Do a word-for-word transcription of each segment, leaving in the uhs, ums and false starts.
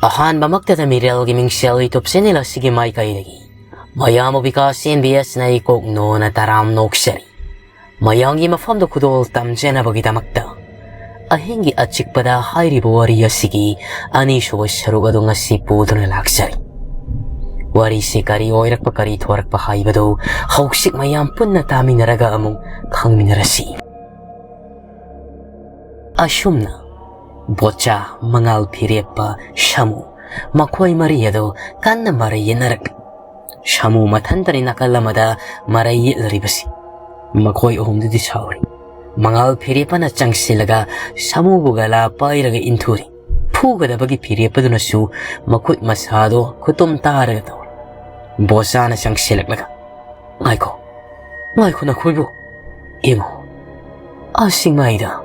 ꯑꯍꯥꯟꯕꯃꯛꯇꯗ ꯃꯤꯔꯦꯜꯒꯤ ꯃꯤꯡꯁꯦꯜ YouTube channel ꯑꯁꯤꯒꯤ ꯃꯥꯏꯀꯩꯗꯒꯤ ꯃꯌꯥꯝꯕꯨ ꯕꯤꯀꯥꯁ ꯑꯦꯟ ꯕꯤ ꯑꯦꯁꯅ ꯏꯀꯣꯛ ꯅꯣꯅ ꯇꯔꯥꯝ ꯅꯣꯛꯆꯔꯤ꯫ ꯃꯌꯥꯝꯒꯤ ꯃꯐꯝꯗ ꯈꯨꯗꯣꯜ ꯇꯝꯖꯅꯕꯒꯤꯗꯃꯛꯇ ꯑꯍꯤꯡꯒꯤ ꯑꯆꯤꯛꯄꯗ ꯍꯥꯏꯔꯤꯕ ꯋꯥꯔꯤ ꯑꯁꯤꯒꯤ ꯑꯅꯤꯁꯨꯕ ꯁꯔꯨꯛ ꯑꯗꯨ ꯉꯁꯤ ꯄꯨꯗꯨꯅ ꯂꯥꯛꯆꯔꯤ꯫ ꯋꯥꯔꯤꯁꯤ ꯀꯔꯤ ꯑꯣꯏꯔꯛꯄ, ꯀꯔꯤ ꯊꯣꯔꯛꯄ ꯍꯥꯏꯕꯗꯨ ꯍꯧꯖꯤꯛ ꯃꯌꯥꯝ ꯄꯨꯟꯅ ꯇꯥꯃꯤꯟꯅꯔꯒ ꯑꯃꯨꯛ ꯈꯪꯃꯤꯟꯅꯔꯁꯤ꯫ ꯑꯁꯨꯝꯅ ꯕꯣꯆꯥ, ꯃꯉꯥꯜ ꯐꯤꯔꯦꯞꯄ, ꯁꯥꯃꯨ, ꯃꯈꯣꯏ ꯃꯔꯤ ꯑꯗꯨ ꯀꯟꯅ ꯃꯔꯩ ꯌꯦꯠꯅꯔꯛꯂꯤ꯫ ꯁꯥꯃꯨ ꯃꯊꯟꯇꯅꯤ ꯅꯥꯀꯜ ꯑꯃꯗ ꯃꯔꯩ ꯌꯦꯠꯂꯔꯤꯕꯁꯤ꯫ ꯃꯈꯣꯏ ꯑꯍꯨꯝꯗꯨꯗꯤ ꯁꯥꯎꯔꯤ꯫ ꯃꯉꯥꯜ ꯐꯤꯔꯦꯞꯄꯅ ꯆꯪꯁꯤꯜꯂꯒ ꯁꯥꯃꯨꯕꯨ ꯒꯂꯥ ꯄꯥꯏꯔꯒ ꯏꯟꯊꯨꯔꯤ꯫ ꯐꯨꯒꯗꯕꯒꯤ ꯐꯤꯔꯦꯞꯄꯗꯨꯅꯁꯨ ꯃꯈꯨꯠ ꯃꯁꯥꯗꯣ ꯈꯨꯇꯨꯝ ꯇꯥꯔꯒ ꯇꯧꯔꯤ꯫ ꯕꯣꯆꯥꯅ ꯆꯪꯁꯤꯜꯂꯛꯂꯒ, "ꯉꯥꯏꯈꯣ, ꯉꯥꯏꯈꯣ ꯅꯈꯣꯏꯕꯨ꯫ ꯌꯦꯡꯉꯣ, ꯑꯥ ꯆꯤꯡꯃꯥꯏꯗ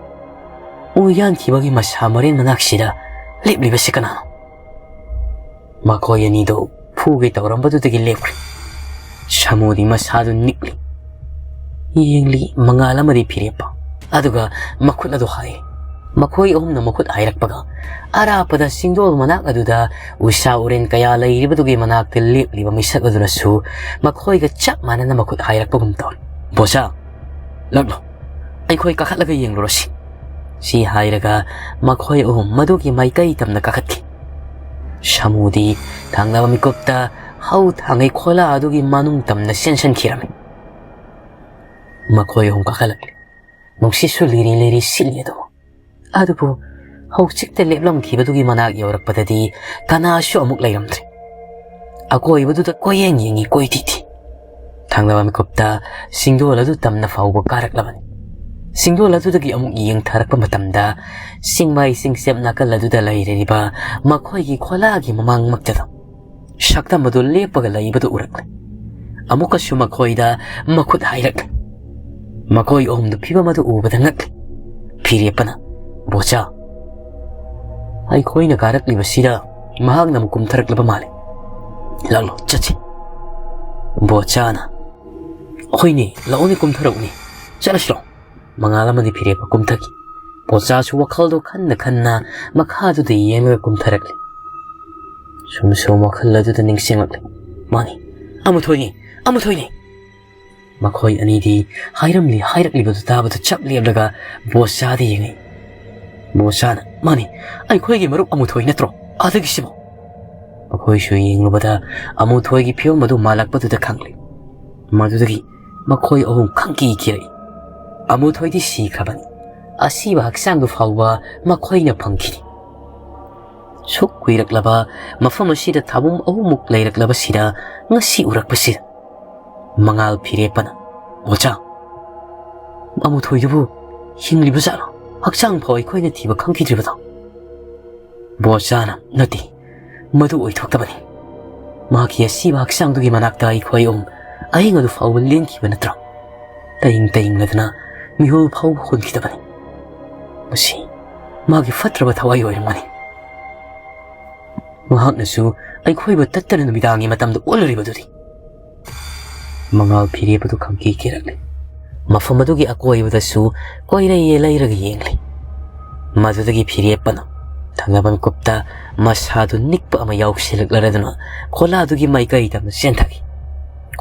ꯎ ꯌꯥꯟꯈꯤꯕꯒꯤ ꯃꯁꯥ ꯃꯔꯦꯟ ꯃꯅꯥꯛꯁꯤꯗ ꯂꯦꯞꯂꯤꯕꯁꯤ ꯀꯅꯥꯅꯣ?" ꯃꯈꯣꯏ ꯑꯅꯤꯗꯨ ꯐꯨꯒꯦ ꯇꯧꯔꯝꯕꯗꯨꯗꯒꯤ ꯂꯦꯞꯈ꯭ꯔꯦ꯫ ꯁꯥꯃꯨꯗꯤ ꯃꯁꯥꯗꯨ ꯅꯤꯛꯂꯤ꯫ ꯌꯦꯡꯂꯤ ꯃꯉꯥꯜ ꯑꯃꯗꯤ ꯐꯤꯔꯦꯞꯄ꯫ ꯑꯗꯨꯒ ꯃꯈꯨꯠ ꯑꯗꯨ ꯍꯥꯏ꯫ ꯃꯈꯣꯏ ꯑꯍꯨꯝꯅ ꯃꯈꯨꯠ ꯍꯥꯏꯔꯛꯄꯒ ꯑꯔꯥꯞꯄꯗ ꯆꯤꯡꯗꯣꯜ ꯃꯅꯥꯛ ꯑꯗꯨꯗ ꯎꯁꯥ ꯎꯔꯦꯟ ꯀꯌꯥ ꯂꯩꯔꯤꯕꯗꯨꯒꯤ ꯃꯅꯥꯛꯇ ꯂꯦꯞꯂꯤꯕ ꯃꯤꯁꯛ ꯑꯗꯨꯅꯁꯨ ꯃꯈꯣꯏꯒ ꯆꯞ ꯃꯥꯟꯅꯅ ꯃꯈꯨꯠ ꯍꯥꯏꯔꯛꯄꯒꯨꯝ ꯇꯧꯔꯤ꯫ "ꯕꯣꯆꯥ, ꯂꯥꯛꯂꯣ, ꯑꯩꯈꯣꯏ ꯀꯥꯈꯠꯂꯒ ꯌꯦꯡꯂꯨꯔꯁꯤ," ꯁꯤ ꯍꯥꯏꯔꯒ ꯃꯈꯣꯏ ꯑꯍꯨꯝ ꯃꯗꯨꯒꯤ ꯃꯥꯏꯀꯩ ꯇꯝꯅ ꯀꯥꯈꯠꯈꯤ꯫ ꯁꯥꯃꯨꯗꯤ ꯊꯪꯅꯕ ꯃꯤꯀꯨꯞꯇ ꯍꯧ ꯊꯥꯡꯒꯩ ꯈꯣꯂꯥ ꯑꯗꯨꯒꯤ ꯃꯅꯨꯡ ꯇꯝꯅ ꯆꯦꯟꯁꯤꯟꯈꯤꯔꯝꯃꯤ꯫ ꯃꯈꯣꯏ ꯑꯍꯨꯝ ꯀꯥꯈꯠꯂꯛꯂꯤ꯫ ꯅꯨꯡꯁꯤꯠꯁꯨ ꯂꯤꯔꯤ ꯂꯤꯔꯤ ꯁꯤꯠꯂꯤ ꯑꯗꯨꯕꯨ꯫ ꯑꯗꯨꯕꯨ ꯍꯧꯖꯤꯛꯇ ꯂꯦꯞꯂꯝꯈꯤꯕꯗꯨꯒꯤ ꯃꯅꯥꯛ ꯌꯧꯔꯛꯄꯗꯗꯤ ꯀꯅꯥꯁꯨ ꯑꯃꯨꯛ ꯂꯩꯔꯝꯗ꯭ꯔꯦ꯫ ꯑꯀꯣꯏꯕꯗꯨꯗ ꯀꯣꯏꯌꯦꯡ ꯌꯦꯡꯉꯤ, ꯀꯣꯏꯊꯤ ꯊꯤ꯫ ꯊꯪꯅꯕ ꯃꯤꯀꯨꯞꯇ ꯆꯤꯡꯗꯣꯜ ꯑꯗꯨ ꯇꯝꯅ ꯐꯥꯎꯕ ꯀꯥꯔꯛꯂꯕꯅꯤ꯫ ꯆꯤꯡꯗꯣꯜ ꯑꯗꯨꯗꯒꯤ ꯑꯃꯨꯛ ꯌꯦꯡꯊꯔꯛꯄ ꯃꯇꯝꯗ ꯆꯤꯡꯃꯥꯏ ꯆꯤꯡꯆꯦꯞ ꯅꯥꯀꯜ ꯑꯗꯨꯗ ꯂꯩꯔꯤꯕ ꯃꯈꯣꯏꯒꯤ ꯈꯣꯂꯥꯒꯤ ꯃꯃꯥꯡꯃꯛꯇꯗ ꯁꯛꯇꯝ ꯑꯗꯨ ꯂꯦꯞꯄꯒ ꯂꯩꯕꯗꯨ ꯎꯔꯛꯂꯦ꯫ ꯑꯃꯨꯛꯀꯁꯨ ꯃꯈꯣꯏꯗ ꯃꯈꯨꯠ ꯍꯥꯏꯔꯛꯂꯦ꯫ ꯃꯈꯣꯏ ꯑꯍꯨꯝꯗꯨ ꯐꯤꯕꯝ ꯑꯗꯨ ꯎꯕꯗ ꯉꯛꯂꯦ꯫ ꯐꯤꯔꯦꯞꯄꯅ, "ꯕꯣꯆꯥ, ꯑꯩꯈꯣꯏꯅ ꯀꯥꯔꯛꯂꯤꯕꯁꯤꯗ ꯃꯍꯥꯛꯅ ꯑꯃꯨꯛ ꯀꯨꯝꯊꯔꯛꯂꯕ ꯃꯥꯜꯂꯦ꯫ ꯂꯥꯛꯂꯣ, ꯆꯠꯁꯤ꯫" ꯕꯣꯆꯥꯅ, "ꯍꯣꯏꯅꯦ, ꯂꯥꯛꯎꯅꯦ, ꯀꯨꯝꯊꯔꯛꯎꯅꯦ, ꯆꯠꯂꯁꯤꯔꯣ?" ꯃꯉꯥꯜ ꯑꯃꯗꯤ ꯐꯤꯔꯦꯞꯄ ꯀꯨꯝꯊꯈꯤ꯫ ꯕꯣꯆꯥꯁꯨ ꯋꯥꯈꯜꯗꯣ ꯈꯟꯅ ꯈꯟꯅ ꯃꯈꯥꯗꯨꯗ ꯌꯦꯡꯂꯒ ꯀꯨꯝꯊꯔꯛꯂꯤ꯫ ꯁꯨꯝ ꯁꯨꯝ ꯋꯥꯈꯜ ꯑꯗꯨꯗ ꯅꯤꯡꯁꯤꯡꯂꯛꯂꯦ꯫ "ꯃꯥꯅꯤ, ꯑꯃꯨꯊꯣꯏꯅꯤ, ꯑꯃꯨꯊꯣꯏꯅꯤ!" ꯃꯈꯣꯏ ꯑꯅꯤꯗꯤ ꯍꯥꯏꯔꯝꯂꯤ ꯍꯥꯏꯔꯛꯂꯤꯕꯗꯨ ꯇꯥꯕꯗ ꯆꯞ ꯂꯦꯞꯂꯒ ꯕꯣꯁꯥꯗ ꯌꯦꯡꯉꯤ꯫ ꯕꯣꯁꯥꯅ, "ꯃꯥꯅꯤ, ꯑꯩꯈꯣꯏꯒꯤ ꯃꯔꯨꯞ ꯑꯃꯨꯊꯣꯏ ꯅꯠꯇ꯭ꯔꯣ ꯑꯥꯗꯒꯤꯁꯤꯕꯣ?" ꯃꯈꯣꯏꯁꯨ ꯌꯦꯡꯂꯨꯕꯗ ꯑꯃꯨꯊꯣꯏꯒꯤ ꯐꯤꯕꯝ ꯑꯗꯨ ꯃꯥꯜꯂꯛꯄꯗꯨꯗ ꯈꯪꯂꯦ꯫ ꯃꯗꯨꯗꯒꯤ ꯃꯈꯣꯏ ꯑꯍꯨꯝ ꯈꯪꯀꯤ ꯀꯤꯔꯛꯏ꯫ ꯑꯃꯨꯊꯣꯏꯗꯤ ꯁꯤꯈ꯭ꯔꯕꯅꯤ꯫ ꯑꯁꯤꯕ ꯍꯛꯆꯥꯡꯗꯨ ꯐꯥꯎꯕ ꯃꯈꯣꯏꯅ ꯐꯪꯈꯤꯅꯤ꯫ ꯁꯨꯛ ꯀꯨꯏꯔꯛꯂꯕ ꯃꯐꯝ ꯑꯁꯤꯗ ꯊꯥꯕꯨꯝ ꯑꯍꯨꯝꯃꯨꯛ ꯂꯩꯔꯛꯂꯕꯁꯤꯗ ꯉꯁꯤ ꯎꯔꯛꯄꯁꯤꯗ ꯃꯉꯥꯜ ꯐꯤꯔꯦꯞꯄꯅ, "ꯕꯣꯆꯥ, ꯑꯃꯨꯊꯣꯏꯗꯨꯕꯨ ꯍꯤꯡꯂꯤꯕ ꯖꯥꯠꯂꯣ? ꯍꯛꯆꯥꯡ ꯐꯥꯎ ꯑꯩꯈꯣꯏꯅ ꯊꯤꯕ ꯈꯪꯈꯤꯗ꯭ꯔꯤꯕꯗꯣ?" ꯕꯣꯆꯥꯅ, "ꯅꯠꯇꯦ, ꯃꯗꯨ ꯑꯣꯏꯊꯣꯛꯇꯕꯅꯤ꯫ ꯃꯍꯥꯛꯀꯤ ꯑꯁꯤꯕ ꯍꯛꯆꯥꯡꯗꯨꯒꯤ ꯃꯅꯥꯛꯇ ꯑꯩꯈꯣꯏ ꯑꯍꯨꯝ ꯑꯍꯤꯡ ꯑꯗꯨ ꯐꯥꯎꯕ ꯂꯦꯟꯈꯤꯕ ꯅꯠꯇ꯭ꯔꯣ? ꯇꯌꯤꯡ ꯇꯌꯤꯡꯂꯗꯅ ꯃꯤꯍꯨꯜ ꯐꯥꯎꯕ ꯍꯣꯟꯈꯤꯗꯕꯅꯤ꯫ ꯃꯁꯤ ꯃꯥꯒꯤ ꯐꯠꯇ꯭ꯔꯕ ꯊꯋꯥꯏ ꯑꯣꯏꯔꯝꯒꯅꯤ꯫ ꯃꯍꯥꯛꯅꯁꯨ ꯑꯩꯈꯣꯏꯕꯨ ꯇꯠꯇꯅ ꯅꯨꯃꯤꯗꯥꯡꯒꯤ ꯃꯇꯝꯗ ꯑꯣꯠꯂꯨꯔꯤꯕꯗꯨꯗꯤ?" ꯃꯉꯥꯜ ꯐꯤꯔꯦꯞ ꯑꯗꯨ ꯈꯪꯀꯤ ꯀꯤꯔꯛꯂꯦ꯫ ꯃꯐꯝ ꯑꯗꯨꯒꯤ ꯑꯀꯣꯏꯕꯗꯁꯨ ꯀꯣꯏꯔꯩ ꯌꯦꯜꯂꯩꯔꯒ ꯌꯦꯡꯂꯦ꯫ ꯃꯗꯨꯗꯒꯤ ꯐꯤꯔꯦꯞꯄꯅ ꯊꯪꯅꯕ ꯃꯤꯀꯨꯞꯇ ꯃꯁꯥꯗꯨ ꯅꯤꯛꯄ ꯑꯃ ꯌꯥꯎꯁꯤꯜꯂꯛꯂꯔꯗꯨꯅ ꯈꯣꯂꯥꯗꯨꯒꯤ ꯃꯥꯏꯀꯩ ꯇꯝꯅ ꯆꯦꯟꯊꯈꯤ꯫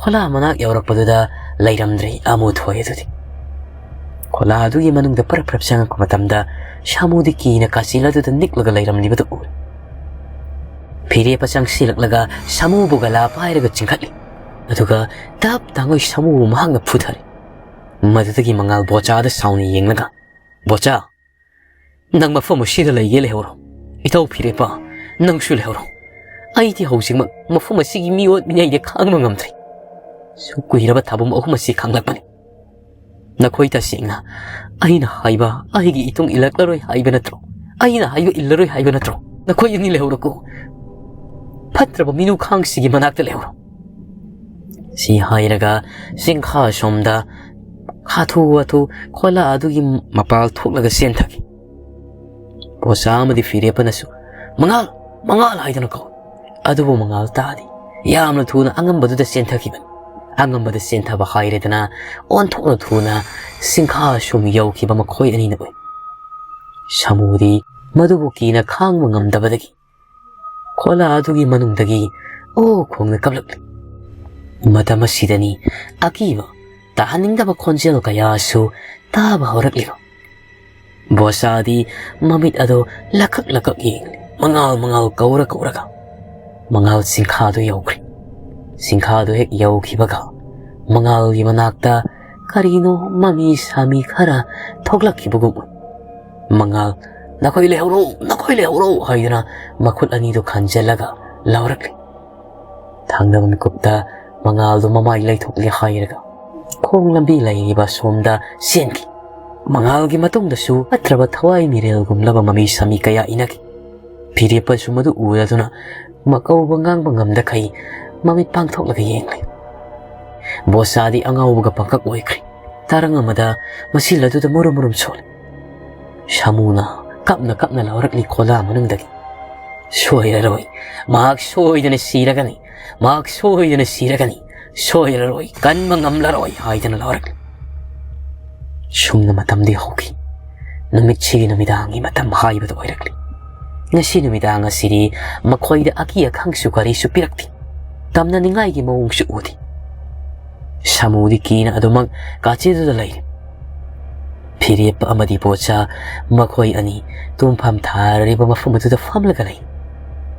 ꯈꯣꯂꯥ ꯃꯅꯥꯛ ꯌꯧꯔꯛꯄꯗꯨꯗ ꯂꯩꯔꯝꯗ꯭ꯔꯦ ꯑꯃꯨꯊꯣꯏ ꯑꯗꯨꯗꯤ꯫ ꯈꯣꯂꯥ ꯑꯗꯨꯒꯤ ꯃꯅꯨꯡꯗ ꯄꯔꯞ ꯄꯔꯞ ꯆꯪꯉꯛꯄ ꯃꯇꯝꯗ ꯁꯥꯃꯨꯗꯤ ꯀꯤꯅ ꯀꯥꯆꯤꯜ ꯑꯗꯨꯗ ꯅꯤꯛꯂꯒ ꯂꯩꯔꯝꯂꯤꯕꯗꯨ ꯎꯔꯦ꯫ ꯐꯤꯔꯦꯞꯄ ꯆꯪꯁꯤꯜꯂꯛꯂꯒ ꯁꯥꯃꯨꯕꯨ ꯒꯂꯥ ꯄꯥꯏꯔꯒ ꯆꯤꯡꯈꯠꯂꯤ꯫ ꯑꯗꯨꯒ ꯇꯞ ꯇꯥꯡꯉꯣꯏ ꯁꯥꯃꯨꯕꯨ ꯃꯍꯥꯛꯅ ꯐꯨꯊꯔꯦ꯫ ꯃꯗꯨꯗꯒꯤ ꯃꯉꯥꯜ ꯕꯣꯆꯥꯗ ꯁꯥꯎꯅ ꯌꯦꯡꯂꯒ, "ꯕꯣꯆꯥ, ꯅꯪ ꯃꯐꯝ ꯑꯁꯤꯗ ꯂꯩꯒꯦ ꯂꯩꯍꯧꯔꯣ꯫ ꯏꯇꯥꯎ ꯐꯤꯔꯦꯞꯄ, ꯅꯪꯁꯨ ꯂꯩꯍꯧꯔꯣ꯫ ꯑꯩꯗꯤ ꯍꯧꯖꯤꯛꯃꯛ ꯃꯐꯝ ꯑꯁꯤꯒꯤ ꯃꯤꯑꯣꯠ ꯃꯤꯅꯩꯗ ꯈꯥꯡꯕ ꯉꯝꯗ꯭ꯔꯦ꯫ ꯁꯨꯛ ꯀꯨꯏꯔꯕ ꯊꯥꯕꯨꯝ ꯑꯍꯨꯝ ꯑꯁꯤ ꯈꯥꯡꯂꯛꯄꯅꯤ꯫ ꯅꯈꯣꯏ ꯇꯁꯦꯡꯅ ꯑꯩꯅ ꯍꯥꯏꯕ ꯑꯩꯒꯤ ꯏꯇꯨꯡ ꯏꯜꯂꯛꯂꯔꯣꯏ ꯍꯥꯏꯕ ꯅꯠꯇ꯭ꯔꯣ? ꯑꯩꯅ ꯍꯥꯏꯕ ꯏꯜꯂꯔꯣꯏ ꯍꯥꯏꯕ ꯅꯠꯇ꯭ꯔꯣ? ꯅꯈꯣꯏ ꯑꯅꯤ ꯂꯩꯍꯧꯔꯣꯀꯣ꯫ ꯐꯠꯇ꯭ꯔꯕ ꯃꯤꯅꯨꯈꯥꯡꯁꯤꯒꯤ ꯃꯅꯥꯛꯇ ꯂꯩꯍꯧꯔꯣ꯫" ꯁꯤ ꯍꯥꯏꯔꯒ ꯆꯤꯡꯈꯥ ꯁꯣꯝꯗ ꯈꯥꯊꯨ ꯋꯥꯊꯨ ꯈꯣꯂꯥ ꯑꯗꯨꯒꯤ ꯃꯄꯥꯜ ꯊꯣꯛꯂꯒ ꯆꯦꯟꯊꯈꯤ꯫ ꯕꯣꯆꯥ ꯑꯃꯗꯤ ꯐꯤꯔꯦꯞꯄꯅꯁꯨ, "ꯃꯉꯥꯜ! ꯃꯉꯥꯜ!" ꯍꯥꯏꯗꯨꯅ ꯀꯧꯏ꯫ ꯑꯗꯨꯕꯨ ꯃꯉꯥꯜ ꯇꯥꯗꯦ꯫ ꯌꯥꯝꯅ ꯊꯨꯅ ꯑꯉꯝꯕꯗꯨꯗ ꯆꯦꯟꯊꯈꯤꯕꯅꯤ꯫ ꯑꯉꯝꯕꯗ ꯆꯦꯟꯊꯕ ꯍꯥꯏꯔꯦꯗꯅ, ꯑꯣꯟꯊꯣꯛꯅ ꯊꯨꯅ ꯆꯤꯡꯈꯥ ꯁꯨꯝ ꯌꯧꯈꯤꯕ ꯃꯈꯣꯏ ꯑꯅꯤꯅ ꯎꯏ꯫ ꯁꯥꯃꯨꯗꯤ ꯃꯗꯨꯕꯨ ꯀꯤꯅ ꯈꯥꯡꯕ ꯉꯝꯗꯕꯗꯒꯤ ꯈꯣꯂꯥ ꯑꯗꯨꯒꯤ ꯃꯅꯨꯡꯗꯒꯤ ꯑꯣ ꯈꯣꯡꯅ ꯀꯞꯂꯛꯂꯤ꯫ ꯃꯇꯝ ꯑꯁꯤꯗꯅꯤ ꯑꯀꯤꯕ ꯇꯥꯍꯟꯅꯤꯡꯗꯕ ꯈꯣꯟꯖꯦꯜ ꯀꯌꯥꯁꯨ ꯇꯥꯕ ꯍꯧꯔꯛꯂꯤꯕ꯫ ꯕꯣꯁꯥꯗꯤ ꯃꯃꯤꯠ ꯑꯗꯨ ꯂꯀꯛ ꯂꯀꯛ ꯌꯦꯡꯂꯤ꯫ ꯃꯉꯥꯜ ꯃꯉꯥꯜ ꯀꯧꯔ ꯀꯧꯔꯒ ꯃꯉꯥꯜ ꯁꯤꯡꯈꯥꯗꯨ ꯌꯧꯈ꯭ꯔꯦ꯫ ꯁꯤꯡꯈꯥꯗꯨ ꯍꯦꯛ ꯌꯧꯈꯤꯕꯒ ꯃꯉꯥꯜꯒꯤ ꯃꯅꯥꯛꯇ ꯀꯔꯤꯅꯣ ꯃꯃꯤ ꯁꯥꯃꯤ ꯈꯔ ꯊꯣꯛꯂꯛꯈꯤꯕꯒꯨꯝ ꯎꯏ꯫ ꯃꯉꯥꯜ "ꯅꯈꯣꯏ ꯂꯩꯍꯧꯔꯣ, ꯅꯈꯣꯏ ꯂꯩꯍꯧꯔꯣ" ꯍꯥꯏꯗꯨꯅ ꯃꯈꯨꯠ ꯑꯅꯤꯗꯨ ꯈꯟꯖꯤꯜꯂꯒ ꯂꯥꯎꯔꯛꯂꯤ꯫ ꯊꯪꯅꯕ ꯃꯤꯀꯨꯞꯇ ꯃꯉꯥꯜꯗꯨ ꯃꯃꯥꯏ ꯂꯩꯊꯣꯛꯂꯦ ꯍꯥꯏꯔꯒ ꯈꯣꯡ ꯂꯝꯕꯤ ꯂꯩꯔꯤꯕ ꯁꯣꯝꯗ ꯆꯦꯟꯈꯤ꯫ ꯃꯉꯥꯜꯒꯤ ꯃꯇꯨꯡꯗꯁꯨ ꯐꯠꯇ꯭ꯔꯕ ꯊꯋꯥꯏ ꯃꯤꯔꯦꯜꯒꯨꯝꯂꯕ ꯃꯃꯤ ꯁꯥꯃꯤ ꯀꯌꯥ ꯏꯅꯈꯤ꯫ ꯐꯤꯔꯦꯞꯄꯁꯨ ꯃꯗꯨ ꯎꯔꯗꯨꯅ ꯃꯀꯧꯕ ꯉꯥꯡꯕ ꯉꯝꯗꯈꯩ ꯃꯃꯤꯠ ꯄꯥꯡꯊꯣꯛꯂꯒ ꯌꯦꯡꯂꯤ꯫ ꯕꯣꯁꯥꯗꯤ ꯑꯉꯥꯎꯕꯒ ꯄꯪꯀꯛ ꯑꯣꯏꯈ꯭ꯔꯦ꯫ ꯇꯔꯪ ꯑꯃꯗ ꯃꯁꯤꯜ ꯑꯗꯨꯗ ꯃꯨꯔꯨꯝ ꯃꯨꯔꯨꯝ ꯁꯣꯜꯂꯤ꯫ ꯁꯥꯃꯨꯅ ꯀꯞꯅ ꯀꯞꯅ ꯂꯥꯎꯔꯛꯂꯤ ꯈꯣꯂꯥ ꯃꯅꯨꯡꯗꯒꯤ, "ꯁꯣꯏꯔꯔꯣꯏ, ꯃꯍꯥꯛ ꯁꯣꯏꯗꯅ ꯁꯤꯔꯒꯅꯤ, ꯃꯍꯥꯛ ꯁꯣꯏꯗꯅ ꯁꯤꯔꯒꯅꯤ, ꯁꯣꯏꯔꯔꯣꯏ, ꯀꯟꯕ ꯉꯝꯂꯔꯣꯏ" ꯍꯥꯏꯗꯅ ꯂꯥꯎꯔꯛꯂꯤ꯫ ꯁꯨꯝꯅ ꯃꯇꯝꯗꯤ ꯍꯧꯈꯤ꯫ ꯅꯨꯃꯤꯠꯁꯤꯒꯤ ꯅꯨꯃꯤꯗꯥꯡꯒꯤ ꯃꯇꯝ ꯍꯥꯏꯕꯗꯨ ꯑꯣꯏꯔꯛꯂꯤ꯫ ꯉꯁꯤ ꯅꯨꯃꯤꯗꯥꯡ ꯑꯁꯤꯗꯤ ꯃꯈꯣꯏꯗ ꯑꯀꯤ ꯑꯈꯪꯁꯨ ꯀꯔꯤꯁꯨ ꯄꯤꯔꯛꯇꯦ꯫ ꯇꯝꯅꯅꯤꯡꯉꯥꯏꯒꯤ ꯃꯑꯣꯡꯁꯨ ꯎꯗꯦ꯫ ꯁꯥꯃꯨꯗꯤ ꯀꯤꯅ ꯑꯗꯨꯃꯛ ꯀꯥꯆꯤꯟꯗꯨꯗ ꯂꯩꯔꯤ꯫ ꯐꯤꯔꯦꯞꯄ ꯑꯃꯗꯤ ꯕꯣꯆꯥ ꯃꯈꯣꯏ ꯑꯅꯤ ꯇꯨꯝꯐꯝ ꯊꯥꯔꯤꯕ ꯃꯐꯝ ꯑꯗꯨꯗ ꯐꯝꯂꯒ ꯂꯩ꯫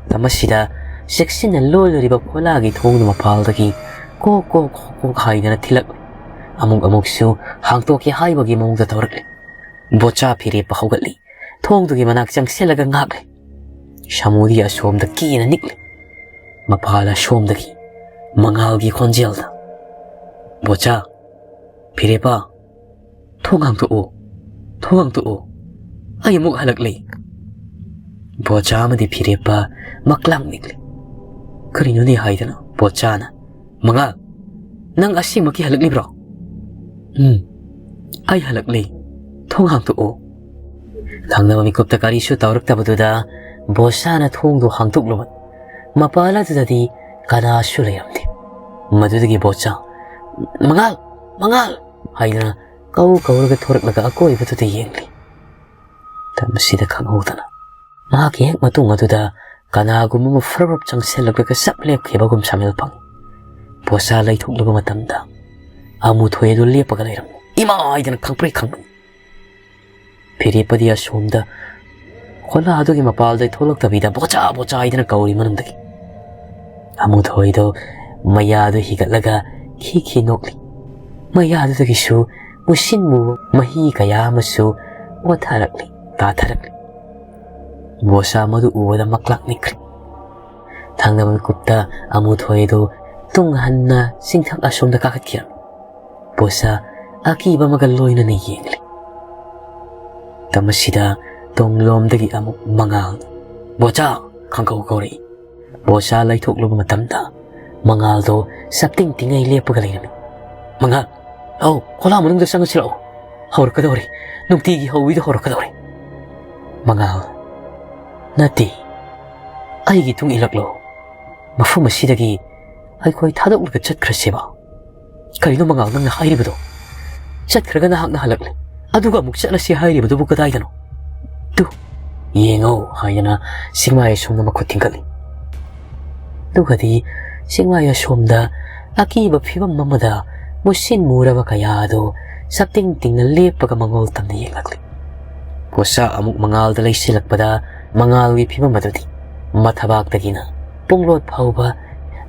ꯃꯇꯝ ꯑꯁꯤꯗ ꯆꯦꯛꯁꯤꯟꯅ ꯂꯣꯜꯂꯨꯔꯤꯕ ꯈꯣꯂꯥꯒꯤ ꯊꯣꯡꯗꯨ ꯃꯄꯥꯜꯗꯒꯤ ꯀꯣꯛ ꯀꯣꯛ ꯀꯣꯛ ꯀꯣꯛ ꯍꯥꯏꯗꯅ ꯊꯤꯜꯂꯛꯂꯤ꯫ ꯑꯃꯨꯛ ꯑꯃꯨꯛꯁꯨ ꯍꯥꯡꯇꯣꯛꯀꯦ ꯍꯥꯏꯕꯒꯤ ꯃꯑꯣꯡꯗ ꯇꯧꯔꯛꯂꯤ꯫ ꯕꯣꯆꯥ ꯐꯤꯔꯦꯞꯄ ꯍꯧꯒꯠꯂꯤ꯫ ꯊꯣꯡꯗꯨꯒꯤ ꯃꯅꯥꯛ ꯆꯪꯁꯤꯜꯂꯒ ꯉꯥꯛꯂꯦ꯫ ꯁꯥꯃꯨꯗꯤ ꯑꯁꯣꯝꯗ ꯀꯤꯅ ꯅꯤꯛꯂꯦ꯫ ꯃꯄꯥꯜ ꯑꯁꯣꯝꯗꯒꯤ ꯃꯉꯥꯜꯒꯤ ꯈꯣꯟꯖꯦꯜꯗ, "ꯕꯣꯆꯥ, ꯐꯤꯔꯦꯞꯄ, ꯊꯣꯡ ꯍꯥꯡꯗꯣꯛꯎ, ꯊꯣꯡ ꯍꯥꯡꯗꯣꯛꯎ, ꯑꯩ ꯑꯃꯨꯛ ꯍꯜꯂꯛꯂꯦ"꯫ ꯕꯣꯆꯥ ꯑꯃꯗꯤ ꯐꯤꯔꯦꯞꯄ ꯃꯛꯂꯥꯡ ꯅꯤꯛꯂꯤ꯫ ꯀꯔꯤꯅꯣꯅꯦ ꯍꯥꯏꯗꯅ ꯕꯣꯆꯥꯅ, "ꯃꯉꯥꯜ, ꯅꯪ ꯑꯁꯦꯡꯃꯛꯀꯤ ꯍꯜꯂꯛꯂꯤꯕ꯭ꯔꯣ?" "ꯎꯝ, ꯑꯩ ꯍꯜꯂꯛꯂꯦ, ꯊꯣꯡ ꯍꯥꯡꯗꯣꯛꯎ"꯫ ꯊꯪꯅꯕ ꯃꯤꯀꯨꯞꯇ ꯀꯔꯤꯁꯨ ꯇꯧꯔꯛꯇꯕꯗꯨꯗ ꯕꯣꯆꯥꯅ ꯊꯣꯡꯗꯨ ꯍꯥꯡꯗꯣꯛꯂꯨꯕ꯫ ꯃꯄꯥꯜ ꯑꯗꯨꯗꯗꯤ ꯀꯅꯥꯁꯨ ꯂꯩꯔꯝꯗꯦ꯫ ꯃꯗꯨꯗꯒꯤ ꯕꯣꯆꯥ, "ꯃꯉꯥꯜ, ꯃꯉꯥꯜ" ꯍꯥꯏꯗꯨꯅ ꯀꯧ ꯀꯧꯔꯒ ꯊꯣꯔꯛꯂꯒ ꯑꯀꯣꯏꯕꯗꯨꯗ ꯌꯦꯡꯂꯤ꯫ ꯃꯇꯝ ꯑꯁꯤꯗ ꯈꯪꯍꯧꯗꯅ ꯃꯍꯥꯛꯀꯤ ꯍꯦꯛ ꯃꯇꯨꯡ ꯑꯗꯨꯗ ꯀꯅꯥꯒꯨꯝꯕ ꯑꯃ ꯐ꯭ꯔꯞ ꯐ꯭ꯔꯞ ꯆꯪꯁꯤꯜꯂꯛꯂꯒ ꯆꯞ ꯂꯦꯞꯈꯤꯕꯒꯨꯝ ꯁꯥꯃꯦꯜ ꯐꯪꯏ꯫ ꯕꯣꯁꯥ ꯂꯩꯊꯣꯛꯂꯨꯕ ꯃꯇꯝꯗ ꯑꯃꯨꯊꯣꯏ ꯑꯗꯨ ꯂꯦꯞꯄꯒ ꯂꯩꯔꯝꯃꯤ꯫ "ꯏꯃꯥ!" ꯍꯥꯏꯗꯅ ꯈꯪꯄ꯭ꯔꯦꯛ ꯈꯪꯂꯝꯃꯤ꯫ ꯐꯤꯔꯦꯞꯄꯗꯤ ꯑꯁꯣꯝꯗ ꯈꯣꯂꯥ ꯑꯗꯨꯒꯤ ꯃꯄꯥꯜꯗ ꯊꯣꯛꯂꯛꯇꯕꯤꯗ ꯕꯣꯆꯥ ꯕꯣꯆꯥ ꯍꯥꯏꯗꯅ ꯀꯧꯔꯤ ꯃꯅꯨꯡꯗꯒꯤ꯫ ꯑꯃꯨꯊꯣꯏꯗꯣ ꯃꯌꯥꯗꯨ ꯍꯤꯒꯠꯂꯒ ꯈꯤ ꯈꯤ ꯅꯣꯛꯂꯤ꯫ ꯃꯌꯥꯗꯨꯗꯒꯤꯁꯨ ꯃꯨꯁꯤꯟ ꯃꯨꯕ ꯃꯍꯤ ꯀꯌꯥ ꯑꯃꯁꯨ ꯑꯣꯊꯔꯛꯂꯤ, ꯇꯥꯊꯔꯛꯂꯤ꯫ ꯕꯣꯁꯥ ꯃꯗꯨ ꯎꯕꯗ ꯃꯛꯂꯥꯛ ꯅꯤꯛꯈ꯭ꯔꯦ꯫ ꯊꯪꯅꯕ ꯃꯤꯀꯨꯞꯇ ꯑꯃꯨꯊꯣꯏꯗꯨ ꯇꯨꯡ ꯍꯟꯅ ꯆꯤꯡꯊꯛ ꯑꯁꯣꯝꯗ ꯀꯥꯈꯠꯈꯤꯔꯝꯃꯤ꯫ ꯕꯣꯁꯥ ꯑꯀꯤꯕ ꯑꯃꯒ ꯂꯣꯏꯅꯅ ꯌꯦꯡꯂꯤ꯫ ꯃꯇꯝ ꯑꯁꯤꯗ ꯇꯨꯡꯂꯣꯝꯗꯒꯤ ꯑꯃꯨꯛ ꯃꯉꯥꯜ, "ꯕꯣꯆꯥ!" ꯈꯪꯀꯧ ꯀꯧꯔꯛꯏ꯫ ꯕꯣꯁꯥ ꯂꯩꯊꯣꯛꯂꯨꯕ ꯃꯇꯝꯗ ꯃꯉꯥꯜꯗꯣ ꯆꯞꯇꯤꯡ ꯇꯤꯡꯉꯩ ꯂꯦꯞꯄꯒ ꯂꯩꯔꯝꯃꯤ꯫ "ꯃꯉꯥꯜ, ꯑꯧ, ꯈꯣꯂꯥ ꯃꯅꯨꯡꯗ ꯆꯪꯉꯁꯤ ꯂꯥꯛꯑꯣ꯫ ꯍꯧꯔꯛꯀꯗꯧꯔꯦ꯫ ꯅꯨꯡꯇꯤꯒꯤ ꯍꯧꯏꯗꯣ ꯍꯧꯔꯛꯀꯗꯧꯔꯦ꯫" ꯃꯉꯥꯜ, "ꯅꯠꯇꯦ, ꯑꯩꯒꯤ ꯇꯨꯡ ꯏꯜꯂꯛꯂꯣ꯫ ꯃꯐꯝ ꯑꯁꯤꯗꯒꯤ ꯑꯩꯈꯣꯏ ꯊꯥꯗꯣꯛꯂꯒ ꯆꯠꯈ꯭ꯔꯁꯦꯕ꯫" "ꯀꯔꯤꯅꯣ ꯃꯉꯥꯜ ꯅꯪꯅ ꯍꯥꯏꯔꯤꯕꯗꯣ? ꯆꯠꯈ꯭ꯔꯒ ꯅꯍꯥꯛꯅ ꯍꯜꯂꯛꯂꯦ, ꯑꯗꯨꯒ ꯑꯃꯨꯛ ꯆꯠꯂꯁꯤ ꯍꯥꯏꯔꯤꯕꯗꯨꯕꯨ ꯀꯗꯥꯏꯗꯅꯣ?" "ꯇꯨ, ꯌꯦꯡꯉꯣ," ꯍꯥꯏꯗꯅ ꯆꯤꯡꯃꯥꯏ ꯑꯁꯣꯝꯗ ꯃꯈꯨꯠ ꯊꯤꯡꯒꯠꯂꯤ꯫ ꯑꯗꯨꯒꯗꯤ ꯆꯤꯡꯃꯥꯏ ꯑꯁꯣꯝꯗ ꯑꯀꯤꯕ ꯐꯤꯕꯝ ꯑꯃꯗ ꯃꯨꯁꯤꯟ ꯃꯨꯔꯕ ꯀꯌꯥ ꯑꯗꯨ ꯆꯞꯇꯤꯡ ꯇꯤꯡꯅ ꯂꯦꯞꯄꯒ ꯃꯉꯣꯜ ꯇꯝꯅ ꯌꯦꯡꯂꯛꯂꯤ꯫ ꯕꯣꯁꯥ ꯑꯃꯨꯛ ꯃꯉꯥꯜꯗ ꯂꯩꯁꯤꯜꯂꯛꯄꯗ ꯃꯉꯥꯜꯒꯤ ꯐꯤꯕꯝ ꯑꯗꯨꯗꯤ ꯃꯊꯕꯥꯛꯇꯒꯤꯅ ꯄꯨꯡꯂꯣꯠ ꯐꯥꯎꯕ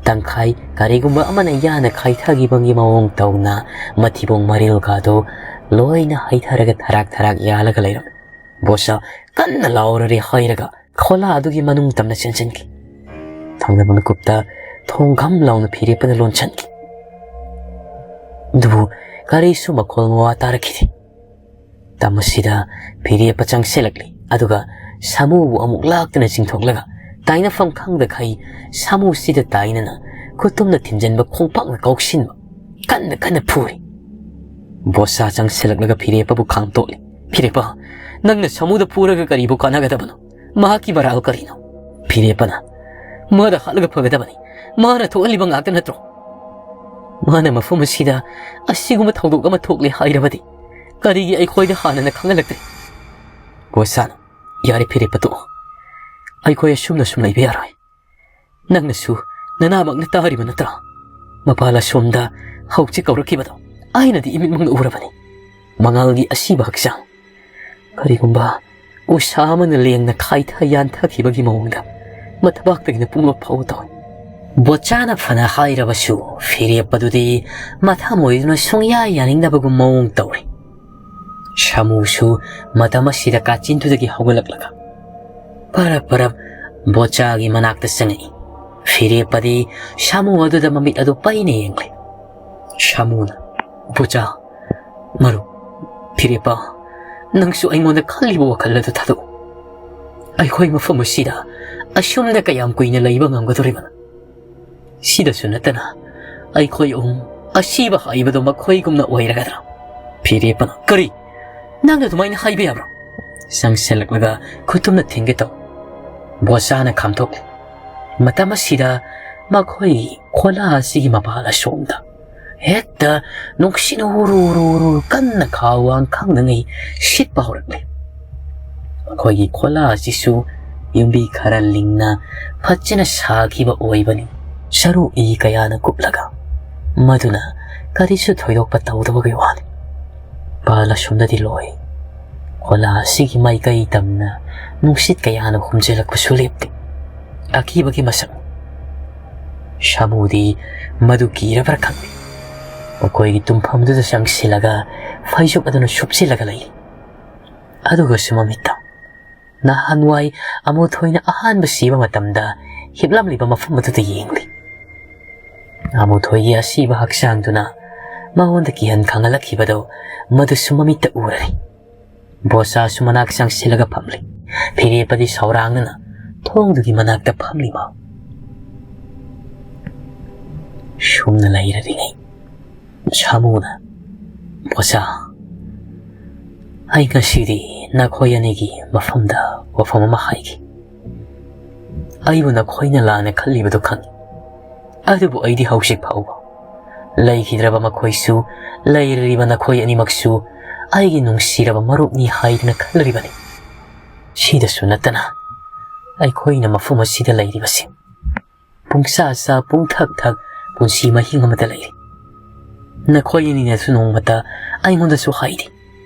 ꯇꯪꯈꯥꯏ, ꯀꯔꯤꯒꯨꯝꯕ ꯑꯃꯅ ꯌꯥꯅ ꯈꯥꯏꯊꯈꯤꯕꯒꯤ ꯃꯑꯣꯡ ꯇꯧꯅ ꯃꯊꯤꯕꯣꯡ ꯃꯔꯤꯜꯒꯗꯨ ꯂꯣꯏꯅ ꯍꯩꯊꯔꯒ ꯊꯔꯥꯛ ꯊꯔꯥꯛ ꯌꯥꯜꯂꯒ ꯂꯩꯔꯝꯃꯤ꯫ ꯕꯣꯁꯥ ꯀꯟꯅ ꯂꯥꯎꯔꯔꯦ ꯍꯥꯏꯔꯒ ꯈꯣꯂꯥ ꯑꯗꯨꯒꯤ ꯃꯅꯨꯡ ꯇꯝꯅ ꯆꯦꯟꯁꯤꯟꯈꯤ꯫ ꯊꯪꯅꯕ ꯃꯤꯀꯨꯞꯇ ꯊꯣꯡ ꯘꯝ ꯂꯥꯎꯅ ꯐꯤꯔꯦꯞꯄꯅ ꯂꯣꯟꯁꯤꯟꯈꯤ꯫ ꯑꯗꯨꯕꯨ ꯀꯔꯤꯁꯨ ꯃꯈꯣꯜ ꯃꯋꯥ ꯇꯥꯔꯛꯈꯤꯗꯦ꯫ ꯃꯇꯝ ꯑꯁꯤꯗ ꯐꯤꯔꯦꯞꯄ ꯆꯪꯁꯤꯜꯂꯛꯂꯤ꯫ ꯑꯗꯨꯒ ꯁꯥꯃꯨꯕꯨ ꯑꯃꯨꯛ ꯂꯥꯛꯇꯨꯅ ꯆꯤꯡꯊꯣꯛꯂꯒ ꯇꯥꯏꯅꯐꯝ ꯈꯪꯗꯈꯩ ꯁꯥꯃꯨꯁꯤꯗ ꯇꯥꯏꯅꯅ ꯈꯨꯇꯨꯝꯅ ꯊꯤꯟꯖꯤꯟꯕ, ꯈꯣꯡꯄꯥꯛꯅ ꯀꯥꯎꯁꯤꯟꯕ, ꯀꯟꯅ ꯀꯟꯅ ꯐꯨꯔꯤ꯫ ꯕꯣꯁꯥ ꯆꯪꯁꯤꯜꯂꯛꯂꯒ ꯐꯤꯔꯦꯞꯄꯕꯨ ꯈꯥꯝꯇꯣꯛꯂꯤ꯫ "ꯐꯤꯔꯦꯞꯄ, ꯅꯪꯅ ꯁꯥꯃꯨꯗ ꯐꯨꯔꯒ ꯀꯔꯤꯕꯨ ꯀꯥꯟꯅꯒꯗꯕꯅꯣ? ꯃꯍꯥꯛꯀꯤ ꯃꯔꯥꯜ ꯀꯔꯤꯅꯣ?" ꯐꯤꯔꯦꯞꯄꯅ, "ꯃꯥꯗ ꯍꯥꯠꯂꯒ ꯐꯒꯗꯕꯅꯤ꯫ ꯃꯥꯅ ꯊꯣꯛꯍꯜꯂꯤꯕ ꯉꯥꯛꯇ ꯅꯠꯇ꯭ꯔꯣ? ꯃꯥꯅ ꯃꯐꯝ ꯑꯁꯤꯗ ꯑꯁꯤꯒꯨꯝꯕ ꯊꯧꯗꯣꯛ ꯑꯃ ꯊꯣꯛꯂꯦ ꯍꯥꯏꯔꯕꯗꯤ ꯀꯔꯤꯒꯤ ꯑꯩꯈꯣꯏꯗ ꯍꯥꯟꯅꯅ ꯈꯪꯍꯜꯂꯛꯇ꯭ꯔꯤ?" ꯕꯣꯁꯥꯅ, "ꯌꯥꯔꯦ ꯐꯤꯔꯦꯞꯄ, ꯇꯣꯛꯑꯣ꯫ ꯑꯩꯈꯣꯏ ꯑꯁꯨꯝꯅ ꯁꯨꯝ ꯂꯩꯕ ꯌꯥꯔꯣꯏ꯫ ꯅꯪꯅꯁꯨ ꯅꯅꯥꯃꯛꯅ ꯇꯥꯔꯤꯕ ꯅꯠꯇ꯭ꯔꯥ? ꯃꯄꯥꯜ ꯑꯁꯣꯝꯗ ꯍꯧꯖꯤꯛ ꯀꯧꯔꯛꯈꯤꯕꯗꯣ ꯑꯩꯅꯗꯤ ꯏꯃꯤꯠꯃꯛꯅ ꯎꯔꯕꯅꯤ꯫ ꯃꯉꯥꯜꯒꯤ ꯑꯁꯤꯕ ꯍꯛꯆꯥꯡ꯫ ꯀꯔꯤꯒꯨꯝꯕ ꯎꯁꯥ ꯑꯃꯅ ꯂꯦꯡꯅ ꯈꯥꯏꯊ ꯌꯥꯟꯊꯈꯤꯕꯒꯤ ꯃꯑꯣꯡꯗ ꯃꯊꯕꯥꯛꯇꯒꯤꯅ ꯄꯨꯝꯂꯣꯞ ꯐꯥꯎꯕ ꯇꯧꯏ꯫ ꯕꯣꯆꯥꯅ ꯐꯅ ꯍꯥꯏꯔꯕꯁꯨ ꯐꯤꯔꯦꯞꯄꯗꯨꯗꯤ ꯃꯊꯃꯣꯏꯗꯨꯅ ꯁꯨꯡꯌꯥ ꯌꯥꯅꯤꯡꯗꯕꯒꯨꯝ ꯃꯑꯣꯡ ꯇꯧꯔꯤ꯫ ꯁꯥꯃꯨꯁꯨ ꯃꯇꯝ ꯑꯁꯤꯗ ꯀꯥꯆꯤꯟꯗꯨꯗꯒꯤ ꯍꯧꯒꯠꯂꯛꯂꯒ ꯄꯔꯞ ꯄꯔꯞ ꯕꯣꯆꯥꯒꯤ ꯃꯅꯥꯛꯇ ꯆꯪꯉꯛꯏ꯫ ꯐꯤꯔꯦꯞꯄꯗꯤ ꯁꯥꯃꯨ ꯑꯗꯨꯗ ꯃꯃꯤꯠ ꯑꯗꯨ ꯄꯩꯅ ꯌꯦꯡꯂꯤ꯫ ꯁꯥꯃꯨꯅ, "ꯕꯣꯆꯥ, ꯃꯔꯨꯞ, ꯐꯤꯔꯦꯞꯄ, ꯅꯪꯁꯨ ꯑꯩꯉꯣꯟꯗ ꯈꯜꯂꯤꯕ ꯋꯥꯈꯜ ꯑꯗꯨ ꯊꯥꯗꯣꯛꯎ꯫ ꯑꯩꯈꯣꯏ ꯃꯐꯝ ꯑꯁꯤꯗ ꯑꯁꯨꯝꯅ ꯀꯌꯥꯝ ꯀꯨꯏꯅ ꯂꯩꯕ ꯉꯝꯒꯗꯧꯔꯤꯕꯅꯣ? ꯁꯤꯗꯁꯨ ꯅꯠꯇꯅ ꯑꯩꯈꯣꯏ ꯑꯍꯨꯝ ꯑꯁꯤꯕ ꯍꯥꯏꯕꯗꯣ ꯃꯈꯣꯏꯒꯨꯝꯅ ꯑꯣꯏꯔꯒꯗ꯭ꯔꯥ?" ꯐꯤꯔꯦꯞꯄꯅ, "ꯀꯔꯤ? ꯅꯪꯅ ꯑꯗꯨꯃꯥꯏꯅ ꯍꯥꯏꯕ ꯌꯥꯕ꯭ꯔꯣ?" ꯆꯪꯁꯤꯜꯂꯛꯂꯒ ꯈꯨꯇꯨꯝꯅ ꯊꯤꯡꯒꯦ ꯇꯧ꯫ ꯕꯣꯆꯥꯅ ꯈꯥꯝꯗꯣꯛꯂꯦ꯫ ꯃꯇꯝ ꯑꯁꯤꯗ ꯃꯈꯣꯏ ꯈꯣꯂꯥ ꯑꯁꯤꯒꯤ ꯃꯄꯥꯜ ꯑꯁꯣꯝꯗ ꯍꯦꯛꯇ ꯅꯨꯡꯁꯤꯠꯅ ꯎꯔꯨ ꯎꯔꯨ ꯎꯔꯨ ꯀꯟꯅ ꯈꯥꯎꯋꯥꯡ ꯈꯪꯗꯉꯩ ꯁꯤꯠꯄ ꯍꯧꯔꯛꯂꯦ꯫ ꯃꯈꯣꯏꯒꯤ ꯈꯣꯂꯥ ꯑꯁꯤꯁꯨ ꯌꯨꯝꯕꯤ ꯈꯔ ꯂꯤꯡꯅ ꯐꯖꯅ ꯁꯥꯈꯤꯕ ꯑꯣꯏꯕꯅꯤ꯫ ꯆꯔꯨ ꯏ ꯀꯌꯥꯅ ꯀꯨꯞꯂꯒ ꯃꯗꯨꯅ ꯀꯔꯤꯁꯨ ꯊꯣꯏꯗꯣꯛꯄ ꯇꯧꯗꯕꯒꯤ ꯋꯥꯅꯤ꯫ ꯄꯥꯜ ꯑꯁꯣꯝꯗꯗꯤ ꯂꯣꯏ꯫ ꯈꯣꯂꯥ ꯑꯁꯤꯒꯤ ꯃꯥꯏꯀꯩ ꯇꯝꯅ ꯅꯨꯡꯁꯤꯠ ꯀꯌꯥꯅ ꯍꯨꯝꯖꯤꯜꯂꯛꯄꯁꯨ ꯂꯦꯞꯇꯦ꯫ ꯑꯀꯤꯕꯒꯤ ꯃꯁꯛ꯫ ꯁꯥꯃꯨꯗꯤ ꯃꯗꯨ ꯀꯤꯔꯕ꯭ꯔꯥ ꯈꯪꯗꯦ꯫ ꯃꯈꯣꯏꯒꯤ ꯇꯨꯝꯐꯝꯗꯨꯗ ꯆꯪꯁꯤꯜꯂꯒ ꯐꯩꯖꯨꯞ ꯑꯗꯨꯅ ꯁꯨꯞꯆꯤꯜꯂꯒ ꯂꯩ꯫ ꯑꯗꯨꯒꯁꯨ ꯃꯃꯤꯠꯇ ꯅꯍꯥꯟꯋꯥꯏ ꯑꯃꯨꯊꯣꯏꯅ ꯑꯍꯥꯟꯕ ꯁꯤꯕ ꯃꯇꯝꯗ ꯍꯤꯞꯂꯝꯂꯤꯕ ꯃꯐꯝ ꯑꯗꯨꯗ ꯌꯦꯡꯂꯤ꯫ ꯑꯃꯨꯊꯣꯏꯒꯤ ꯑꯁꯤꯕ ꯍꯛꯆꯥꯡꯗꯨꯅ ꯃꯉꯣꯟꯗ ꯀꯤꯍꯟ ꯈꯪꯍꯜꯂꯛꯈꯤꯕꯗꯨ ꯃꯗꯨꯁꯨ ꯃꯃꯤꯠꯇ ꯎꯔꯔꯦ꯫ ꯕꯣꯁꯥꯁꯨ ꯃꯅꯥꯛ ꯆꯪꯁꯤꯜꯂꯒ ꯐꯝꯂꯤ꯫ ꯐꯤꯔꯦꯞꯄꯗꯤ ꯁꯥꯎꯔꯥꯡꯅꯅ ꯊꯣꯡꯗꯨꯒꯤ ꯃꯅꯥꯛꯇ ꯐꯝꯂꯤ ꯃꯥ꯫ ꯁꯨꯝꯅ ꯂꯩꯔꯔꯤꯉꯩ ꯁꯥꯃꯨꯅ, "ꯕꯣꯁꯥ, ꯑꯩ ꯉꯁꯤꯗꯤ ꯅꯈꯣꯏ ꯑꯅꯤꯒꯤ ꯃꯐꯝꯗ ꯋꯥꯐꯝ ꯑꯃ ꯍꯥꯏꯒꯦ꯫ ꯑꯩꯕꯨ ꯅꯈꯣꯏꯅ ꯂꯥꯟꯅ ꯈꯜꯂꯤꯕꯗꯨ ꯈꯪꯏ꯫ ꯑꯗꯨꯕꯨ ꯑꯩꯗꯤ ꯍꯧꯖꯤꯛ ꯐꯥꯎꯕ ꯂꯩꯈꯤꯗ꯭ꯔꯕ ꯃꯈꯣꯏꯁꯨ, ꯂꯩꯔꯤꯕ ꯅꯈꯣꯏ ꯑꯅꯤꯃꯛꯁꯨ ꯑꯩꯒꯤ ꯅꯨꯡꯁꯤꯔꯕ ꯃꯔꯨꯞꯅꯤ ꯍꯥꯏꯗꯨꯅ ꯈꯜꯂꯤꯕꯅꯤ꯫ ꯁꯤꯗꯁꯨ ꯅꯠꯇꯅ ꯑꯩꯈꯣꯏꯅ ꯃꯐꯝ ꯑꯁꯤꯗ ꯂꯩꯔꯤꯕꯁꯤ ꯄꯨꯡꯁꯥ ꯁꯥ, ꯄꯨꯡꯊꯛ ꯊꯛ ꯄꯨꯟꯁꯤ ꯃꯍꯤꯡ ꯑꯃꯗ ꯂꯩꯔꯤ꯫ ꯅꯈꯣꯏ ꯑꯅꯤꯅꯁꯨ ꯅꯣꯡꯃꯇ ꯑꯩꯉꯣꯟꯗꯁꯨ ꯍꯥꯏꯗꯦ,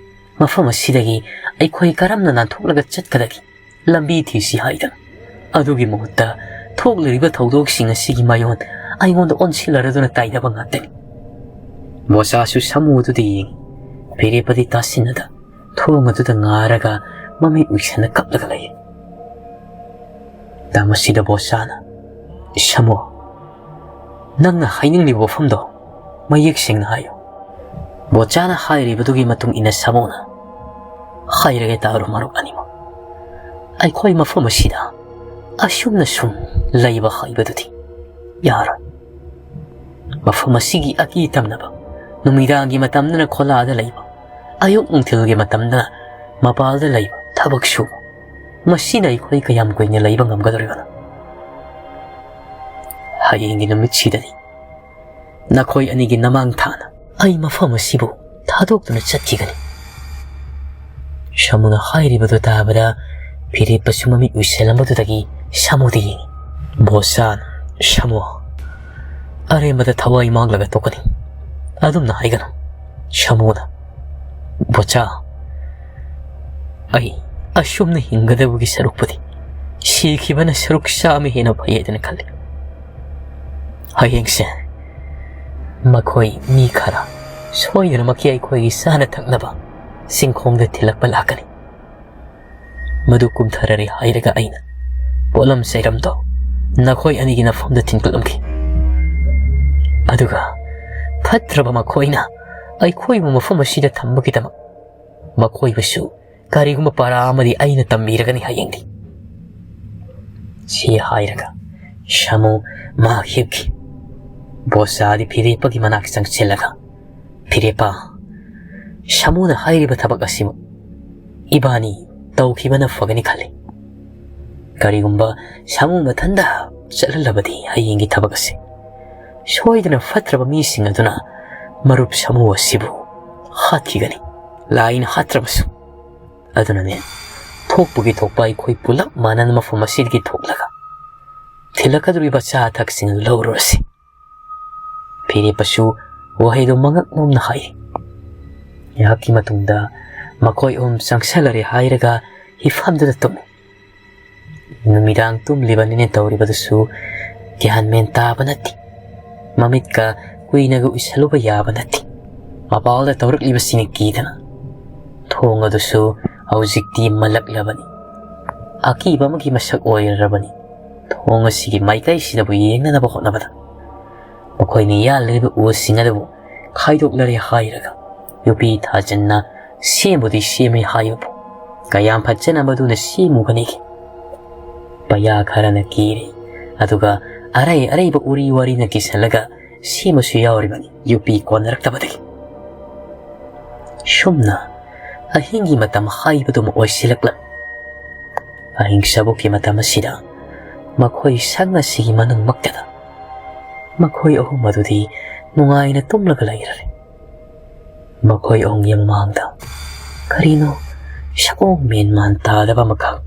ꯃꯐꯝ ꯑꯁꯤꯗꯒꯤ ꯑꯩꯈꯣꯏ ꯀꯔꯝꯅ ꯅꯥꯟꯊꯣꯛꯂꯒ ꯆꯠꯀꯗꯒꯦ, ꯂꯝꯕꯤ ꯊꯤꯁꯤ ꯍꯥꯏꯗꯅ꯫ ꯑꯗꯨꯒꯤ ꯃꯍꯨꯠꯇ ꯊꯣꯛꯂꯤꯕ ꯊꯧꯗꯣꯛꯁꯤꯡ ꯑꯁꯤꯒꯤ ꯃꯥꯌꯣꯟ ꯑꯩꯉꯣꯟꯗ ꯑꯣꯟꯁꯤꯜꯂꯔꯗꯨꯅ ꯇꯥꯏꯗꯕ ꯉꯥꯛꯇꯅꯤ꯫ ꯕꯣꯁꯥꯁꯨ ꯁꯥꯃꯨ ꯑꯗꯨꯗ ꯌꯦꯡꯉꯤ꯫ ꯐꯤꯔꯦꯞꯄꯗꯤ ꯇꯥꯁꯤꯟꯅꯗ ꯊꯣꯡ ꯑꯗꯨꯗ ꯉꯥꯔꯒ ꯃꯃꯤꯠ ꯎꯏꯁꯟꯅ ꯀꯞꯂꯒ ꯂꯩ꯫ ꯇꯥꯃꯁꯤꯗ ꯕꯣꯁꯥꯅ, "ꯁꯥꯃꯨ, ꯅꯪꯅ ꯍꯥꯏꯅꯤꯡꯂꯤꯕ ꯋꯥꯐꯝꯗꯣ ꯃꯌꯦꯛ ꯁꯦꯡꯅ ꯍꯥꯏꯌꯨ꯫" ꯕꯣꯁꯥꯅ ꯍꯥꯏꯔꯤꯕꯗꯨꯒꯤ ꯃꯇꯨꯡ ꯏꯟꯅ ꯁꯥꯃꯨꯅ, "ꯍꯥꯏꯔꯒꯦ ꯇꯥꯔꯣ ꯃꯔꯨꯞ ꯑꯅꯤꯃꯛ, ꯑꯩꯈꯣꯏ ꯃꯐꯝ ꯑꯁꯤꯗ ꯑꯁꯨꯝꯅ ꯁꯨꯝ ꯂꯩꯕ ꯍꯥꯏꯕꯗꯨꯗꯤ ꯌꯥꯔꯣꯏ꯫ ꯃꯐꯝ ꯑꯁꯤꯒꯤ ꯑꯀꯤ ꯇꯝꯅꯕ, ꯅꯨꯃꯤꯗꯥꯡꯒꯤ ꯃꯇꯝꯗꯅ ꯈꯣꯂꯥꯗ ꯂꯩꯕ, ꯑꯌꯨꯛ ꯅꯨꯡꯊꯤꯜꯒꯤ ꯃꯇꯝꯗꯅ ꯃꯄꯥꯜꯗ ꯂꯩꯕ ꯊꯕꯛ ꯁꯨꯕ, ꯃꯁꯤꯅ ꯑꯩꯈꯣꯏ ꯀꯌꯥꯝ ꯀꯨꯏꯅ ꯂꯩꯕ ꯉꯝꯒꯗꯧꯔꯤꯕꯅꯣ? ꯍꯌꯦꯡꯒꯤ ꯅꯨꯃꯤꯠꯁꯤꯗꯗꯤ ꯅꯈꯣꯏ ꯑꯅꯤꯒꯤ ꯅꯃꯥꯡ ꯊꯥꯅ ꯑꯩ ꯃꯐꯝ ꯑꯁꯤꯕꯨ ꯊꯥꯗꯣꯛꯇꯨꯅ ꯆꯠꯈꯤꯒꯅꯤ꯫" ꯁꯥꯃꯨꯅ ꯍꯥꯏꯔꯤꯕꯗꯨ ꯇꯥꯕꯗ ꯐꯤꯔꯦꯞꯄꯁꯨ ꯃꯃꯤꯠ ꯎꯏꯁꯤꯜꯂꯝꯕꯗꯨꯗꯒꯤ ꯁꯥꯃꯨꯗ ꯌꯦꯡꯉꯤ꯫ ꯕꯣꯁꯥꯅ, "ꯁꯥꯃꯨ, ꯑꯔꯦꯝꯕꯗ ꯊꯋꯥꯏ ꯃꯥꯡꯂꯒ ꯇꯣꯛꯀꯅꯤ꯫ ꯑꯗꯨꯝꯅ ꯍꯥꯏꯒꯅꯨ꯫" ꯁꯥꯃꯨꯅ, "ꯕꯣꯁꯥ, ꯑꯩ ꯑꯁꯨꯝꯅ ꯍꯤꯡꯒꯗꯕꯒꯤ ꯁꯔꯨꯛꯄꯨꯗꯤ ꯁꯤꯈꯤꯕꯅ ꯁꯔꯨꯛ ꯆꯥꯝꯃ ꯍꯦꯟꯅ ꯐꯩ ꯍꯥꯏꯗꯅ ꯈꯜꯂꯤ꯫ ꯍꯌꯦꯡꯁꯦ ꯃꯈꯣꯏ ꯃꯤ ꯈꯔ ꯁꯣꯏꯗꯅꯃꯛꯀꯤ ꯑꯩꯈꯣꯏꯒꯤ ꯆꯥꯅ ꯊꯛꯅꯕ ꯆꯤꯡꯈꯣꯡꯗ ꯊꯤꯜꯂꯛꯄ ꯂꯥꯛꯀꯅꯤ꯫ ꯃꯗꯨ ꯀꯨꯝꯊꯔꯔꯦ ꯍꯥꯏꯔꯒ ꯑꯩꯅ ꯄꯣꯠꯂꯝ ꯆꯩꯔꯝꯗꯣ ꯅꯈꯣꯏ ꯑꯅꯤꯒꯤ ꯅꯐꯝꯗ ꯊꯤꯟꯀꯠꯂꯝꯈꯤ꯫ ꯑꯗꯨꯒ ꯐꯠꯇ꯭ꯔꯕ ꯃꯈꯣꯏꯅ ꯑꯩꯈꯣꯏꯕꯨ ꯃꯐꯝ ꯑꯁꯤꯗ ꯊꯝꯕꯒꯤꯗꯃꯛ ꯃꯈꯣꯏꯕꯨꯁꯨ ꯀꯔꯤꯒꯨꯝꯕ ꯄꯔꯥ ꯑꯃꯗꯤ ꯑꯩꯅ ꯇꯝꯕꯤꯔꯒꯅꯤ ꯍꯌꯦꯡꯗꯤ꯫" ꯁꯤ ꯍꯥꯏꯔꯒ ꯁꯥꯃꯨ ꯃꯍꯥꯛ ꯍꯤꯞꯈꯤ꯫ ꯕꯣꯁꯥꯗꯤ ꯐꯤꯔꯦꯞꯄꯒꯤ ꯃꯅꯥꯛ ꯆꯪꯁꯤꯜꯂꯒ, "ꯐꯤꯔꯦꯞꯄ, ꯁꯥꯃꯨꯅ ꯍꯥꯏꯔꯤꯕ ꯊꯕꯛ ꯑꯁꯤꯃꯛ ꯏꯕꯥꯅꯤ ꯇꯧꯈꯤꯕꯅ ꯐꯒꯅꯤ ꯈꯜꯂꯤ꯫ ꯀꯔꯤꯒꯨꯝꯕ ꯁꯥꯃꯨ ꯃꯊꯟꯗ ꯆꯠꯍꯜꯂꯕꯗꯤ ꯍꯌꯦꯡꯒꯤ ꯊꯕꯛ ꯑꯁꯤ ꯁꯣꯏꯗꯅ ꯐꯠꯇ꯭ꯔꯕ ꯃꯤꯁꯤꯡ ꯑꯗꯨꯅ ꯃꯔꯨꯞ ꯁꯥꯃꯨ ꯑꯁꯤꯕꯨ ꯍꯥꯠꯈꯤꯒꯅꯤ꯫ ꯂꯥꯏꯅ ꯍꯥꯠꯇ꯭ꯔꯕꯁꯨ ꯑꯗꯨꯅꯅꯦ, ꯄꯣꯛꯄꯒꯤ ꯊꯣꯛꯄ ꯑꯩꯈꯣꯏ ꯄꯨꯂꯞ ꯃꯥꯟꯅꯅ ꯃꯐꯝ ꯑꯁꯤꯗꯒꯤ ꯊꯣꯛꯂꯒ ꯊꯤꯜꯂꯛꯀꯗꯧꯔꯤꯕ ꯑꯆꯥ ꯑꯊꯛꯁꯤꯡ ꯂꯧꯔꯨꯔꯁꯤ꯫ ꯐꯤꯔꯦꯞꯄꯁꯨ ꯋꯥꯍꯩꯗꯨ ꯃꯉꯛ ꯅꯣꯝꯅ ꯍꯥꯏ꯫ ꯉꯥꯏꯍꯥꯛꯀꯤ ꯃꯇꯨꯡꯗ ꯃꯈꯣꯏ ꯑꯍꯨꯝ ꯆꯪꯁꯜꯂꯔꯦ ꯍꯥꯏꯔꯒ ꯍꯤꯐꯝꯗꯨꯗ ꯇꯨꯝꯃꯤ꯫ ꯅꯨꯃꯤꯗꯥꯡ ꯇꯨꯝꯂꯤꯕꯅꯤꯅ ꯇꯧꯔꯤꯕꯗꯨꯁꯨ ꯒ꯭ꯌꯥꯟ ꯃꯦꯟ ꯇꯥꯕ ꯅꯠꯇꯦ꯫ ꯃꯃꯤꯠꯀ ꯀꯨꯏꯅꯒ ꯎꯏꯁꯜꯂꯨꯕ ꯌꯥꯕ ꯅꯠꯇꯦ꯫ ꯃꯄꯥꯜꯗ ꯇꯧꯔꯛꯂꯤꯕꯁꯤꯅ ꯀꯤꯗꯅ꯫ ꯊꯣꯡ ꯑꯗꯨꯁꯨ ꯍꯧꯖꯤꯛꯇꯤ ꯃꯜꯂꯛꯂꯕꯅꯤ꯫ ꯑꯀꯤꯕ ꯑꯃꯒꯤ ꯃꯁꯛ ꯑꯣꯏꯔꯔꯕꯅꯤ꯫ ꯊꯣꯡ ꯑꯁꯤꯒꯤ ꯃꯥꯏꯀꯩꯁꯤꯗꯕꯨ ꯌꯦꯡꯅꯅꯕ ꯍꯣꯠꯅꯕꯗ ꯃꯈꯣꯏꯅ ꯌꯥꯜꯂꯤꯕ ꯎꯁꯤꯡ ꯑꯗꯨꯕꯨ ꯈꯥꯏꯗꯣꯛꯂꯔꯦ ꯍꯥꯏꯔꯒ ꯌꯨꯄꯤ ꯊꯥꯖꯟꯅ ꯁꯦꯝꯕꯨꯗꯤ ꯁꯦꯝꯃꯤ ꯍꯥꯏꯕꯕꯨ ꯀꯌꯥꯝ ꯐꯖꯅ ꯃꯗꯨꯅ ꯁꯦꯝꯃꯨꯒꯅꯤꯒꯦ? ꯄꯩꯌꯥ ꯈꯔꯅ ꯀꯤꯔꯤ, ꯑꯗꯨꯒ ꯑꯔꯩ ꯑꯔꯩꯕ ꯎꯔꯤ ꯋꯥꯔꯤꯅ ꯀꯤꯁꯜꯂꯒ ꯁꯦꯝꯕꯁꯨ ꯌꯥꯎꯔꯤꯕꯅꯤ, ꯌꯨꯄꯤ ꯀꯣꯟꯅꯔꯛꯇꯕꯗꯒꯤ꯫ ꯁꯨꯝꯅ ꯑꯍꯤꯡꯒꯤ ꯃꯇꯝ ꯍꯥꯏꯕꯗꯨꯃ ꯑꯣꯏꯁꯤꯜꯂꯛꯂꯝꯃꯤ꯫ ꯑꯍꯤꯡ ꯁꯕꯨꯛꯀꯤ ꯃꯇꯝ ꯑꯁꯤꯗ ꯃꯈꯣꯏ ꯁꯪ ꯑꯁꯤꯒꯤ ꯃꯅꯨꯡꯃꯛꯇꯗ ꯃꯈꯣꯏ ꯑꯍꯨꯝ ꯑꯗꯨꯗꯤ ꯅꯨꯡꯉꯥꯏꯅ ꯇꯨꯝꯂꯒ ꯂꯩꯔꯔꯦ꯫ ꯃꯈꯣꯏ ꯑꯍꯨꯝꯒꯤ ꯃꯃꯥꯡꯗ ꯀꯔꯤꯅꯣ ꯁꯑꯣꯡ ꯃꯦꯟ ꯃꯥꯟ ꯇꯥꯗꯕ ꯑꯃꯈꯛ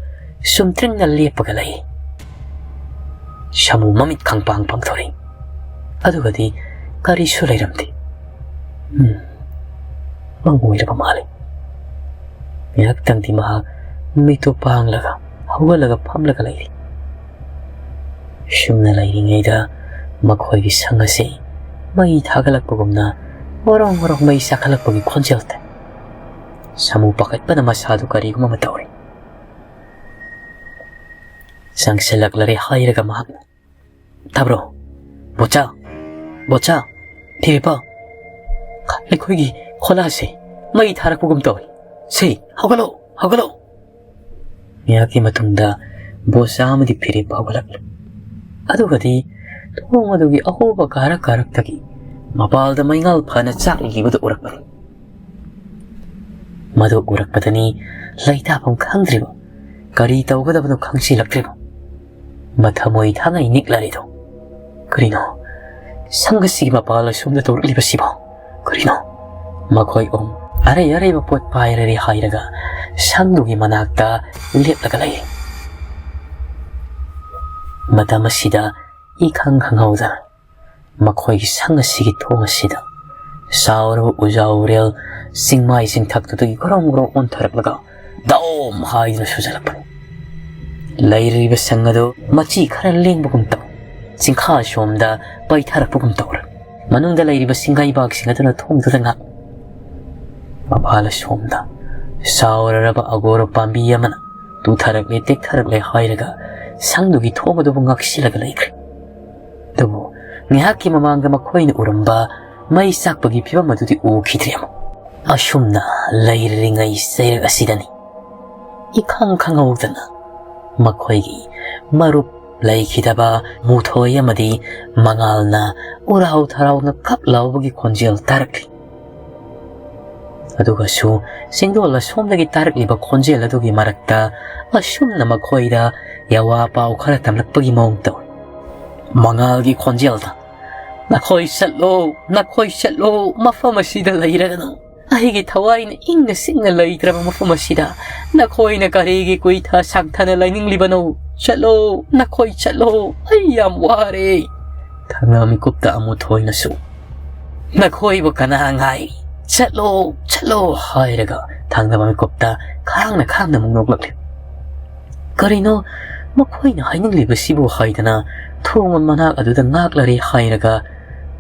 ꯆꯨꯝꯗ꯭ꯔꯤꯡꯅ ꯂꯦꯞꯄꯒ ꯂꯩ꯫ ꯁꯥꯃꯨ ꯃꯃꯤꯠ ꯈꯪꯄꯥꯡ ꯄꯥꯡꯊꯣꯔꯛꯏ꯫ ꯑꯗꯨꯒꯗꯤ ꯀꯔꯤꯁꯨ ꯂꯩꯔꯝꯗꯦ꯫ ꯎꯝ, ꯃꯪ ꯑꯣꯏꯔꯕ ꯃꯥꯜꯂꯤ꯫ ꯉꯥꯏꯍꯥꯛꯇꯪꯗꯤ ꯃꯍꯥꯛ ꯃꯤꯠꯇꯨ ꯄꯥꯡꯂꯒ ꯍꯧꯒꯠꯂꯒ ꯐꯝꯂꯒ ꯂꯩꯔꯤ꯫ ꯁꯨꯝꯅ ꯂꯩꯔꯤꯉꯩꯗ ꯃꯈꯣꯏꯒꯤ ꯁꯪ ꯑꯁꯤ ꯃꯩ ꯊꯥꯒꯠꯂꯛꯄꯒꯨꯝꯅ ꯍꯣꯔꯣꯡ ꯍꯣꯔꯣꯡ ꯃꯩ ꯆꯥꯈꯠꯂꯛꯄꯒꯤ ꯈꯣꯟꯖꯦꯜ ꯇꯥꯏ꯫ ꯁꯥꯃꯨ ꯄꯥꯈꯠꯄꯅ ꯃꯁꯥꯗꯨ ꯀꯔꯤꯒꯨꯝꯕ ꯑꯃ ꯇꯧꯔꯤ꯫ ꯆꯪꯁꯤꯜꯂꯛꯂꯔꯦ ꯍꯥꯏꯔꯒ ꯃꯍꯥꯛꯅ, "ꯇꯥꯕ꯭ꯔꯣ? ꯕꯣꯆꯥ, ꯕꯣꯆꯥ, ꯐꯤꯔꯦꯞꯄ, ꯑꯩꯈꯣꯏꯒꯤ ꯈꯣꯂꯥꯁꯦ ꯃꯩ ꯊꯥꯔꯛꯄꯒꯨꯝ ꯇꯧꯏ꯫ ꯁꯦ, ꯍꯧꯒꯠꯂꯣ, ꯍꯧꯒꯠꯂꯣ!" ꯉꯥꯏꯍꯥꯛꯀꯤ ꯃꯇꯨꯡꯗ ꯕꯣꯆꯥ ꯑꯃꯗꯤ ꯐꯤꯔꯦꯞꯄ ꯍꯧꯒꯠꯂꯛꯂꯦ꯫ ꯑꯗꯨꯒꯗꯤ ꯊꯣꯡ ꯑꯗꯨꯒꯤ ꯑꯍꯣꯕ ꯀꯥꯔꯛ ꯀꯥꯔꯛꯇꯒꯤ ꯃꯄꯥꯜꯗ ꯃꯩꯉꯥꯜ ꯐꯅ ꯆꯥꯛꯂꯤꯕꯗꯨ ꯎꯔꯛꯄꯅꯤ꯫ ꯃꯗꯨ ꯎꯔꯛꯄꯗꯅꯤ ꯂꯩꯇꯥꯐꯝ ꯈꯪꯗ꯭ꯔꯤꯕ, ꯀꯔꯤ ꯇꯧꯒꯗꯕꯅꯣ ꯈꯪꯁꯤꯜꯂꯛꯇ꯭ꯔꯤꯕ ꯃꯊꯃꯣꯏ ꯊꯥꯉꯩ ꯅꯤꯛꯂꯔꯤꯗꯣ꯫ ꯀꯔꯤꯅꯣ? ꯁꯪ ꯑꯁꯤꯒꯤ ꯃꯄꯥꯜ ꯑꯁꯣꯝꯗ ꯇꯧꯔꯛꯂꯤꯕꯁꯤꯕꯣ? ꯀꯔꯤꯅꯣ? ꯃꯈꯣꯏ ꯑꯍꯨꯝ ꯑꯔꯩ ꯑꯔꯩꯕ ꯄꯣꯠ ꯄꯥꯏꯔꯔꯦ ꯍꯥꯏꯔꯒ ꯁꯪꯗꯨꯒꯤ ꯃꯅꯥꯛꯇ ꯂꯦꯞꯂꯒ ꯂꯩꯔꯦ꯫ ꯃꯇꯝ ꯑꯁꯤꯗ ꯏꯈꯪ ꯈꯪꯍꯧꯗꯅ ꯃꯈꯣꯏꯒꯤ ꯁꯪ ꯑꯁꯤꯒꯤ ꯊꯣꯡ ꯑꯁꯤꯗ ꯆꯥꯎꯔꯕ ꯎꯖꯥꯎ ꯎꯔꯦꯜ ꯆꯤꯡꯃꯥꯏ ꯆꯤꯡꯊꯛꯇꯨꯗꯒꯤ ꯒ꯭ꯔꯣꯡ ꯒ꯭ꯔꯣꯡ ꯑꯣꯟꯊꯔꯛꯂꯒ ꯗꯣꯝ ꯍꯥꯏꯗꯨꯅ ꯁꯨꯖꯜꯂꯛꯄꯅꯤ꯫ ꯂꯩꯔꯤꯕ ꯁꯪ ꯑꯗꯨ ꯃꯆꯤ ꯈꯔ ꯂꯦꯡꯕꯒꯨꯝ ꯇꯧ, ꯆꯤꯡꯈꯥ ꯁꯣꯝꯗ ꯄꯩꯊꯔꯛꯄꯒꯨꯝ ꯇꯧꯔꯦ꯫ ꯃꯅꯨꯡꯗ ꯂꯩꯔꯤꯕ ꯁꯤꯡꯒꯩꯕꯥꯛꯁꯤꯡ ꯑꯗꯨꯅ ꯊꯣꯡꯗꯨꯗ ꯉꯥꯛ ꯃꯄꯥꯜ ꯑꯁꯣꯝꯗ ꯆꯥꯎꯔꯔꯕ ꯑꯒꯣꯔ ꯄꯥꯝꯕꯤ ꯑꯃꯅ ꯇꯨꯊꯔꯛꯂꯦ, ꯇꯦꯛꯊꯔꯛꯂꯦ ꯍꯥꯏꯔꯒ ꯁꯪꯗꯨꯒꯤ ꯊꯣꯡ ꯑꯗꯨꯕꯨ ꯉꯥꯛꯁꯤꯜꯂꯒ ꯂꯩꯈ꯭ꯔꯦ꯫ ꯑꯗꯨꯕꯨ ꯉꯥꯏꯍꯥꯛꯀꯤ ꯃꯃꯥꯡꯗ ꯃꯈꯣꯏꯅ ꯎꯔꯝꯕ ꯃꯩ ꯆꯥꯛꯄꯒꯤ ꯐꯤꯕꯝ ꯑꯗꯨꯗꯤ ꯎꯈꯤꯗ꯭ꯔꯦ ꯑꯃꯨꯛ꯫ ꯑꯁꯨꯝꯅ ꯂꯩꯔꯤꯉꯩ ꯆꯩꯔꯛ ꯑꯁꯤꯗꯅꯤ ꯏꯈꯪ ꯈꯪꯍꯧꯗꯅ ꯃꯈꯣꯏꯒꯤ ꯃꯔꯨꯞ ꯂꯩꯈꯤꯗꯕ ꯃꯨꯊꯣꯏ ꯑꯃꯗꯤ ꯃꯉꯥꯜꯅ ꯎꯔꯥꯎ ꯊꯔꯥꯎꯅ ꯀꯞ ꯂꯥꯎꯕꯒꯤ ꯈꯣꯟꯖꯦꯜ ꯇꯥꯔꯛꯂꯤ꯫ ꯑꯗꯨꯒꯁꯨ ꯆꯤꯡꯗꯣꯜ ꯑꯁꯣꯝꯗꯒꯤ ꯇꯥꯔꯛꯂꯤꯕ ꯈꯣꯟꯖꯦꯜ ꯑꯗꯨꯒꯤ ꯃꯔꯛꯇ ꯑꯁꯨꯝꯅ ꯃꯈꯣꯏꯗ ꯌꯥꯋꯥ ꯄꯥꯎ ꯈꯔ ꯇꯝꯂꯛꯄꯒꯤ ꯃꯑꯣꯡ ꯇꯧꯏ꯫ ꯃꯉꯥꯜꯒꯤ ꯈꯣꯟꯖꯦꯜꯗ, "ꯅꯈꯣꯏ ꯆꯠꯂꯣ, ꯅꯈꯣꯏ ꯆꯠꯂꯣ, ꯃꯐꯝ ꯑꯁꯤꯗ ꯂꯩꯔꯒꯅꯨ꯫ ꯑꯩꯒꯤ ꯊꯋꯥꯏꯅ ꯏꯪꯅ ꯆꯤꯛꯅ ꯂꯩꯇ꯭ꯔꯕ ꯃꯐꯝ ꯑꯁꯤꯗ ꯅꯈꯣꯏꯅ ꯀꯔꯤꯒꯤ ꯀꯨꯏꯊ ꯁꯥꯡꯊꯅ ꯂꯩꯅꯤꯡꯂꯤꯕꯅꯣ? ꯆꯠꯂꯣ, ꯅꯈꯣꯏ ꯆꯠꯂꯣ, ꯑꯩ ꯌꯥꯝ ꯋꯥꯔꯦ"꯫ ꯊꯪꯅ ꯃꯤꯀꯨꯞꯇ ꯑꯃꯨꯊꯣꯏꯅꯁꯨ, "ꯅꯈꯣꯏꯕꯨ ꯀꯅꯥ ꯉꯥꯏꯔꯤ? ꯆꯠꯂꯣ, ꯆꯠꯂꯣ" ꯍꯥꯏꯔꯒ ꯊꯪꯅꯕ ꯃꯤꯀꯨꯞꯇ ꯈꯥꯡꯅ ꯈꯥꯡꯅ ꯑꯃꯨꯛ ꯅꯣꯛꯂꯛꯂꯤ꯫ ꯀꯔꯤꯅꯣ ꯃꯈꯣꯏꯅ ꯍꯥꯏꯅꯤꯡꯂꯤꯕꯁꯤꯕꯨ ꯍꯥꯏꯗꯅ ꯊꯣꯡ ꯃꯅꯥꯛ ꯑꯗꯨꯗ ꯉꯥꯛꯂꯔꯦ ꯍꯥꯏꯔꯒ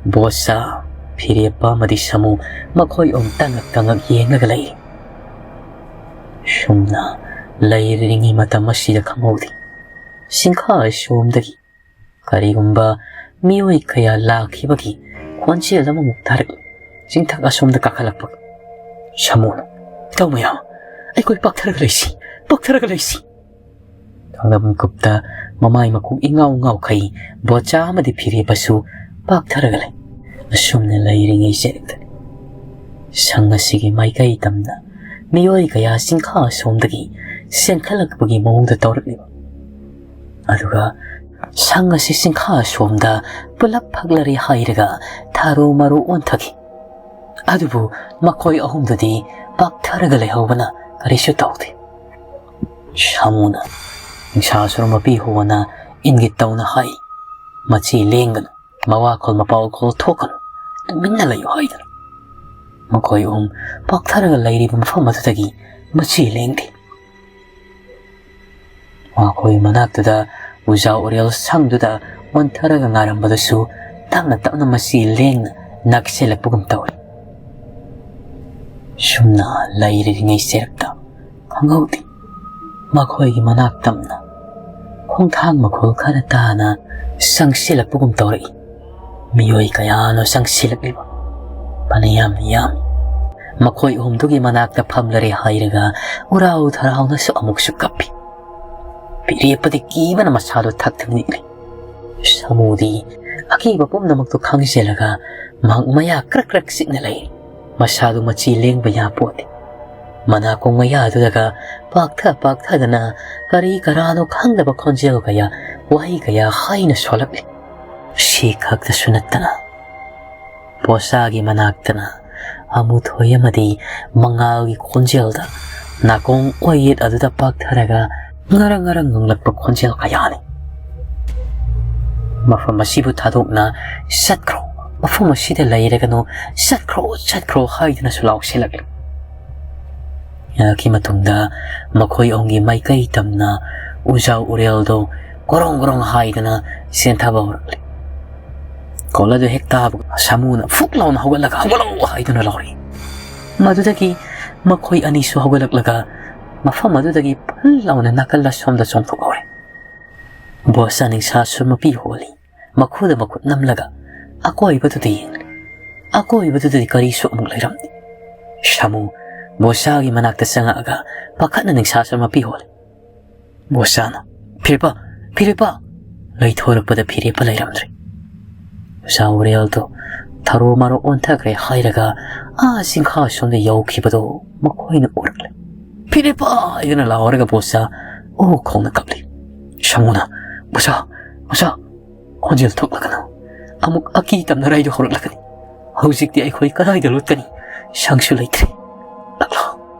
ꯕꯣꯆꯥ, ꯐꯤꯔꯦꯞꯄ ꯑꯃꯗꯤ ꯁꯥꯃꯨ ꯃꯈꯣꯏ ꯑꯍꯨꯝ ꯇꯉꯛ ꯇꯉꯛ ꯌꯦꯡꯂꯒ ꯂꯩꯔꯤ꯫ ꯁꯨꯝꯅ ꯂꯩꯔꯤꯉꯩ ꯃꯇꯝ ꯑꯁꯤꯗ ꯈꯪꯍꯧꯗꯦ꯫ ꯆꯤꯡꯈꯥ ꯑꯁꯣꯝꯗꯒꯤ ꯀꯔꯤꯒꯨꯝꯕ ꯃꯤꯑꯣꯏ ꯀꯌꯥ ꯂꯥꯛꯈꯤꯕꯒꯤ ꯈꯣꯟꯖꯦꯜ ꯑꯃꯃꯨꯛ ꯇꯥꯔꯛꯏ꯫ ꯆꯤꯡꯊꯛ ꯑꯁꯣꯝꯗ ꯀꯥꯈꯠꯂꯛꯄ ꯁꯥꯃꯨꯅ, "ꯏꯇꯥꯎ ꯃꯌꯥꯝ, ꯑꯩꯈꯣꯏ ꯄꯥꯛꯊꯔꯒ ꯂꯩꯁꯤ, ꯄꯥꯛꯊꯔꯒ ꯂꯩꯁꯤ"꯫ ꯊꯪꯅꯕ ꯃꯤꯀꯨꯞꯇ ꯃꯃꯥꯏ ꯃꯀꯣꯛ ꯏꯉꯥꯎ ꯉꯥꯎꯈꯩ ꯕꯣꯆꯥ ꯑꯃꯗꯤ ꯐꯤꯔꯦꯞꯄꯁꯨ ꯄꯥꯛꯊꯔꯒ ꯂꯩ꯫ ꯑꯁꯨꯝꯅ ꯂꯩꯔꯤꯉꯩ ꯆꯦꯔꯛꯇꯅꯤ ꯁꯪ ꯑꯁꯤꯒꯤ ꯃꯥꯏꯀꯩ ꯇꯝꯅ ꯃꯤꯑꯣꯏ ꯀꯌꯥ ꯆꯤꯡꯈꯥ ꯑꯁꯣꯝꯗꯒꯤ ꯆꯦꯟꯈꯠꯂꯛꯄꯒꯤ ꯃꯑꯣꯡꯗ ꯇꯧꯔꯛꯂꯤꯕ꯫ ꯑꯗꯨꯒ ꯁꯪ ꯑꯁꯤ ꯆꯤꯡꯈꯥ ꯑꯁꯣꯝꯗ ꯄꯨꯂꯞ ꯐꯛꯂꯔꯦ ꯍꯥꯏꯔꯒ ꯊꯥꯔꯨ ꯃꯥꯔꯨ ꯑꯣꯟꯊꯈꯤ꯫ ꯑꯗꯨꯕꯨ ꯃꯈꯣꯏ ꯑꯍꯨꯝꯗꯨꯗꯤ ꯄꯥꯛꯊꯔꯒ ꯂꯩꯍꯧꯕꯅ ꯀꯔꯤꯁꯨ ꯇꯧꯗꯦ꯫ ꯁꯥꯃꯨꯅ ꯅꯤꯡꯁꯥꯁꯨꯔ ꯃꯄꯤ ꯍꯣꯅ ꯏꯪꯒꯤꯠ ꯇꯧꯅ ꯍꯥꯏ, "ꯃꯆꯤ ꯂꯦꯡꯒꯅꯨ, ꯃꯋꯥꯈꯣꯜ ꯃꯄꯥꯎꯈꯣꯜ ꯊꯣꯛꯀꯅꯨ, ꯇꯨꯃꯤꯟꯅ ꯂꯩꯌꯨ" ꯍꯥꯏꯗꯅ꯫ ꯃꯈꯣꯏ ꯑꯍꯨꯝ ꯄꯥꯛꯊꯔꯒ ꯂꯩꯔꯤꯕ ꯃꯐꯝ ꯑꯗꯨꯗꯒꯤ ꯃꯆꯤ ꯂꯦꯡꯗꯦ꯫ ꯃꯈꯣꯏ ꯃꯅꯥꯛꯇꯨꯗ ꯎꯖꯥ ꯎꯔꯦꯜ ꯁꯪꯗꯨꯗ ꯑꯣꯟꯊꯔꯒ ꯉꯥꯏꯔꯝꯕꯗꯨꯁꯨ ꯇꯞꯅ ꯇꯞꯅ ꯃꯆꯤ ꯂꯦꯡꯅ ꯅꯛꯁꯤꯜꯂꯛꯄꯒꯨꯝ ꯇꯧꯏ꯫ ꯁꯨꯝꯅ ꯂꯩꯔꯤꯉꯩ ꯆꯩꯔꯛꯇ ꯈꯪꯍꯧꯗꯦ꯫ ꯃꯈꯣꯏꯒꯤ ꯃꯅꯥꯛ ꯇꯝꯅ ꯈꯣꯡꯊꯥꯡ ꯃꯈꯣꯜ ꯈꯔ ꯇꯥꯅ ꯆꯪꯁꯤꯜꯂꯛꯄꯒꯨꯝ ꯇꯧꯔꯛꯏ꯫ ꯃꯤꯑꯣꯏ ꯀꯌꯥꯅ ꯆꯪꯁꯤꯜꯂꯛꯂꯤꯕ ꯐꯅ ꯌꯥꯝꯅ ꯌꯥꯝꯃꯤ꯫ ꯃꯈꯣꯏ ꯑꯍꯨꯝꯗꯨꯒꯤ ꯃꯅꯥꯛꯇ ꯐꯝꯂꯔꯦ ꯍꯥꯏꯔꯒ ꯎꯔꯥꯎ ꯊꯔꯥꯎꯅꯁꯨ ꯑꯃꯨꯛꯁꯨ ꯀꯞꯄꯤ꯫ ꯐꯤꯔꯦꯞꯄꯗꯤ ꯀꯤꯕꯅ ꯃꯁꯥꯗꯣ ꯊꯛ ꯊꯛ ꯅꯤꯛꯂꯤ꯫ ꯁꯥꯃꯨꯗꯤ ꯑꯀꯤꯕ ꯄꯨꯝꯅꯃꯛꯇꯨ ꯈꯪꯖꯤꯜꯂꯒ ꯃꯍꯥꯛ ꯃꯌꯥ ꯀ꯭ꯔꯛ ꯀ꯭ꯔꯛ ꯆꯤꯛꯅ ꯂꯩꯔꯤ꯫ ꯃꯁꯥꯗꯨ ꯃꯆꯤ ꯂꯦꯡꯕ ꯌꯥꯄꯣꯠꯇꯦ꯫ ꯃꯅꯥꯀꯣꯡ ꯃꯌꯥꯗꯨꯗꯒ ꯄꯥꯛꯊ ꯄꯥꯛꯊꯗꯅ ꯀꯔꯤ ꯀꯔꯥꯅꯣ ꯈꯪꯗꯕ ꯈꯣꯟꯖꯦꯜ ꯀꯌꯥ, ꯋꯥꯍꯩ ꯀꯌꯥ ꯍꯥꯏꯅ ꯁꯣꯜꯂꯛꯂꯤ꯫ ꯁꯤ ꯈꯛꯇꯁꯨ ꯅꯠꯇꯅ ꯕꯣꯁꯥꯒꯤ ꯃꯅꯥꯛꯇꯅ ꯑꯃꯨꯊꯣꯏ ꯑꯃꯗꯤ ꯃꯉꯥꯜꯒꯤ ꯈꯣꯟꯖꯦꯜꯗ ꯅꯥꯀꯣꯡ ꯑꯣꯏꯌꯦꯠ ꯑꯗꯨꯗ ꯄꯥꯛꯊꯔꯒ ꯉꯔꯪ ꯉꯔꯪ ꯉꯪꯂꯛꯄ ꯈꯣꯟꯖꯦꯜ ꯀꯌꯥꯅꯤ꯫ "ꯃꯐꯝ ꯑꯁꯤꯕꯨ ꯊꯥꯗꯣꯛꯅ ꯆꯠꯈ꯭ꯔꯣ, ꯃꯐꯝ ꯑꯁꯤꯗ ꯂꯩꯔꯒꯅꯨ, ꯆꯠꯈ꯭ꯔꯣ, ꯆꯠꯈ꯭ꯔꯣ" ꯍꯥꯏꯗꯨꯅꯁꯨ ꯂꯥꯎꯁꯤꯜꯂꯛꯂꯤ꯫ ꯉꯥꯏꯍꯥꯛꯀꯤ ꯃꯇꯨꯡꯗ ꯃꯈꯣꯏ ꯑꯍꯨꯝꯒꯤ ꯃꯥꯏꯀꯩ ꯇꯝꯅ ꯎꯖꯥꯎ ꯎꯔꯦꯜꯗꯣ ꯒꯣꯔꯣꯡ ꯒꯣꯔꯣꯡ ꯍꯥꯏꯗꯨꯅ ꯆꯦꯟꯊꯕ ꯍꯧꯔꯛꯂꯤ꯫ ꯀꯣꯜ ꯑꯗꯨ ꯍꯦꯛ ꯇꯥꯕꯒ ꯁꯥꯃꯨꯅ ꯐꯨꯛ ꯂꯥꯎꯅ ꯍꯧꯒꯠꯂꯒ "ꯍꯧꯒꯠꯂꯣ" ꯍꯥꯏꯗꯨꯅ ꯂꯥꯎꯔꯛꯏ꯫ ꯃꯗꯨꯗꯒꯤ ꯃꯈꯣꯏ ꯑꯅꯤꯁꯨ ꯍꯧꯒꯠꯂꯛꯂꯒ ꯃꯐꯝ ꯑꯗꯨꯗꯒꯤ ꯐꯜ ꯂꯥꯎꯅ ꯅꯥꯀꯜ ꯑꯁꯣꯝꯗ ꯆꯣꯡꯊꯣꯛꯍꯧꯔꯦ꯫ ꯕꯣꯁꯥ ꯅꯤꯡꯁꯥ ꯁꯨꯔ ꯃꯄꯤ ꯍꯣꯜꯂꯤ꯫ ꯃꯈꯨꯗ ꯃꯈꯨꯠ ꯅꯝꯂꯒ ꯑꯀꯣꯏꯕꯗꯨꯗ ꯌꯦꯡꯂꯤ꯫ ꯑꯀꯣꯏꯕꯗꯨꯗꯗꯤ ꯀꯔꯤꯁꯨ ꯑꯃꯨꯛ ꯂꯩꯔꯝꯗꯦ꯫ ꯁꯥꯃꯨ ꯕꯣꯁꯥꯒꯤ ꯃꯅꯥꯛꯇ ꯆꯪꯉꯛꯑꯒ ꯄꯥꯈꯠꯅ ꯅꯤꯡꯁꯥ ꯁꯨꯔ ꯃꯄꯤ ꯍꯣꯜꯂꯤ꯫ ꯕꯣꯁꯥꯅ, "ꯐꯤꯔꯦꯞꯄ! ꯐꯤꯔꯦꯞꯄ!" ꯂꯩꯊꯣꯔꯛꯄꯗ ꯐꯤꯔꯦꯞꯄ ꯂꯩꯔꯝꯗ꯭ꯔꯦ꯫ ꯎꯖꯥ ꯎꯔꯦꯜꯗꯣ ꯊꯔꯣ ꯃꯥꯔꯣ ꯑꯣꯟꯊꯈ꯭ꯔꯦ ꯍꯥꯏꯔꯒ ꯑꯥ ꯆꯤꯡꯈꯥ ꯁꯣꯝꯗ ꯌꯧꯈꯤꯕꯗꯣ ꯃꯈꯣꯏꯅ ꯎꯔꯛꯂꯦ꯫ "ꯐꯤꯔꯦꯞꯄ!" ꯍꯥꯏꯗꯨꯅ ꯂꯥꯎꯔꯒ ꯕꯣꯁꯥ ꯑꯣ ꯈꯣꯡꯅ ꯀꯞꯂꯤ꯫ ꯁꯥꯃꯨꯅ, "ꯕꯣꯁꯥ! ꯕꯣꯁꯥ! ꯈꯣꯟꯖꯦꯜ ꯊꯣꯛꯂꯒꯅꯨ꯫ ꯑꯃꯨꯛ ꯑꯀꯤ ꯇꯝꯅꯔꯥꯏꯗꯨ ꯍꯧꯔꯛꯂꯒꯅꯤ꯫ ꯍꯧꯖꯤꯛꯇꯤ ꯑꯩꯈꯣꯏ ꯀꯗꯥꯏꯗ ꯂꯣꯠꯀꯅꯤ? ꯁꯪꯁꯨ ꯂꯩꯇ꯭ꯔꯦ꯫ ꯂꯥꯛꯂꯣ,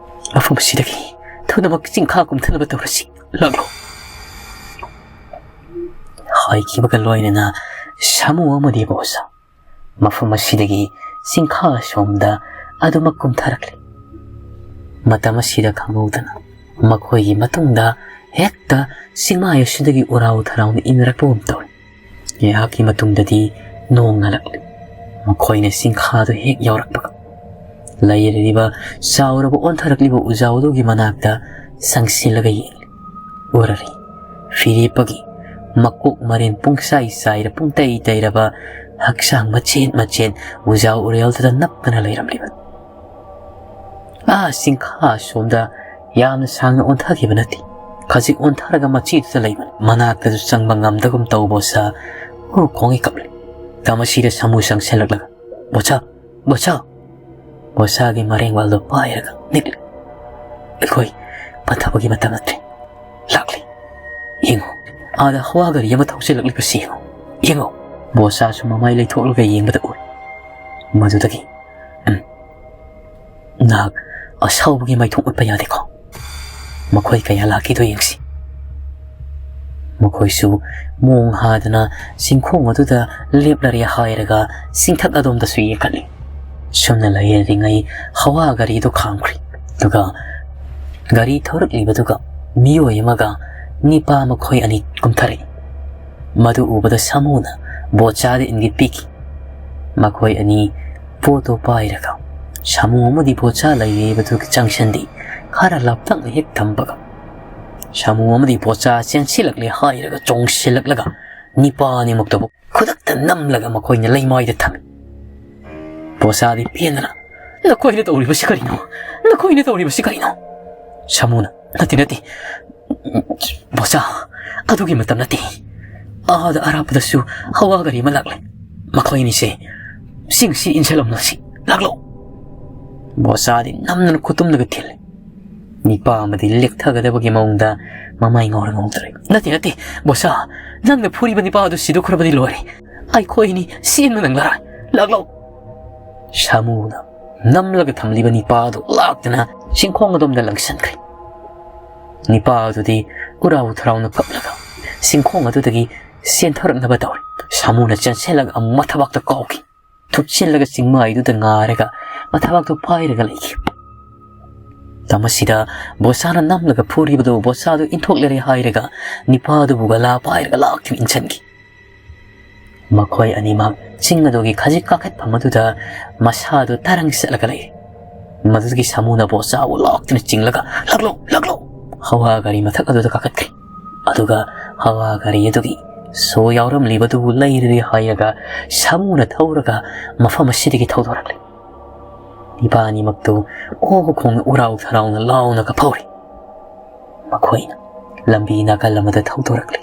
ꯃꯐꯝ ꯑꯁꯤꯗꯒꯤ ꯊꯨꯅꯃꯛ ꯆꯤꯡꯈꯥ ꯀꯨꯝꯊꯅꯕ ꯇꯧꯔꯁꯤ꯫ ꯂꯥꯛꯂꯣ꯫ ꯍꯥꯏꯈꯤꯕꯒ ꯂꯣꯏꯅꯅ ꯁꯥꯃꯨ ꯑꯃꯗꯤ ꯕꯣꯁꯥ ꯃꯐꯝ ꯑꯁꯤꯗꯒꯤ ꯆꯤꯡꯈꯥ ꯑꯁꯣꯝꯗ ꯑꯗꯨꯃꯛ ꯀꯨꯝꯊꯔꯛꯂꯤ꯫ ꯃꯇꯝ ꯑꯁꯤꯗ ꯈꯪꯍꯧꯗꯅ ꯃꯈꯣꯏꯒꯤ ꯃꯇꯨꯡꯗ ꯍꯦꯛꯇ ꯆꯤꯡꯃꯥꯏ ꯑꯁꯤꯗꯒꯤ ꯎꯔꯥꯎ ꯊꯔꯥꯎꯅ ꯏꯟꯅꯔꯛꯄꯒꯨꯝ ꯇꯧꯏ꯫ ꯉꯥꯏꯍꯥꯛꯀꯤ ꯃꯇꯨꯡꯗꯗꯤ ꯅꯣꯡ ꯉꯜꯂꯛꯂꯤ꯫ ꯃꯈꯣꯏꯅ ꯆꯤꯡꯈꯥꯗꯨ ꯍꯦꯛ ꯌꯧꯔꯛꯄꯒ ꯂꯩꯔꯤꯕ ꯆꯥꯎꯔꯕ ꯑꯣꯟꯊꯔꯛꯂꯤꯕ ꯎꯖꯥꯎꯗꯨꯒꯤ ꯃꯅꯥꯛꯇ ꯆꯪꯁꯤꯜꯂꯒ ꯌꯦꯡꯂꯤ꯫ ꯎꯔꯔꯤ꯫ ꯐꯤꯔꯦꯞꯄꯒꯤ ꯃꯀꯣꯛ ꯃꯔꯦꯟ ꯄꯨꯡꯆꯥꯏ ꯆꯥꯏꯔ ꯄꯨꯡꯇꯩ ꯇꯩꯔꯕ ꯍꯛꯆꯥꯡ ꯃꯆꯦꯠ ꯃꯆꯦꯠ ꯎꯖꯥꯎ ꯎꯔꯦꯜꯗꯨꯗ ꯅꯞꯇꯅ ꯂꯩꯔꯝꯂꯤꯕ꯫ ꯑꯥ ꯆꯤꯡꯈꯥ ꯑꯁꯣꯝꯗ ꯌꯥꯝꯅ ꯁꯥꯡꯅ ꯑꯣꯟꯊꯈꯤꯕ ꯅꯠꯇꯦ꯫ ꯈꯖꯤꯛ ꯑꯣꯟꯊꯔꯒ ꯃꯆꯤꯗꯨꯗ ꯂꯩꯕꯅꯤ꯫ ꯃꯅꯥꯛꯇꯁꯨ ꯆꯪꯕ ꯉꯝꯗꯒꯨꯝ ꯇꯧꯕ ꯕꯣꯁꯥ ꯎ ꯈꯣꯡꯉꯤ ꯀꯞꯂꯤ꯫ ꯇꯝ ꯑꯁꯤꯗ ꯁꯥꯃꯨ ꯆꯪꯁꯤꯜꯂꯛꯂꯒ, "ꯕꯣꯁꯥ, ꯕꯣꯁꯥ!" ꯕꯣꯁꯥꯒꯤ ꯃꯔꯦꯡ ꯋꯥꯜꯗꯣ ꯄꯥꯏꯔꯒ ꯅꯤꯛꯂꯤ꯫ "ꯑꯩꯈꯣꯏ ꯄꯟꯊꯕꯒꯤ ꯃꯇꯝ ꯅꯠꯇ꯭ꯔꯦ꯫ ꯂꯥꯛꯂꯤ꯫ ꯌꯦꯡꯉꯣ, ꯑꯥꯗ ꯍꯋꯥ ꯒꯥꯔꯤ ꯑꯃ ꯊꯧꯖꯤꯜꯂꯛꯂꯤꯕꯁꯤ ꯌꯦꯡꯉꯣ꯫ ꯌꯦꯡꯉꯣ!" ꯕꯣꯁꯥꯁꯨ ꯃꯃꯥꯏ ꯂꯩꯊꯣꯛꯂꯒ ꯌꯦꯡꯕꯗ ꯎꯏ꯫ ꯃꯗꯨꯗꯒꯤ, "ꯎꯝ, ꯅꯍꯥꯛ ꯑꯁꯥꯎꯕꯒꯤ ꯃꯥꯏꯊꯣꯡ ꯎꯠꯄ ꯌꯥꯗꯦꯀꯣ? ꯃꯈꯣꯏ ꯀꯌꯥ ꯂꯥꯛꯈꯤꯗꯣ ꯌꯦꯡꯁꯤ꯫" ꯃꯈꯣꯏꯁꯨ ꯃꯣꯡ ꯍꯥꯗꯅ ꯆꯤꯡꯈꯣꯡ ꯑꯗꯨꯗ ꯂꯦꯞꯂꯔꯦ ꯍꯥꯏꯔꯒ ꯆꯤꯡꯊꯛ ꯑꯗꯣꯝꯗꯁꯨ ꯌꯦꯡꯈꯠꯂꯤ꯫ ꯁꯨꯝꯅ ꯂꯩꯔꯤꯉꯩ ꯍꯋꯥ ꯒꯥꯔꯤꯗꯨ ꯈꯥꯝꯈ꯭ꯔꯤ꯫ ꯑꯗꯨꯒ ꯒꯥꯔꯤ ꯊꯧꯔꯛꯂꯤꯕꯗꯨꯒ ꯃꯤꯑꯣꯏ ꯑꯃꯒ ꯅꯤꯄꯥ ꯃꯈꯣꯏ ꯑꯅꯤ ꯀꯨꯝꯊꯔꯛꯏ꯫ ꯃꯗꯨ ꯎꯕꯗ ꯁꯥꯃꯨꯅ ꯕꯣꯆꯥꯗ ꯏꯪꯒꯤꯠ ꯄꯤꯈꯤ꯫ ꯃꯈꯣꯏ ꯑꯅꯤ ꯄꯣꯠꯇꯣ ꯄꯥꯏꯔꯒ ꯁꯥꯃꯨ ꯑꯃꯗꯤ ꯕꯣꯆꯥ ꯂꯩꯔꯤꯕꯗꯨꯒꯤ ꯖꯪꯁꯟꯗꯤ ꯈꯔ ꯂꯥꯞꯇꯛꯅ ꯍꯦꯛ ꯊꯝꯕꯒ, ꯁꯥꯃꯨ ꯑꯃꯗꯤ ꯕꯣꯆꯥ ꯆꯦꯟꯁꯤꯜꯂꯛꯂꯦ ꯍꯥꯏꯔꯒ ꯆꯣꯡꯁꯤꯜꯂꯛꯂꯒ ꯅꯤꯄꯥ ꯑꯅꯤꯃꯛꯇꯕꯨ ꯈꯨꯗꯛꯇ ꯅꯝꯂꯒ ꯃꯈꯣꯏꯅ ꯂꯩꯃꯥꯏꯗ ꯊꯝꯃꯤ꯫ ꯕꯣꯆꯥꯗꯤ ꯄꯦꯟꯗꯅ, "ꯅꯈꯣꯏꯅ ꯇꯧꯔꯤꯕꯁꯤ ꯀꯔꯤꯅꯣ? ꯅꯈꯣꯏꯅ ꯇꯧꯔꯤꯕꯁꯤ ꯀꯔꯤꯅꯣ?" ꯁꯥꯃꯨꯅ, "ꯅꯠꯇꯦ, ꯅꯠꯇꯦ, ꯕꯣꯆꯥ, ꯑꯗꯨꯒꯤ ꯃꯇꯝ ꯅꯠꯇꯦ꯫ ꯑꯥꯗ ꯑꯔꯥꯞꯄꯗꯁꯨ ꯍꯋꯥ ꯒꯥꯔꯤ ꯑꯃ ꯂꯥꯛꯂꯦ꯫ ꯃꯈꯣꯏ ꯑꯅꯤꯁꯦ ꯆꯤꯡꯁꯤ ꯏꯟꯁꯤꯜꯂꯝꯂꯁꯤ꯫ ꯂꯥꯛꯂꯣ!" ꯕꯣꯆꯥꯗꯤ ꯅꯝꯗꯅ ꯈꯨꯇꯨꯝꯗꯒ ꯊꯤꯜꯂꯤ꯫ ꯅꯤꯄꯥ ꯑꯃꯗꯤ ꯂꯦꯛꯊꯒꯗꯕꯒꯤ ꯃꯑꯣꯡꯗ ꯃꯃꯥꯏ ꯉꯧꯔ ꯉꯧꯗ꯭ꯔꯦ꯫ "ꯅꯠꯇꯦ, ꯅꯠꯇꯦ, ꯕꯣꯆꯥ, ꯅꯪꯅ ꯐꯨꯔꯤꯕ ꯅꯤꯄꯥ ꯑꯗꯨ ꯁꯤꯗꯣꯛꯈ꯭ꯔꯕꯗꯤ ꯂꯣꯏꯔꯦ꯫ ꯑꯩꯈꯣꯏ ꯑꯅꯤ ꯆꯦꯟꯕ ꯅꯪꯂꯔꯣꯏ꯫ ꯂꯥꯛꯂꯣ!" ꯁꯥꯃꯨꯅ ꯅꯝꯂꯒ ꯊꯝꯂꯤꯕ ꯅꯤꯄꯥ ꯑꯗꯨ ꯂꯥꯛꯇꯨꯅ ꯆꯤꯡꯈꯣꯡ ꯑꯗꯣꯝꯗ ꯂꯪꯁꯟꯈ꯭ꯔꯦ꯫ ꯅꯤꯄꯥ ꯑꯗꯨꯗꯤ ꯎꯔꯥꯎ ꯊꯔꯥꯎꯅ ꯀꯞꯂꯒ ꯆꯤꯡꯈꯣꯡ ꯑꯗꯨꯗꯒꯤ ꯆꯦꯟꯊꯔꯛꯅꯕ ꯇꯧꯔꯦ꯫ ꯁꯥꯃꯨꯅ ꯆꯦꯟꯁꯤꯜꯂꯒ ꯑꯃꯨꯛ ꯃꯊꯕꯥꯛꯇ ꯀꯥꯎꯈꯤ꯫ ꯊꯨꯞꯆꯤꯜꯂꯒ ꯆꯤꯡꯃꯥꯏꯗꯨꯗ ꯉꯥꯔꯒ ꯃꯊꯕꯥꯛꯇꯨ ꯄꯥꯏꯔꯒ ꯂꯩꯈꯤ꯫ ꯃꯇꯝ ꯑꯁꯤꯗ ꯕꯣꯁꯥꯅ ꯅꯝꯂꯒ ꯐꯨꯔꯤꯕꯗꯨ ꯕꯣꯁꯥꯗꯨ ꯏꯟꯊꯣꯛꯂꯔꯦ ꯍꯥꯏꯔꯒ ꯅꯤꯄꯥꯗꯨꯕꯨ ꯒꯂꯥ ꯄꯥꯏꯔꯒ ꯂꯥꯛꯇꯨꯅ ꯏꯟꯁꯤꯟꯈꯤ꯫ ꯃꯈꯣꯏ ꯑꯅꯤꯃꯛ ꯆꯤꯡ ꯑꯗꯨꯒꯤ ꯈꯖꯤꯛ ꯀꯥꯈꯠꯐꯝ ꯑꯗꯨꯗ ꯃꯁꯥꯗꯨ ꯇꯔꯪ ꯆꯠꯂꯒ ꯂꯩꯔꯦ꯫ ꯃꯗꯨꯗꯒꯤ ꯁꯥꯃꯨꯅ ꯕꯣꯁꯥꯕꯨ ꯂꯥꯛꯇꯨꯅ ꯆꯤꯡꯂꯒ, "ꯂꯥꯛꯂꯣ, ꯂꯥꯛꯂꯣ!" ꯍꯋꯥ ꯒꯥꯔꯤ ꯃꯊꯛ ꯑꯗꯨꯗ ꯀꯥꯈꯠꯈ꯭ꯔꯦ꯫ ꯑꯗꯨꯒ ꯍꯋꯥ ꯒꯥꯔꯤ ꯑꯗꯨꯒꯤ ꯁꯣ ꯌꯥꯎꯔꯝꯂꯤꯕꯗꯨꯕꯨ ꯂꯩꯔꯦ ꯍꯥꯏꯔꯒ ꯁꯥꯃꯨꯅ ꯊꯧꯔꯒ ꯃꯐꯝ ꯑꯁꯤꯗꯒꯤ ꯊꯧꯗꯣꯔꯛꯂꯦ꯫ ꯅꯤꯄꯥ ꯑꯅꯤꯃꯛꯇꯨ ꯑꯣ ꯈꯣꯡꯅ ꯎꯔꯥꯎ ꯊꯔꯥꯎꯅ ꯂꯥꯎꯅ ꯀꯞꯍꯧꯔꯤ꯫ ꯃꯈꯣꯏꯅ ꯂꯝꯕꯤ ꯅꯥꯀꯜ ꯑꯃꯗ ꯊꯧꯗꯣꯔꯛꯂꯤ꯫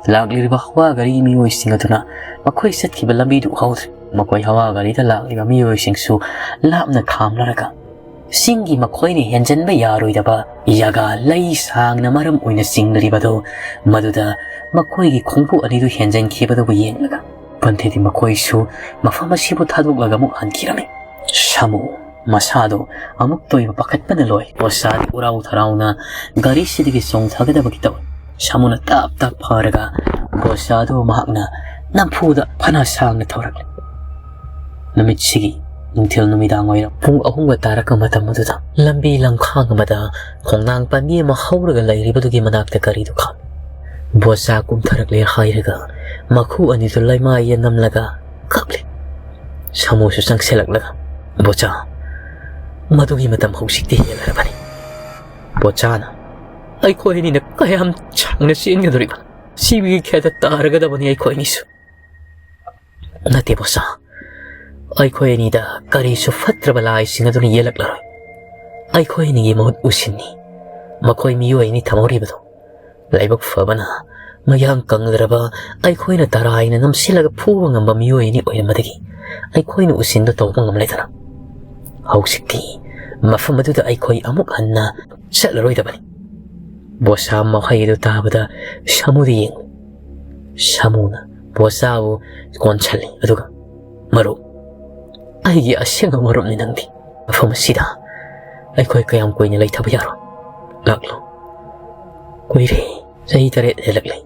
ꯂꯥꯛꯂꯤꯕ ꯍꯋꯥ ꯒꯥꯔꯤ ꯃꯤꯑꯣꯏꯁꯤꯡ ꯑꯗꯨꯅ ꯃꯈꯣꯏ ꯆꯠꯈꯤꯕ ꯂꯝꯕꯤꯗꯨ ꯎꯍꯧꯗ꯭ꯔꯦ꯫ ꯃꯈꯣꯏ ꯍꯋꯥ ꯒꯥꯔꯤꯗ ꯂꯥꯛꯂꯤꯕ ꯃꯤꯑꯣꯏꯁꯤꯡꯁꯨ ꯂꯥꯞꯅ ꯈꯥꯝꯂꯔꯒ ꯆꯤꯡꯒꯤ ꯃꯈꯣꯏꯅ ꯍꯦꯟꯖꯟꯕ ꯌꯥꯔꯣꯏꯗꯕ ꯌꯥꯒꯥ ꯂꯩ ꯁꯥꯡꯅ ꯃꯔꯝ ꯑꯣꯏꯅ ꯆꯤꯡꯂꯤꯕꯗꯨ ꯃꯗꯨꯗ ꯃꯈꯣꯏꯒꯤ ꯈꯣꯡꯎꯞ ꯑꯅꯤꯗꯨ ꯍꯦꯟꯖꯟꯈꯤꯕꯗꯨꯕꯨ ꯌꯦꯡꯂꯒ ꯄꯟꯊꯤꯗꯤ ꯃꯈꯣꯏꯁꯨ ꯃꯐꯝ ꯑꯁꯤꯕꯨ ꯊꯥꯗꯣꯛꯂꯒ ꯑꯃꯨꯛ ꯍꯟꯈꯤꯔꯝꯃꯤ꯫ ꯁꯥꯃꯨ ꯃꯁꯥꯗꯨ ꯑꯃꯨꯛꯇ ꯑꯣꯏꯕ ꯄꯥꯈꯠꯄꯅ ꯂꯣꯏ꯫ ꯕꯣꯁꯥꯗꯤ ꯎꯔꯥꯎ ꯊꯔꯥꯎꯅ ꯒꯥꯔꯤꯁꯤꯗꯒꯤ ꯆꯣꯡꯊꯒꯗꯕꯒꯤ ꯇꯧꯏ꯫ ꯁꯥꯃꯨꯅ ꯇꯞ ꯇꯞ ꯐꯥꯔꯒ ꯕꯣꯁꯥꯗꯨ ꯃꯍꯥꯛꯅ ꯅꯝꯐꯨꯗ ꯐꯅ ꯁꯥꯡꯅ ꯊꯧꯔꯛꯂꯤ꯫ ꯅꯨꯃꯤꯠꯁꯤꯒꯤ ꯅꯨꯡꯊꯤꯜ ꯅꯨꯃꯤꯗꯥꯡ ꯋꯥꯏꯔꯝ ꯄꯨꯡ ꯑꯍꯨꯝꯒ ꯇꯥꯔꯛꯄ ꯃꯇꯝ ꯑꯗꯨꯗ ꯂꯝꯕꯤ ꯂꯝꯈꯥꯡ ꯑꯃꯗ ꯈꯣꯡꯅꯥꯡ ꯄꯥꯝꯕꯤ ꯑꯃ ꯍꯧꯔꯒ ꯂꯩꯔꯤꯕꯗꯨꯒꯤ ꯃꯅꯥꯛꯇ ꯒꯥꯔꯤꯗꯨ ꯈꯥꯝꯃꯤ꯫ ꯕꯣꯁꯥ ꯀꯨꯝꯊꯔꯛꯂꯦ ꯍꯥꯏꯔꯒ ꯃꯈꯨ ꯑꯅꯤꯗꯨ ꯂꯩꯃꯥꯏꯗ ꯅꯝꯂꯒ ꯀꯞꯂꯤ꯫ ꯁꯥꯃꯨꯁꯨ ꯆꯪꯁꯤꯜꯂꯛꯂꯒ, "ꯕꯣꯆꯥ, ꯃꯗꯨꯒꯤ ꯃꯇꯝ ꯍꯧꯖꯤꯛꯇꯤ ꯍꯦꯜꯂꯔꯕꯅꯤ꯫ ꯕꯣꯆꯥꯅ ꯑꯩꯈꯣꯏ ꯑꯅꯤꯅ ꯀꯌꯥꯝ ꯁꯥꯡꯅ ꯆꯦꯟꯒꯗꯧꯔꯤꯕ? ꯁꯤꯕꯒꯤ ꯈꯦꯗ ꯇꯥꯔꯒꯗꯕꯅꯤ ꯑꯩꯈꯣꯏ ꯑꯅꯤꯁꯨ꯫" "ꯅꯠꯇꯦ ꯕꯣꯆꯥ, ꯑꯩꯈꯣꯏ ꯑꯅꯤꯗ ꯀꯔꯤꯁꯨ ꯐꯠꯇ꯭ꯔꯕ ꯂꯥꯏꯁꯤꯡ ꯑꯗꯨꯅ ꯌꯦꯜꯂꯛꯂꯔꯣꯏ꯫ ꯑꯩꯈꯣꯏ ꯑꯅꯤꯒꯤ ꯃꯍꯨꯠ ꯎꯁꯤꯟꯅꯤ꯫ ꯃꯈꯣꯏ ꯃꯤꯑꯣꯏ ꯑꯅꯤ ꯊꯝꯍꯧꯔꯤꯕꯗꯨ ꯂꯥꯏꯕꯛ ꯐꯕꯅ ꯃꯌꯥꯡ ꯀꯪꯂꯔꯕ ꯑꯩꯈꯣꯏꯅ ꯇꯔꯥꯏꯅ ꯅꯝꯁꯤꯜꯂꯒ ꯐꯨꯕ ꯉꯝꯕ ꯃꯤꯑꯣꯏ ꯑꯅꯤ ꯑꯣꯏꯔꯝꯕꯗꯒꯤ ꯑꯩꯈꯣꯏꯅ ꯎꯁꯤꯟꯗꯨ ꯇꯧꯕ ꯉꯝꯂꯦꯗꯅ꯫ ꯍꯧꯖꯤꯛꯇꯤ ꯃꯐꯝ ꯑꯗꯨꯗ ꯑꯩꯈꯣꯏ ꯑꯃꯨꯛ ꯍꯟꯅ ꯆꯠꯂꯔꯣꯏꯗꯕꯅꯤ꯫" ꯕꯣꯁꯥ ꯃꯈꯩ ꯑꯗꯨ ꯇꯥꯕꯗ ꯁꯥꯃꯨꯗ ꯌꯦꯡꯂꯤ꯫ ꯁꯥꯃꯨꯅ ꯕꯣꯁꯥꯕꯨ ꯀꯣꯟꯁꯤꯜꯂꯤ, ꯑꯗꯨꯒ, "ꯃꯔꯨꯞ, ꯑꯩꯒꯤ ꯑꯁꯦꯡꯕ ꯃꯔꯨꯞꯅꯤ ꯅꯪꯗꯤ꯫ ꯃꯐꯝ ꯑꯁꯤꯗ ꯑꯩꯈꯣꯏ ꯀꯌꯥꯝ ꯀꯨꯏꯅ ꯂꯩꯊꯕ ꯌꯥꯔꯣꯏ? ꯂꯥꯛꯂꯣ꯫ ꯀꯨꯏꯔꯦ, ꯆꯍꯤ ꯇꯔꯦꯠ ꯍꯦꯜꯂꯛꯂꯦ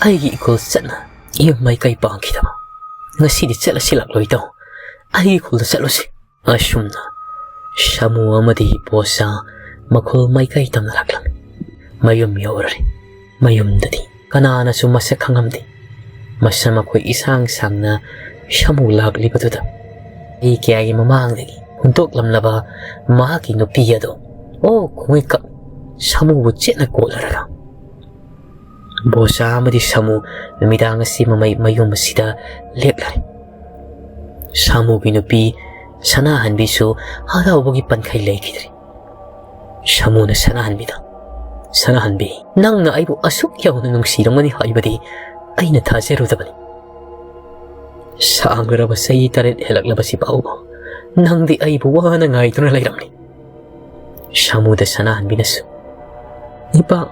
ꯑꯩꯒꯤ ꯏꯈꯨꯜ ꯆꯠꯅ ꯌꯨꯝ ꯃꯥꯏꯀꯩ ꯄꯥꯡꯈꯤꯗꯕ꯫ ꯉꯁꯤꯗꯤ ꯆꯠꯂꯁꯤ ꯂꯥꯛꯂꯣꯏꯗꯣ, ꯑꯩꯒꯤ ꯏꯈꯨꯜꯗ ꯆꯠꯂꯨꯁꯤ꯫ ꯑꯁꯨꯝꯅ ꯁꯥꯃꯨ ꯑꯃꯗꯤ ꯕꯣꯁꯥ ꯃꯈꯨꯜ ꯃꯥꯏꯀꯩ ꯇꯝꯅ ꯂꯥꯛꯂꯝꯃꯤ꯫ ꯃꯌꯨꯝ ꯌꯧꯔꯔꯦ꯫ ꯃꯌꯨꯝꯗꯗꯤ ꯀꯅꯥꯅꯁꯨ ꯃꯁꯛ ꯈꯪꯉꯝꯗꯦ꯫ ꯃꯁꯝ ꯃꯈꯣꯏ ꯏꯁꯥꯡ ꯁꯥꯡꯅ ꯁꯥꯃꯨ ꯂꯥꯛꯂꯤꯕꯗꯨꯗ ꯆꯍꯤ ꯀꯌꯥꯒꯤ ꯃꯃꯥꯡꯗꯒꯤ ꯍꯨꯟꯗꯣꯛꯂꯝꯂꯕ ꯃꯍꯥꯛꯀꯤ ꯅꯨꯄꯤ ꯑꯗꯣ ꯑꯣ ꯈꯣꯡꯉꯩꯀꯛ ꯁꯥꯃꯨꯕꯨ ꯆꯦꯠꯅ ꯀꯣꯜꯂꯔꯒ ꯕꯣꯁꯥ ꯑꯃꯗꯤ ꯁꯥꯃꯨ ꯅꯨꯃꯤꯗꯥꯡ ꯑꯁꯤ ꯃꯃꯩ ꯃꯌꯨꯝ ꯑꯁꯤꯗ ꯂꯦꯛꯂꯔꯦ꯫ ꯁꯥꯃꯨꯒꯤ ꯅꯨꯄꯤ ꯁꯅꯥꯍꯟꯕꯤꯁꯨ ꯍꯔꯥꯎꯕꯒꯤ ꯄꯟꯈꯩ ꯂꯩꯈꯤꯗ꯭ꯔꯦ꯫ ꯁꯥꯃꯨꯅ ꯁꯅꯥꯍꯟꯕꯤꯗ, "ꯁꯅꯥꯍꯟꯕꯤ, ꯅꯪꯅ ꯑꯩꯕꯨ ꯑꯁꯨꯛ ꯌꯧꯅ ꯅꯨꯡꯁꯤꯔꯝꯒꯅꯤ ꯍꯥꯏꯕꯗꯤ ꯑꯩꯅ ꯊꯥꯖꯔꯨꯗꯕꯅꯤ꯫ ꯁꯥꯡꯂꯔꯕ ꯆꯍꯤ ꯇꯔꯦꯠ ꯍꯦꯜꯂꯛꯂꯕꯁꯤ ꯐꯥꯎꯕ ꯅꯪꯗꯤ ꯑꯩꯕꯨ ꯋꯥꯅ ꯉꯥꯏꯗꯨꯅ ꯂꯩꯔꯝꯂꯤ꯫" ꯁꯥꯃꯨꯗ ꯁꯅꯥꯍꯟꯕꯤꯅꯁꯨ, "ꯏꯄꯥ,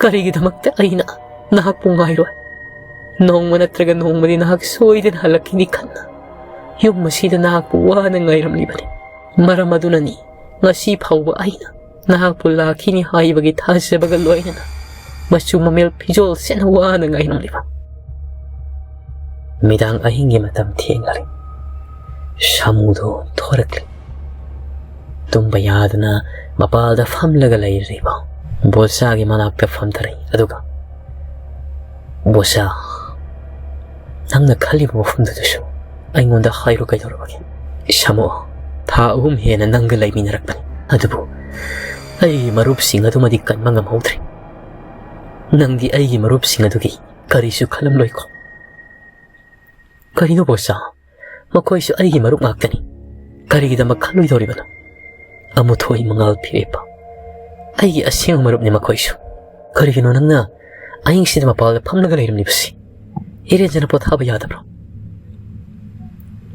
ꯀꯔꯤꯒꯤꯗꯃꯛꯇ ꯑꯩꯅ ꯅꯍꯥꯛꯄꯨ ꯉꯥꯏꯔꯣꯏ? ꯅꯣꯡꯃ ꯅꯠꯇ꯭ꯔꯒ ꯅꯣꯡꯃꯗꯤ ꯅꯍꯥꯛ ꯁꯣꯏꯗꯅ ꯍꯜꯂꯛꯈꯤꯅꯤ ꯈꯟꯅ ꯌꯨꯝ ꯑꯁꯤꯗ ꯅꯍꯥꯛꯄꯨ ꯋꯥꯅ ꯉꯥꯏꯔꯝꯂꯤꯕꯅꯤ꯫ ꯃꯔꯝ ꯑꯗꯨꯅꯅꯤ ꯉꯁꯤ ꯐꯥꯎꯕ ꯑꯩꯅ ꯅꯍꯥꯛꯄꯨ ꯂꯥꯛꯈꯤꯅꯤ ꯍꯥꯏꯕꯒꯤ ꯊꯥꯖꯕꯒ ꯂꯣꯏꯅꯅ ꯃꯆꯨ ꯃꯃꯦꯜ ꯐꯤꯖꯣꯜ ꯁꯦꯠꯅ ꯋꯥꯅ ꯉꯥꯏꯔꯝꯂꯤꯕ꯫" ꯅꯨꯃꯤꯗꯥꯡ ꯑꯍꯤꯡꯒꯤ ꯃꯇꯝ ꯊꯦꯡꯂꯔꯦ꯫ ꯁꯥꯃꯨꯗꯣ ꯊꯣꯔꯛꯂꯦ꯫ ꯇꯨꯝꯕ ꯌꯥꯗꯅ ꯃꯄꯥꯜꯗ ꯐꯝꯂꯒ ꯂꯩꯔꯤꯕ ꯕꯣꯁꯥꯒꯤ ꯃꯅꯥꯛꯇ ꯐꯝꯊꯔꯛꯏ꯫ ꯑꯗꯨꯒ, "ꯕꯣꯁꯥ, ꯅꯪꯅ ꯈꯜꯂꯤꯕ ꯋꯥꯐꯝꯗꯨꯗꯁꯨ ꯑꯩꯉꯣꯟꯗ ꯍꯥꯏꯔꯣ, ꯀꯩꯗꯧꯔꯕꯒꯦ? ꯁꯥꯃꯨ, ꯊꯥ ꯑꯍꯨꯝ ꯍꯦꯟꯅ ꯅꯪꯒ ꯂꯩꯃꯤꯟꯅꯔꯛꯄꯅꯤ, ꯑꯗꯨꯕꯨ ꯑꯩꯒꯤ ꯃꯔꯨꯞꯁꯤꯡ ꯑꯗꯨꯃꯗꯤ ꯀꯟꯕ ꯉꯝꯍꯧꯗ꯭ꯔꯦ꯫ ꯅꯪꯗꯤ ꯑꯩꯒꯤ ꯃꯔꯨꯞꯁꯤꯡ ꯑꯗꯨꯒꯤ ꯀꯔꯤꯁꯨ ꯈꯜꯂꯝꯂꯣꯏꯀꯣ?" "ꯀꯔꯤꯅꯣ ꯕꯣꯁꯥ? ꯃꯈꯣꯏꯁꯨ ꯑꯩꯒꯤ ꯃꯔꯨꯞ ꯉꯥꯛꯇꯅꯤ꯫ ꯀꯔꯤꯒꯤꯗꯃꯛ ꯈꯜꯂꯣꯏꯗꯧꯔꯤꯕꯅꯣ? ꯑꯃꯨꯊꯣꯏ, ꯃꯉꯥꯜ, ꯐꯤꯔꯦꯞꯄ, ꯑꯩꯒꯤ ꯑꯁꯦꯡꯕ ꯃꯔꯨꯞꯅꯤ ꯃꯈꯣꯏꯁꯨ꯫ ꯀꯔꯤꯒꯤꯅꯣ ꯅꯪꯅ ꯑꯍꯤꯡꯁꯤꯗ ꯃꯄꯥꯜꯗ ꯐꯝꯂꯒ ꯂꯩꯔꯝꯂꯤꯕꯁꯤ? ꯏꯔꯦꯟꯖꯅ ꯄꯣꯊꯥꯕ ꯌꯥꯗꯕ꯭ꯔꯣ?"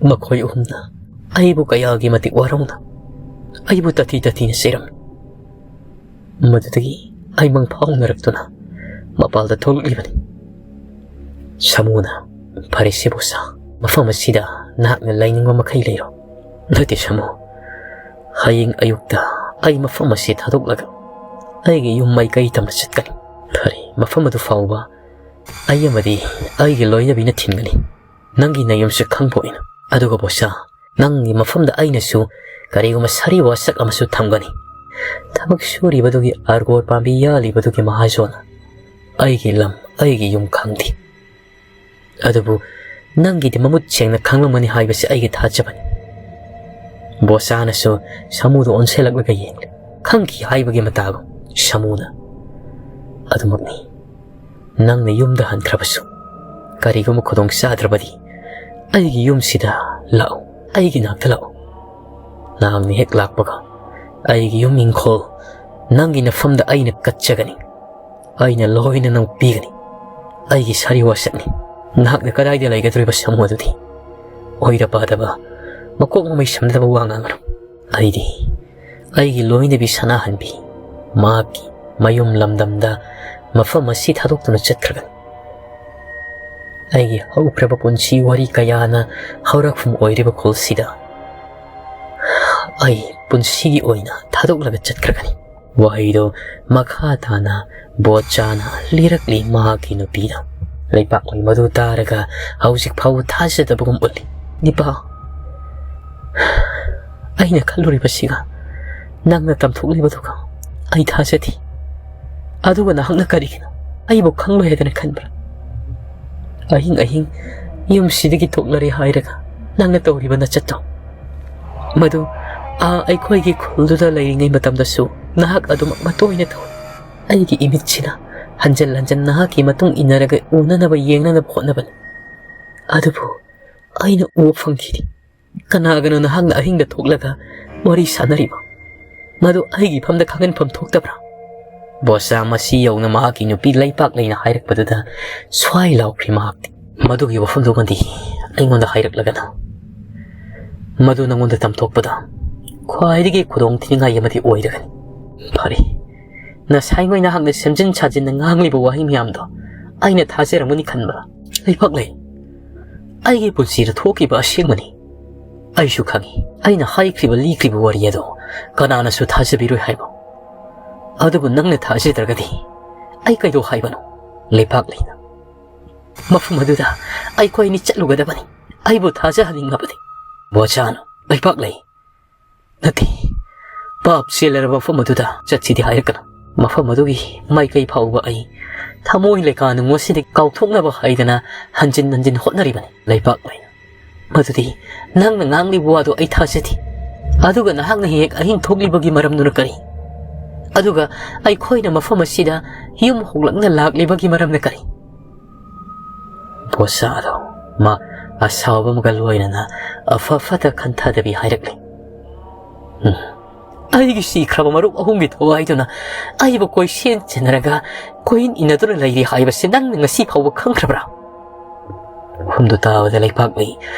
ꯃꯈꯣꯏ ꯑꯍꯨꯝꯅ ꯑꯩꯕꯨ ꯀꯌꯥꯒꯤ ꯃꯇꯤꯛ ꯋꯥꯔꯧꯅ ꯑꯩꯕꯨ ꯇꯥꯊꯤ ꯇꯥꯊꯤꯅ ꯆꯩꯔꯝꯃꯤ꯫ ꯃꯗꯨꯗꯒꯤ ꯑꯩ ꯃꯪ ꯐꯥꯎꯅꯔꯛꯇꯨꯅ ꯃꯄꯥꯜꯗ ꯊꯣꯛꯂꯛꯂꯤꯕꯅꯤ꯫ ꯁꯥꯃꯨꯅ, "ꯐꯔꯦꯁꯦ ꯕꯣꯁꯥ, ꯃꯐꯝ ꯑꯁꯤꯗ ꯅꯍꯥꯛꯅ ꯂꯩꯅꯤꯡꯕ ꯃꯈꯩ ꯂꯩꯔꯣ꯫ ꯅꯠꯇꯦ ꯁꯥꯃꯨ, ꯍꯌꯦꯡ ꯑꯌꯨꯛꯇ ꯑꯩ ꯃꯐꯝ ꯑꯁꯤ ꯊꯥꯗꯣꯛꯂꯒ ꯑꯩꯒꯤ ꯌꯨꯝ ꯃꯥꯏꯀꯩ ꯇꯝꯅ ꯆꯠꯀꯅꯤ꯫ ꯐꯔꯦ, ꯃꯐꯝ ꯑꯗꯨ ꯐꯥꯎꯕ ꯑꯩ ꯑꯃꯗꯤ ꯑꯩꯒꯤ ꯂꯣꯏꯅꯕꯤꯅ ꯊꯤꯟꯒꯅꯤ꯫ ꯅꯪꯒꯤ ꯅꯌꯨꯝꯁꯨ ꯈꯪꯕ ꯑꯣꯏꯅ꯫ ꯑꯗꯨꯒ ꯕꯣꯁꯥ, ꯅꯪꯒꯤ ꯃꯐꯝꯗ ꯑꯩꯅꯁꯨ ꯀꯔꯤꯒꯨꯝꯕ ꯁꯥꯔꯤ ꯋꯥꯁꯛ ꯑꯃꯁꯨ ꯊꯝꯒꯅꯤ꯫ ꯊꯕꯛ ꯁꯨꯔꯤꯕꯗꯨꯒꯤ ꯑꯥꯔꯒꯣꯔ ꯄꯥꯝꯕꯤ ꯌꯥꯜꯂꯤꯕꯗꯨꯒꯤ ꯃꯍꯥꯖꯣꯟ ꯑꯩꯒꯤ ꯂꯝ, ꯑꯩꯒꯤ ꯌꯨꯝ ꯈꯪꯗꯦ꯫ ꯑꯗꯨꯕꯨ ꯅꯪꯒꯤꯗꯤ ꯃꯃꯨꯠ ꯁꯦꯡꯅ ꯈꯪꯂꯝꯒꯅꯤ ꯍꯥꯏꯕꯁꯤ ꯑꯩꯒꯤ ꯊꯥꯖꯕꯅꯤ꯫ ꯕꯣꯁꯥꯅꯁꯨ ꯁꯥꯃꯨꯗ ꯑꯣꯟꯁꯤꯜꯂꯛꯂꯒ ꯌꯦꯡꯂꯦ꯫ ꯈꯪꯈꯤ ꯍꯥꯏꯕꯒꯤ ꯃꯇꯥꯒꯨꯝ ꯁꯥꯃꯨꯅ, "ꯑꯗꯨꯃꯛꯅꯤ꯫ ꯅꯪꯅ ꯌꯨꯝꯗ ꯍꯟꯈ꯭ꯔꯕꯁꯨ, ꯀꯔꯤꯒꯨꯝꯕ ꯈꯨꯗꯣꯡ ꯆꯥꯗ꯭ꯔꯕꯗꯤ ꯑꯩꯒꯤ ꯌꯨꯝꯁꯤꯗ ꯂꯥꯛꯎ, ꯑꯩꯒꯤ ꯅꯥꯛꯇ ꯂꯥꯛꯎ꯫ ꯅꯍꯥꯛꯅ ꯍꯦꯛ ꯂꯥꯛꯄꯒ ꯑꯩꯒꯤ ꯌꯨꯝ ꯏꯪꯈꯣꯜ, ꯅꯪꯒꯤ ꯅꯐꯝꯗ ꯑꯩꯅ ꯀꯠꯆꯒꯅꯤ꯫ ꯑꯩꯅ ꯂꯣꯏꯅ ꯅꯪ ꯄꯤꯒꯅꯤ꯫ ꯑꯩꯒꯤ ꯁꯥꯔꯤ ꯋꯥꯁꯛꯅꯤ꯫ ꯅꯍꯥꯛꯅ ꯀꯗꯥꯏꯗ ꯂꯩꯒꯗꯧꯔꯤꯕ ꯁꯥꯃꯨ ꯑꯗꯨꯗꯤ?" ꯑꯣꯏꯗ ꯄꯥꯗꯕ, ꯃꯀꯣꯛ ꯃꯃꯩ ꯁꯝꯅꯗꯕ ꯋꯥ ꯉꯥꯡꯒꯅꯨ꯫ ꯑꯩꯗꯤ ꯑꯩꯒꯤ ꯂꯣꯏꯅꯕꯤ ꯁꯅꯥꯍꯟꯕꯤ ꯃꯍꯥꯛꯀꯤ ꯃꯌꯨꯝ ꯂꯝꯗꯝꯗ ꯃꯐꯝ ꯑꯁꯤ ꯊꯥꯗꯣꯛꯇꯨꯅ ꯆꯠꯈ꯭ꯔꯒꯅꯤ꯫ ꯑꯩꯒꯤ ꯍꯧꯈ꯭ꯔꯕ ꯄꯨꯟꯁꯤ ꯋꯥꯔꯤ ꯀꯌꯥꯅ ꯍꯧꯔꯛꯐꯝ ꯑꯣꯏꯔꯤꯕ ꯈꯨꯜꯁꯤꯗ ꯑꯩ ꯄꯨꯟꯁꯤꯒꯤ ꯑꯣꯏꯅ ꯊꯥꯗꯣꯛꯂꯒ ꯆꯠꯈ꯭ꯔꯒꯅꯤ꯫ ꯋꯥꯍꯩꯗꯣ ꯃꯈꯥ ꯇꯥꯅ ꯕꯣꯆꯥꯅ ꯂꯤꯔꯛꯂꯤ ꯃꯍꯥꯛꯀꯤ ꯅꯨꯄꯤꯗ꯫ ꯂꯩꯄꯥꯛꯂꯣꯏ ꯃꯗꯨ ꯇꯥꯔꯒ ꯍꯧꯖꯤꯛ ꯐꯥꯎꯕ ꯊꯥꯖꯗꯕꯒꯨꯝ ꯎꯠꯂꯤ꯫ "ꯅꯤꯄꯥ, ꯑꯩꯅ ꯈꯜꯂꯨꯔꯤꯕꯁꯤꯒ ꯅꯪꯅ ꯇꯝꯊꯣꯛꯂꯤꯕꯗꯨꯒ ꯑꯩ ꯊꯥꯖꯗꯦ꯫ ꯑꯗꯨꯒ ꯅꯍꯥꯛꯅ ꯀꯔꯤꯒꯤꯅꯣ ꯑꯩꯕꯨ ꯈꯪꯂꯣꯏ ꯍꯥꯏꯗꯅ ꯈꯟꯕ꯭ꯔꯥ? ꯑꯍꯤꯡ ꯑꯍꯤꯡ ꯌꯨꯝꯁꯤꯗꯒꯤ ꯊꯣꯛꯂꯔꯦ ꯍꯥꯏꯔꯒ ꯅꯪꯅ ꯇꯧꯔꯤꯕ ꯅꯆꯠꯇꯣ, ꯃꯗꯨ ꯑꯥ ꯑꯩꯈꯣꯏꯒꯤ ꯈꯨꯜꯗꯨꯗ ꯂꯩꯔꯤꯉꯩ ꯃꯇꯝꯗꯁꯨ ꯅꯍꯥꯛ ꯑꯗꯨꯃꯛ ꯃꯇꯣꯏꯅ ꯇꯧꯏ꯫ ꯑꯩꯒꯤ ꯏꯃꯤꯠꯁꯤꯅ ꯍꯟꯖꯟ ꯍꯟꯖꯟ ꯅꯍꯥꯛꯀꯤ ꯃꯇꯨꯡ ꯏꯟꯅꯔꯒ ꯎꯅꯅꯕ ꯌꯦꯡꯅꯅꯕ ꯍꯣꯠꯅꯕꯅꯤ꯫ ꯑꯗꯨꯕꯨ ꯑꯩꯅ ꯎꯕ ꯐꯪꯈꯤꯗꯦ꯫ ꯀꯅꯥꯒꯅꯣ ꯅꯍꯥꯛꯅ ꯑꯍꯤꯡꯗ ꯊꯣꯛꯂꯒ ꯋꯥꯔꯤ ꯁꯥꯟꯅꯔꯤꯕ? ꯃꯗꯨ ꯑꯩꯒꯤ ꯐꯝꯗ ꯈꯪꯍꯟꯐꯝ ꯊꯣꯛꯇꯕ꯭ꯔꯥ?" ꯕꯣꯁꯥ ꯃꯁꯤ ꯌꯧꯅ ꯃꯍꯥꯛꯀꯤ ꯅꯨꯄꯤ ꯂꯩꯄꯥꯛ ꯂꯩꯅ ꯍꯥꯏꯔꯛꯄꯗꯨꯗ ꯁ꯭ꯋꯥꯏ ꯂꯥꯎꯈ꯭ꯔꯤ ꯃꯍꯥꯛꯇꯤ꯫ "ꯃꯗꯨꯒꯤ ꯋꯥꯐꯝꯗꯨꯃꯗꯤ ꯑꯩꯉꯣꯟꯗ ꯍꯥꯏꯔꯛꯂꯒꯅꯨ꯫ ꯃꯗꯨ ꯅꯉꯣꯟꯗ ꯇꯝꯊꯣꯛꯄꯗ ꯈ꯭ꯋꯥꯏꯗꯒꯤ ꯈꯨꯗꯣꯡ ꯊꯤꯅꯤꯡꯉꯥꯏ ꯑꯃꯗꯤ ꯑꯣꯏꯔꯒꯅꯤ꯫ ꯐꯔꯦ, ꯉꯁꯥꯏꯉꯩ ꯅꯍꯥꯛꯅ ꯁꯦꯝꯖꯤꯟ ꯁꯥꯖꯤꯟꯅ ꯉꯥꯡꯂꯤꯕ ꯋꯥꯍꯩ ꯃꯌꯥꯝꯗꯣ ꯑꯩꯅ ꯊꯥꯖꯔꯝꯒꯅꯤ ꯈꯟꯕ꯭ꯔꯥ? ꯂꯩꯄꯥꯛ ꯂꯩ, ꯑꯩꯒꯤ ꯄꯨꯟꯁꯤꯗ ꯊꯣꯛꯈꯤꯕ ꯑꯁꯦꯡꯕꯅꯤ꯫ ꯑꯩꯁꯨ ꯈꯪꯏ, ꯑꯩꯅ ꯍꯥꯏꯈ꯭ꯔꯤꯕ, ꯂꯤꯈ꯭ꯔꯤꯕ ꯋꯥꯔꯤ ꯑꯗꯣ ꯀꯅꯥꯅꯁꯨ ꯊꯥꯖꯕꯤꯔꯣꯏ ꯍꯥꯏꯕ꯫ ꯑꯗꯨꯕꯨ ꯅꯪꯅ ꯊꯥꯖꯗ꯭ꯔꯒꯗꯤ ꯑꯩ ꯀꯩꯗꯧ ꯍꯥꯏꯕꯅꯣ? ꯂꯩꯄꯥꯛꯂꯩꯅ, "ꯃꯐꯝ ꯑꯗꯨꯗ ꯑꯩꯈꯣꯏ ꯑꯅꯤ ꯆꯠꯂꯨꯒꯗꯕꯅꯤ꯫ ꯑꯩꯕꯨ ꯊꯥꯖꯍꯟꯅꯤꯡꯉꯕꯗꯤ꯫" ꯕꯣꯆꯥꯅ, "ꯂꯩꯄꯥꯛꯂꯩ, ꯅꯠꯇꯦ, ꯄꯥꯞ ꯆꯦꯜꯂꯔꯕ ꯃꯐꯝ ꯑꯗꯨꯗ ꯆꯠꯁꯤꯗꯤ ꯍꯥꯏꯔꯛꯀꯅꯨ꯫ ꯃꯐꯝ ꯑꯗꯨꯒꯤ ꯃꯥꯏꯀꯩ ꯐꯥꯎꯕ ꯑꯩ ꯊꯃꯣꯏ ꯂꯩꯀꯥ ꯅꯨꯡꯉꯣꯠꯁꯤꯗꯒꯤ ꯀꯥꯎꯊꯣꯛꯅꯕ ꯍꯥꯏꯗꯅ ꯍꯟꯖꯤꯟ ꯍꯟꯖꯤꯟ ꯍꯣꯠꯅꯔꯤꯕꯅꯤ, ꯂꯩꯄꯥꯛꯂꯩꯅ꯫ ꯃꯗꯨꯗꯤ ꯅꯪꯅ ꯉꯥꯡꯂꯤꯕ ꯋꯥꯗꯣ ꯑꯩ ꯊꯥꯖꯗꯦ꯫ ꯑꯗꯨꯒ ꯅꯍꯥꯛꯅ ꯍꯦꯛ ꯍꯦꯛ ꯑꯍꯤꯡ ꯊꯣꯛꯂꯤꯕꯒꯤ ꯃꯔꯝꯗꯨꯅ ꯀꯔꯤ? ꯑꯗꯨꯒ ꯑꯩꯈꯣꯏꯅ ꯃꯐꯝ ꯑꯁꯤꯗ ꯌꯨꯝ ꯍꯣꯡꯂꯛꯅ ꯂꯥꯛꯂꯤꯕꯒꯤ ꯃꯔꯝꯅ ꯀꯔꯤ?" ꯕꯣꯆꯥꯗꯣ ꯃꯥ ꯑꯁꯥꯎꯕ ꯑꯃꯒ ꯂꯣꯏꯅꯅ ꯑꯐ ꯐꯠꯇ ꯈꯟꯊꯗꯕꯤ ꯍꯥꯏꯔꯛꯂꯤ, "ꯎꯝ, ꯑꯩꯒꯤ ꯁꯤꯈ꯭ꯔꯕ ꯃꯔꯨꯞ ꯑꯍꯨꯝꯒꯤ ꯊꯋꯥꯏꯗꯨꯅ ꯑꯩꯕꯨ ꯀꯣꯏꯁꯦꯟ ꯁꯦꯟꯅꯔꯒ ꯀꯣꯏꯏꯟ ꯏꯟꯅꯗꯨꯅ ꯂꯩꯔꯤ ꯍꯥꯏꯕꯁꯤ ꯅꯪꯅ ꯉꯁꯤ ꯐꯥꯎꯕ ꯈꯪꯈ꯭ꯔꯕ꯭ꯔꯥ?" ꯃꯐꯝꯗꯨ ꯇꯥꯕꯗ ꯂꯩꯄꯥꯛꯂꯩ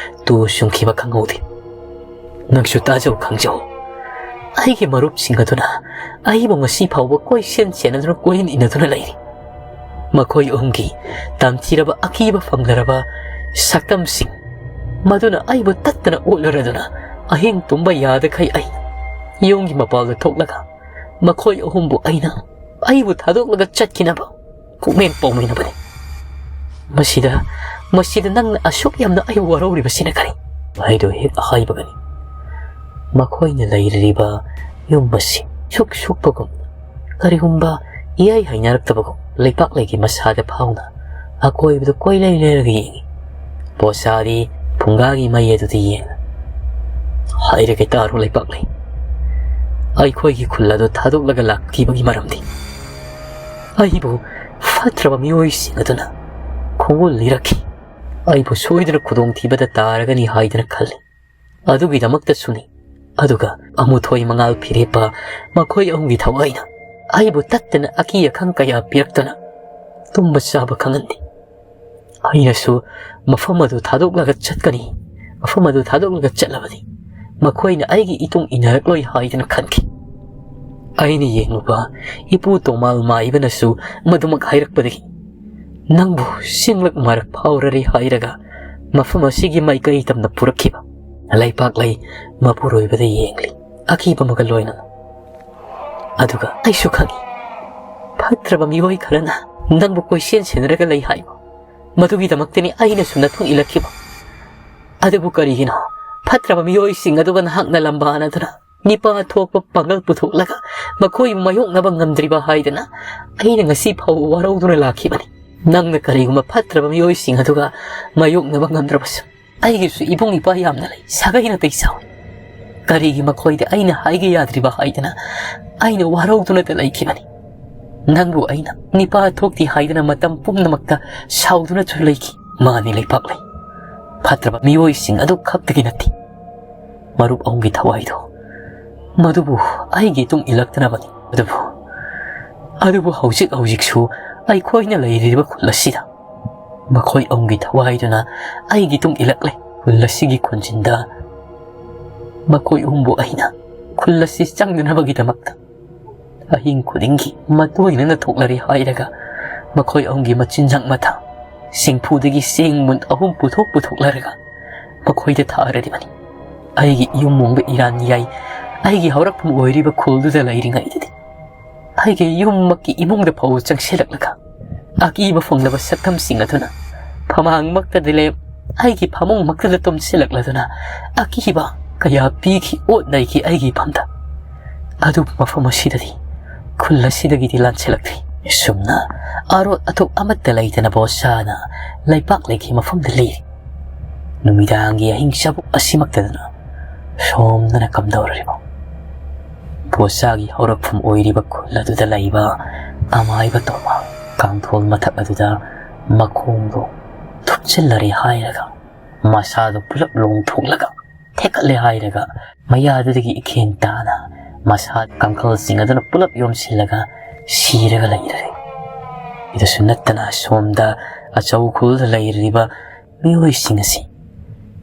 ꯇꯨ ꯆꯨꯡꯈꯤꯕ ꯈꯪꯍꯧꯗꯦ꯫ "ꯅꯪꯁꯨ ꯇꯥꯖꯧ, ꯈꯪꯖꯧ꯫ ꯑꯩꯒꯤ ꯃꯔꯨꯞꯁꯤꯡ ꯑꯗꯨꯅ ꯑꯩꯕꯨ ꯉꯁꯤ ꯐꯥꯎꯕ ꯀꯣꯏꯁꯦꯟ ꯁꯦꯟꯅꯗꯨꯅ, ꯀꯣꯏꯏꯟ ꯏꯟꯅꯗꯨꯅ ꯂꯩꯔꯤ꯫ ꯃꯈꯣꯏ ꯑꯍꯨꯝꯒꯤ ꯇꯝꯊꯤꯔꯕ, ꯑꯀꯤꯕ ꯐꯪꯂꯔꯕ ꯁꯛꯇꯝꯁꯤꯡ ꯃꯗꯨꯅ ꯑꯩꯕꯨ ꯇꯠꯇꯅ ꯑꯣꯠꯂꯔꯗꯨꯅ ꯑꯍꯤꯡ ꯇꯨꯝꯕ ꯌꯥꯗꯈꯩ ꯑꯩ ꯌꯨꯝꯒꯤ ꯃꯄꯥꯜꯗ ꯊꯣꯛꯂꯒ ꯃꯈꯣꯏ ꯑꯍꯨꯝꯕꯨ ꯑꯩꯅ, ꯑꯩꯕꯨ ꯊꯥꯗꯣꯛꯂꯒ ꯆꯠꯈꯤꯅꯕ ꯄꯨꯛꯃꯦꯟ ꯄꯥꯎꯃꯤꯟꯅꯕꯅꯤ꯫ ꯃꯁꯤꯗ, ꯃꯁꯤꯗ ꯅꯪꯅ ꯑꯁꯨꯛ ꯌꯥꯝꯅ ꯑꯩ ꯋꯥꯔꯧꯔꯤꯕꯁꯤꯅ ꯀꯔꯤ?" ꯍꯥꯏꯗꯨ ꯍꯦꯛ ꯍꯥꯏꯕꯒꯅꯤ ꯃꯈꯣꯏꯅ ꯂꯩꯔꯤꯕ ꯌꯨꯝ ꯑꯁꯤ ꯁꯨꯛ ꯁꯨꯛꯄꯒꯨꯝ, ꯀꯔꯤꯒꯨꯝꯕ ꯏꯍꯩ ꯍꯩꯅꯔꯛꯇꯕꯒꯨꯝ ꯂꯩꯄꯥꯛꯂꯩꯒꯤ ꯃꯁꯥꯗ ꯐꯥꯎꯅ ꯑꯀꯣꯏꯕꯗ ꯀꯣꯏꯂꯩ ꯂꯩꯔꯒ ꯌꯦꯡꯏ꯫ ꯕꯣꯆꯥꯗꯤ ꯐꯨꯡꯒꯥꯒꯤ ꯃꯩ ꯑꯗꯨꯗ ꯌꯦꯡ, "ꯍꯥꯏꯔꯒꯦ ꯇꯥꯔꯣ ꯂꯩꯄꯥꯛꯂꯩ, ꯑꯩꯈꯣꯏꯒꯤ ꯈꯨꯜ ꯑꯗꯨ ꯊꯥꯗꯣꯛꯂꯒ ꯂꯥꯛꯈꯤꯕꯒꯤ ꯃꯔꯝꯗꯤ ꯑꯩꯕꯨ ꯐꯠꯇ꯭ꯔꯕ ꯃꯤꯑꯣꯏꯁꯤꯡ ꯑꯗꯨꯅ ꯈꯣꯡꯒꯨꯜ ꯂꯤꯔꯛꯈꯤ꯫ ꯑꯩꯕꯨ ꯁꯣꯏꯗꯅ ꯈꯨꯗꯣꯡꯊꯤꯕꯗ ꯇꯥꯔꯒꯅꯤ ꯍꯥꯏꯗꯅ ꯈꯜꯂꯤ꯫ ꯑꯗꯨꯒꯤꯗꯃꯛꯇꯁꯨꯅꯤ꯫ ꯑꯗꯨꯒ ꯑꯃꯨꯊꯣꯏ ꯃꯉꯥꯜ ꯐꯤꯔꯦꯞꯄ ꯃꯈꯣꯏ ꯑꯍꯨꯝꯒꯤ ꯊꯋꯥꯏꯅ ꯑꯩꯕꯨ ꯇꯠꯇꯅ ꯑꯀꯤ ꯑꯈꯪ ꯀꯌꯥ ꯄꯤꯔꯛꯇꯅ ꯇꯨꯝꯕ ꯆꯥꯕ ꯈꯪꯍꯟꯗꯦ꯫ ꯑꯩꯅꯁꯨ ꯃꯐꯝ ꯑꯗꯨ ꯊꯥꯗꯣꯛꯂꯒ ꯆꯠꯀꯅꯤ, ꯃꯐꯝ ꯑꯗꯨ ꯊꯥꯗꯣꯛꯂꯒ ꯆꯠꯂꯕꯗꯤ ꯃꯈꯣꯏꯅ ꯑꯩꯒꯤ ꯏꯇꯨꯡ ꯏꯟꯅꯔꯛꯂꯣꯏ ꯍꯥꯏꯗꯅ ꯈꯟꯈꯤ꯫ ꯑꯩꯅ ꯌꯦꯡꯂꯨꯕ ꯏꯄꯨ ꯇꯣꯃꯥꯜ ꯃꯥꯏꯕꯅꯁꯨ ꯃꯗꯨꯃꯛ ꯍꯥꯏꯔꯛꯄꯗꯒꯤ ꯅꯪꯕꯨ ꯆꯤꯡꯂꯛ ꯃꯔꯛ ꯐꯥꯎꯔꯔꯦ ꯍꯥꯏꯔꯒ ꯃꯐꯝ ꯑꯁꯤꯒꯤ ꯃꯥꯏꯀꯩ ꯇꯝꯅ ꯄꯨꯔꯛꯈꯤꯕ ꯂꯩꯄꯥꯛꯂꯩ ꯃꯄꯨꯔꯣꯏꯕꯗ ꯌꯦꯡꯂꯤ, ꯑꯀꯤꯕ ꯑꯃꯒ ꯂꯣꯏꯅꯅ꯫ ꯑꯗꯨꯒ ꯑꯩꯁꯨ ꯈꯪꯏ, ꯐꯠꯇ꯭ꯔꯕ ꯃꯤꯑꯣꯏ ꯈꯔꯅ ꯅꯪꯕꯨ ꯀꯣꯏꯁꯦꯟ ꯁꯦꯟꯅꯔꯒ ꯂꯩ ꯍꯥꯏꯕ꯫ ꯃꯗꯨꯒꯤꯗꯃꯛꯇꯅꯤ ꯑꯩꯅꯁꯨ ꯅꯇꯨꯡ ꯏꯜꯂꯛꯈꯤꯕ꯫ ꯑꯗꯨꯕꯨ ꯀꯔꯤꯒꯤꯅꯣ ꯐꯠꯇ꯭ꯔꯕ ꯃꯤꯑꯣꯏꯁꯤꯡ ꯑꯗꯨꯒ ꯅꯍꯥꯛꯅ ꯂꯝꯕꯥꯅꯗꯨꯅ ꯅꯤꯄꯥ ꯊꯣꯛꯄ ꯄꯥꯡꯒꯜ ꯄꯨꯊꯣꯛꯂꯒ ꯃꯈꯣꯏꯕꯨ ꯃꯥꯌꯣꯛꯅꯕ ꯉꯝꯗ꯭ꯔꯤꯕ ꯍꯥꯏꯗꯅ ꯑꯩꯅ ꯉꯁꯤ ꯐꯥꯎꯕ ꯋꯥꯔꯧꯗꯨꯅ ꯂꯥꯛꯈꯤꯕꯅꯤ? ꯅꯪꯅ ꯀꯔꯤꯒꯨꯝꯕ ꯐꯠꯇ꯭ꯔꯕ ꯃꯤꯑꯣꯏꯁꯤꯡ ꯑꯗꯨꯒ ꯃꯥꯌꯣꯛꯅꯕ ꯉꯝꯗ꯭ꯔꯕꯁꯨ, ꯑꯩꯒꯤꯁꯨ ꯏꯕꯨꯡ ꯏꯄꯥ ꯌꯥꯝꯅ ꯂꯩ, ꯁꯥꯒꯩ ꯅꯥꯇꯩ ꯆꯥꯎꯏ꯫ ꯀꯔꯤꯒꯤ ꯃꯈꯣꯏꯗ ꯑꯩꯅ ꯍꯥꯏꯒꯦ ꯌꯥꯗ꯭ꯔꯤꯕ ꯍꯥꯏꯗꯅ ꯑꯩꯅ ꯋꯥꯔꯧꯗꯨꯅꯇ ꯂꯩꯈꯤꯕꯅꯤ꯫ ꯅꯪꯕꯨ ꯑꯩꯅ ꯅꯤꯄꯥ ꯊꯣꯛꯇꯦ ꯍꯥꯏꯗꯅ ꯃꯇꯝ ꯄꯨꯝꯅꯃꯛꯇ ꯁꯥꯎꯗꯨꯅꯁꯨ ꯂꯩꯈꯤ꯫ ꯃꯥꯅꯤ ꯂꯩꯄꯥꯛꯂꯩ, ꯐꯠꯇ꯭ꯔꯕ ꯃꯤꯑꯣꯏꯁꯤꯡ ꯑꯗꯨ ꯈꯛꯇꯒꯤ ꯅꯠꯇꯦ, ꯃꯔꯨꯞ ꯑꯍꯨꯝꯒꯤ ꯊꯋꯥꯏꯗꯣ, ꯃꯗꯨꯕꯨ ꯑꯩꯒꯤ ꯇꯨꯡ ꯏꯜꯂꯛꯇꯅꯕꯅꯤ꯫ ꯑꯗꯨꯕꯨ, ꯑꯗꯨꯕꯨ ꯍꯧꯖꯤꯛ ꯍꯧꯖꯤꯛꯁꯨ ꯑꯩꯈꯣꯏꯅ ꯂꯩꯔꯤꯕ ꯈꯨꯜ ꯑꯁꯤꯗ ꯃꯈꯣꯏ ꯑꯍꯨꯝꯒꯤ ꯊꯋꯥꯏꯗꯨꯅ ꯑꯩꯒꯤ ꯇꯨꯡ ꯏꯜꯂꯛꯂꯦ꯫ ꯈꯨꯜ ꯑꯁꯤꯒꯤ ꯈꯨꯟꯖꯤꯟꯗ ꯃꯈꯣꯏ ꯑꯍꯨꯝꯕꯨ ꯑꯩꯅ ꯈꯨꯜ ꯑꯁꯤ ꯆꯪꯗꯅꯕꯒꯤꯗꯃꯛꯇ ꯑꯍꯤꯡ ꯈꯨꯗꯤꯡꯒꯤ ꯃꯇꯣꯏꯅꯅ ꯊꯣꯛꯂꯔꯦ ꯍꯥꯏꯔꯒ ꯃꯈꯣꯏ ꯑꯍꯨꯝꯒꯤ ꯃꯆꯤꯟꯖꯥꯛ ꯃꯊꯥ ꯁꯤꯡꯐꯨꯗꯒꯤ ꯆꯦꯡ ꯃꯨꯟ ꯑꯍꯨꯝ ꯄꯨꯊꯣꯛ ꯄꯨꯊꯣꯛꯂꯔꯒ ꯃꯈꯣꯏꯗ ꯊꯥꯔꯤꯕꯅꯤ꯫ ꯑꯩꯒꯤ ꯌꯨꯝ ꯃꯣꯡꯕ ꯏꯔꯥꯟ ꯌꯥꯏ, ꯑꯩꯒꯤ ꯍꯧꯔꯛꯐꯝ ꯑꯣꯏꯔꯤꯕ ꯈꯨꯜꯗꯨꯗ ꯂꯩꯔꯤꯉꯩꯗꯗꯤ ꯑꯩꯒꯤ ꯌꯨꯝꯃꯛꯀꯤ ꯏꯃꯨꯡꯗ ꯐꯥꯎꯕ ꯆꯪꯁꯤꯜꯂꯛꯂꯒ ꯑꯀꯤꯕ ꯐꯪꯂꯕ ꯁꯛꯇꯝꯁꯤꯡ ꯑꯗꯨꯅ ꯐꯃꯥꯡꯃꯛꯇꯗ ꯂꯦꯞ ꯑꯩꯒꯤ ꯐꯃꯨꯡꯃꯛꯇꯗ ꯇꯨꯝꯁꯤꯜꯂꯛꯂꯗꯨꯅ ꯑꯀꯤꯕ ꯀꯌꯥ ꯄꯤꯈꯤ, ꯑꯣꯠ ꯅꯩꯈꯤ ꯑꯩꯒꯤ ꯏꯐꯝꯗ꯫ ꯑꯗꯨꯕꯨ ꯃꯐꯝ ꯑꯁꯤꯗꯗꯤ ꯈꯨꯜ ꯑꯁꯤꯗꯒꯤꯗꯤ ꯂꯥꯟꯁꯤꯜꯂꯛꯇ꯭ꯔꯤ꯫ ꯁꯨꯝꯅ ꯑꯔꯣꯠ ꯑꯊꯨꯞ ꯑꯃꯠꯇ ꯂꯩꯇꯅ ꯕꯣꯁꯥꯅ ꯂꯩꯄꯥꯛ ꯂꯩꯈꯤ ꯃꯐꯝꯗ ꯂꯩꯔꯤ꯫ ꯅꯨꯃꯤꯗꯥꯡꯒꯤ ꯑꯍꯤꯡ ꯆꯥꯕꯨꯛ ꯑꯁꯤꯃꯛꯇꯗꯅ ꯁꯣꯝꯗꯅ ꯀꯝꯗꯧꯔꯤꯕ ꯕꯣꯁꯥꯒꯤ ꯍꯧꯔꯛꯐꯝ ꯑꯣꯏꯔꯤꯕ ꯈꯨꯜ ꯑꯗꯨꯗ ꯂꯩꯕ ꯑꯃꯥꯏꯕ ꯇꯣꯝꯕ ꯀꯥꯡꯊꯣꯜ ꯃꯊꯛ ꯑꯗꯨꯗ ꯃꯈꯣꯡꯗꯣ ꯊꯨꯞꯆꯤꯜꯂꯔꯦ ꯍꯥꯏꯔꯒ ꯃꯁꯥꯗꯣ ꯄꯨꯂꯞ ꯂꯣꯡꯊꯣꯛꯂꯒ ꯊꯦꯛꯀꯠꯂꯦ ꯍꯥꯏꯔꯒ ꯃꯌꯥꯗꯨꯗꯒꯤ ꯏꯈꯦꯡ ꯇꯥꯅ ꯃꯁꯥ ꯀꯥꯡꯈꯜꯁꯤꯡ ꯑꯗꯨꯅ ꯄꯨꯂꯞ ꯌꯣꯝꯁꯤꯜꯂꯒ ꯁꯤꯔꯒ ꯂꯩꯔꯦ꯫ ꯁꯤꯗꯁꯨ ꯅꯠꯇꯅ ꯁꯣꯝꯗ ꯑꯆꯧ ꯈꯨꯜꯗ ꯂꯩꯔꯤꯕ ꯃꯤꯑꯣꯏꯁꯤꯡ ꯑꯁꯤ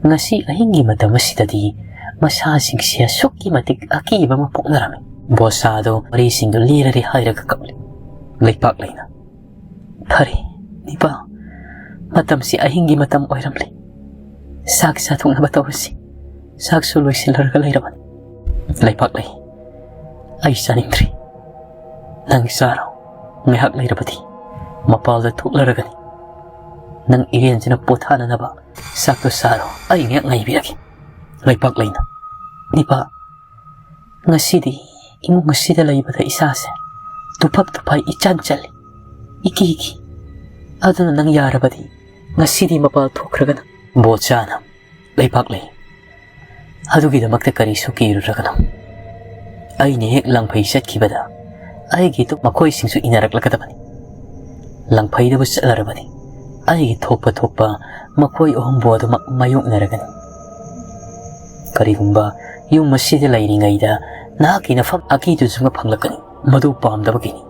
ꯉꯁꯤ ꯑꯍꯤꯡꯒꯤ ꯃꯇꯝ ꯑꯁꯤꯗꯗꯤ ꯃꯁꯥꯁꯤꯡꯁꯤ ꯑꯁꯨꯛꯀꯤ ꯃꯇꯤꯛ ꯑꯀꯤꯕ ꯑꯃ ꯄꯣꯛꯅꯔꯝꯃꯤ꯫ ꯕꯣꯁꯥꯗꯣ ꯋꯥꯔꯤꯁꯤꯡꯗꯨ ꯂꯤꯔꯔꯦ ꯍꯥꯏꯔꯒ ꯀꯞꯂꯤ꯫ ꯂꯩꯄꯥꯛ ꯂꯩꯅ, "ꯐꯔꯦ, ꯅꯤꯄꯥ, ꯃꯇꯝꯁꯤ ꯑꯍꯤꯡꯒꯤ ꯃꯇꯝ ꯑꯣꯏꯔꯝꯂꯦ꯫ ꯆꯥꯛ ꯆꯥꯊꯣꯛꯅꯕ ꯇꯧꯔꯁꯤ꯫ ꯆꯥꯛꯁꯨ ꯂꯣꯏꯁꯤꯜꯂꯔꯒ ꯂꯩꯔꯕꯅꯤ꯫ ꯂꯩꯄꯥꯛꯂꯩ, ꯑꯩ ꯆꯥꯅꯤꯡꯗ꯭ꯔꯤ꯫ ꯅꯪ ꯆꯥꯔꯣ꯫ ꯉꯥꯏꯍꯥꯛ ꯂꯩꯔꯕꯗꯤ ꯃꯄꯥꯜꯗ ꯊꯣꯛꯂꯔꯒꯅꯤ꯫ ꯅꯪ ꯏꯔꯦꯟꯖꯅ ꯄꯣꯊꯥꯅꯅꯕ ꯆꯥꯛꯇꯣ ꯆꯥꯔꯣ꯫ ꯑꯩ ꯉꯥꯏꯍꯥꯛ ꯉꯥꯏꯕꯤꯔꯒꯦ꯫ ꯂꯩꯄꯥꯛꯂꯩꯅ, ꯅꯤꯄꯥ, ꯉꯁꯤꯗꯤ ꯏꯃꯨꯡ ꯑꯁꯤꯗ ꯂꯩꯕꯗ ꯏꯁꯥꯁꯦ ꯇꯨꯐꯞ ꯇꯨꯐꯥꯏ ꯏꯆꯥꯟ ꯆꯜꯂꯤ, ꯏꯀꯤ ꯏꯀꯤ꯫ ꯑꯗꯨꯅ ꯅꯪ ꯌꯥꯔꯕꯗꯤ ꯉꯁꯤꯗꯤ ꯃꯄꯥꯜ ꯊꯣꯛꯈ꯭ꯔꯒꯅ꯫ ꯕꯣꯆꯥꯅ, ꯂꯩꯄꯥꯛꯂꯩ, ꯑꯗꯨꯒꯤꯗꯃꯛꯇ ꯀꯔꯤꯁꯨ ꯀꯤꯔꯨꯔꯒꯅꯨ꯫ ꯑꯩꯅ ꯍꯦꯛ ꯂꯪꯐꯩ ꯆꯠꯈꯤꯕꯗ ꯑꯩꯒꯤ ꯇꯨꯡ ꯃꯈꯣꯏꯁꯤꯡꯁꯨ ꯏꯟꯅꯔꯛꯂꯒꯗꯕꯅꯤ꯫ ꯂꯪꯐꯩꯗꯕꯨ ꯆꯠꯂꯔꯕꯗꯤ ꯑꯩꯒꯤ ꯊꯣꯛꯄ ꯊꯣꯛꯄ ꯃꯈꯣꯏ ꯑꯍꯨꯝꯕꯨ ꯑꯗꯨꯃꯛ ꯃꯥꯌꯣꯛꯅꯔꯒꯅꯤ꯫ ꯀꯔꯤꯒꯨꯝꯕ ꯌꯨꯝ ꯑꯁꯤꯗ ꯂꯩꯔꯤꯉꯩꯗ ꯅꯍꯥꯛꯀꯤ ꯅꯐꯝ ꯑꯀꯤꯗꯨꯁꯨ ꯐꯪꯂꯛꯀꯅꯤ꯫ ꯃꯗꯨ ꯄꯥꯝꯗꯕꯒꯤꯅꯤ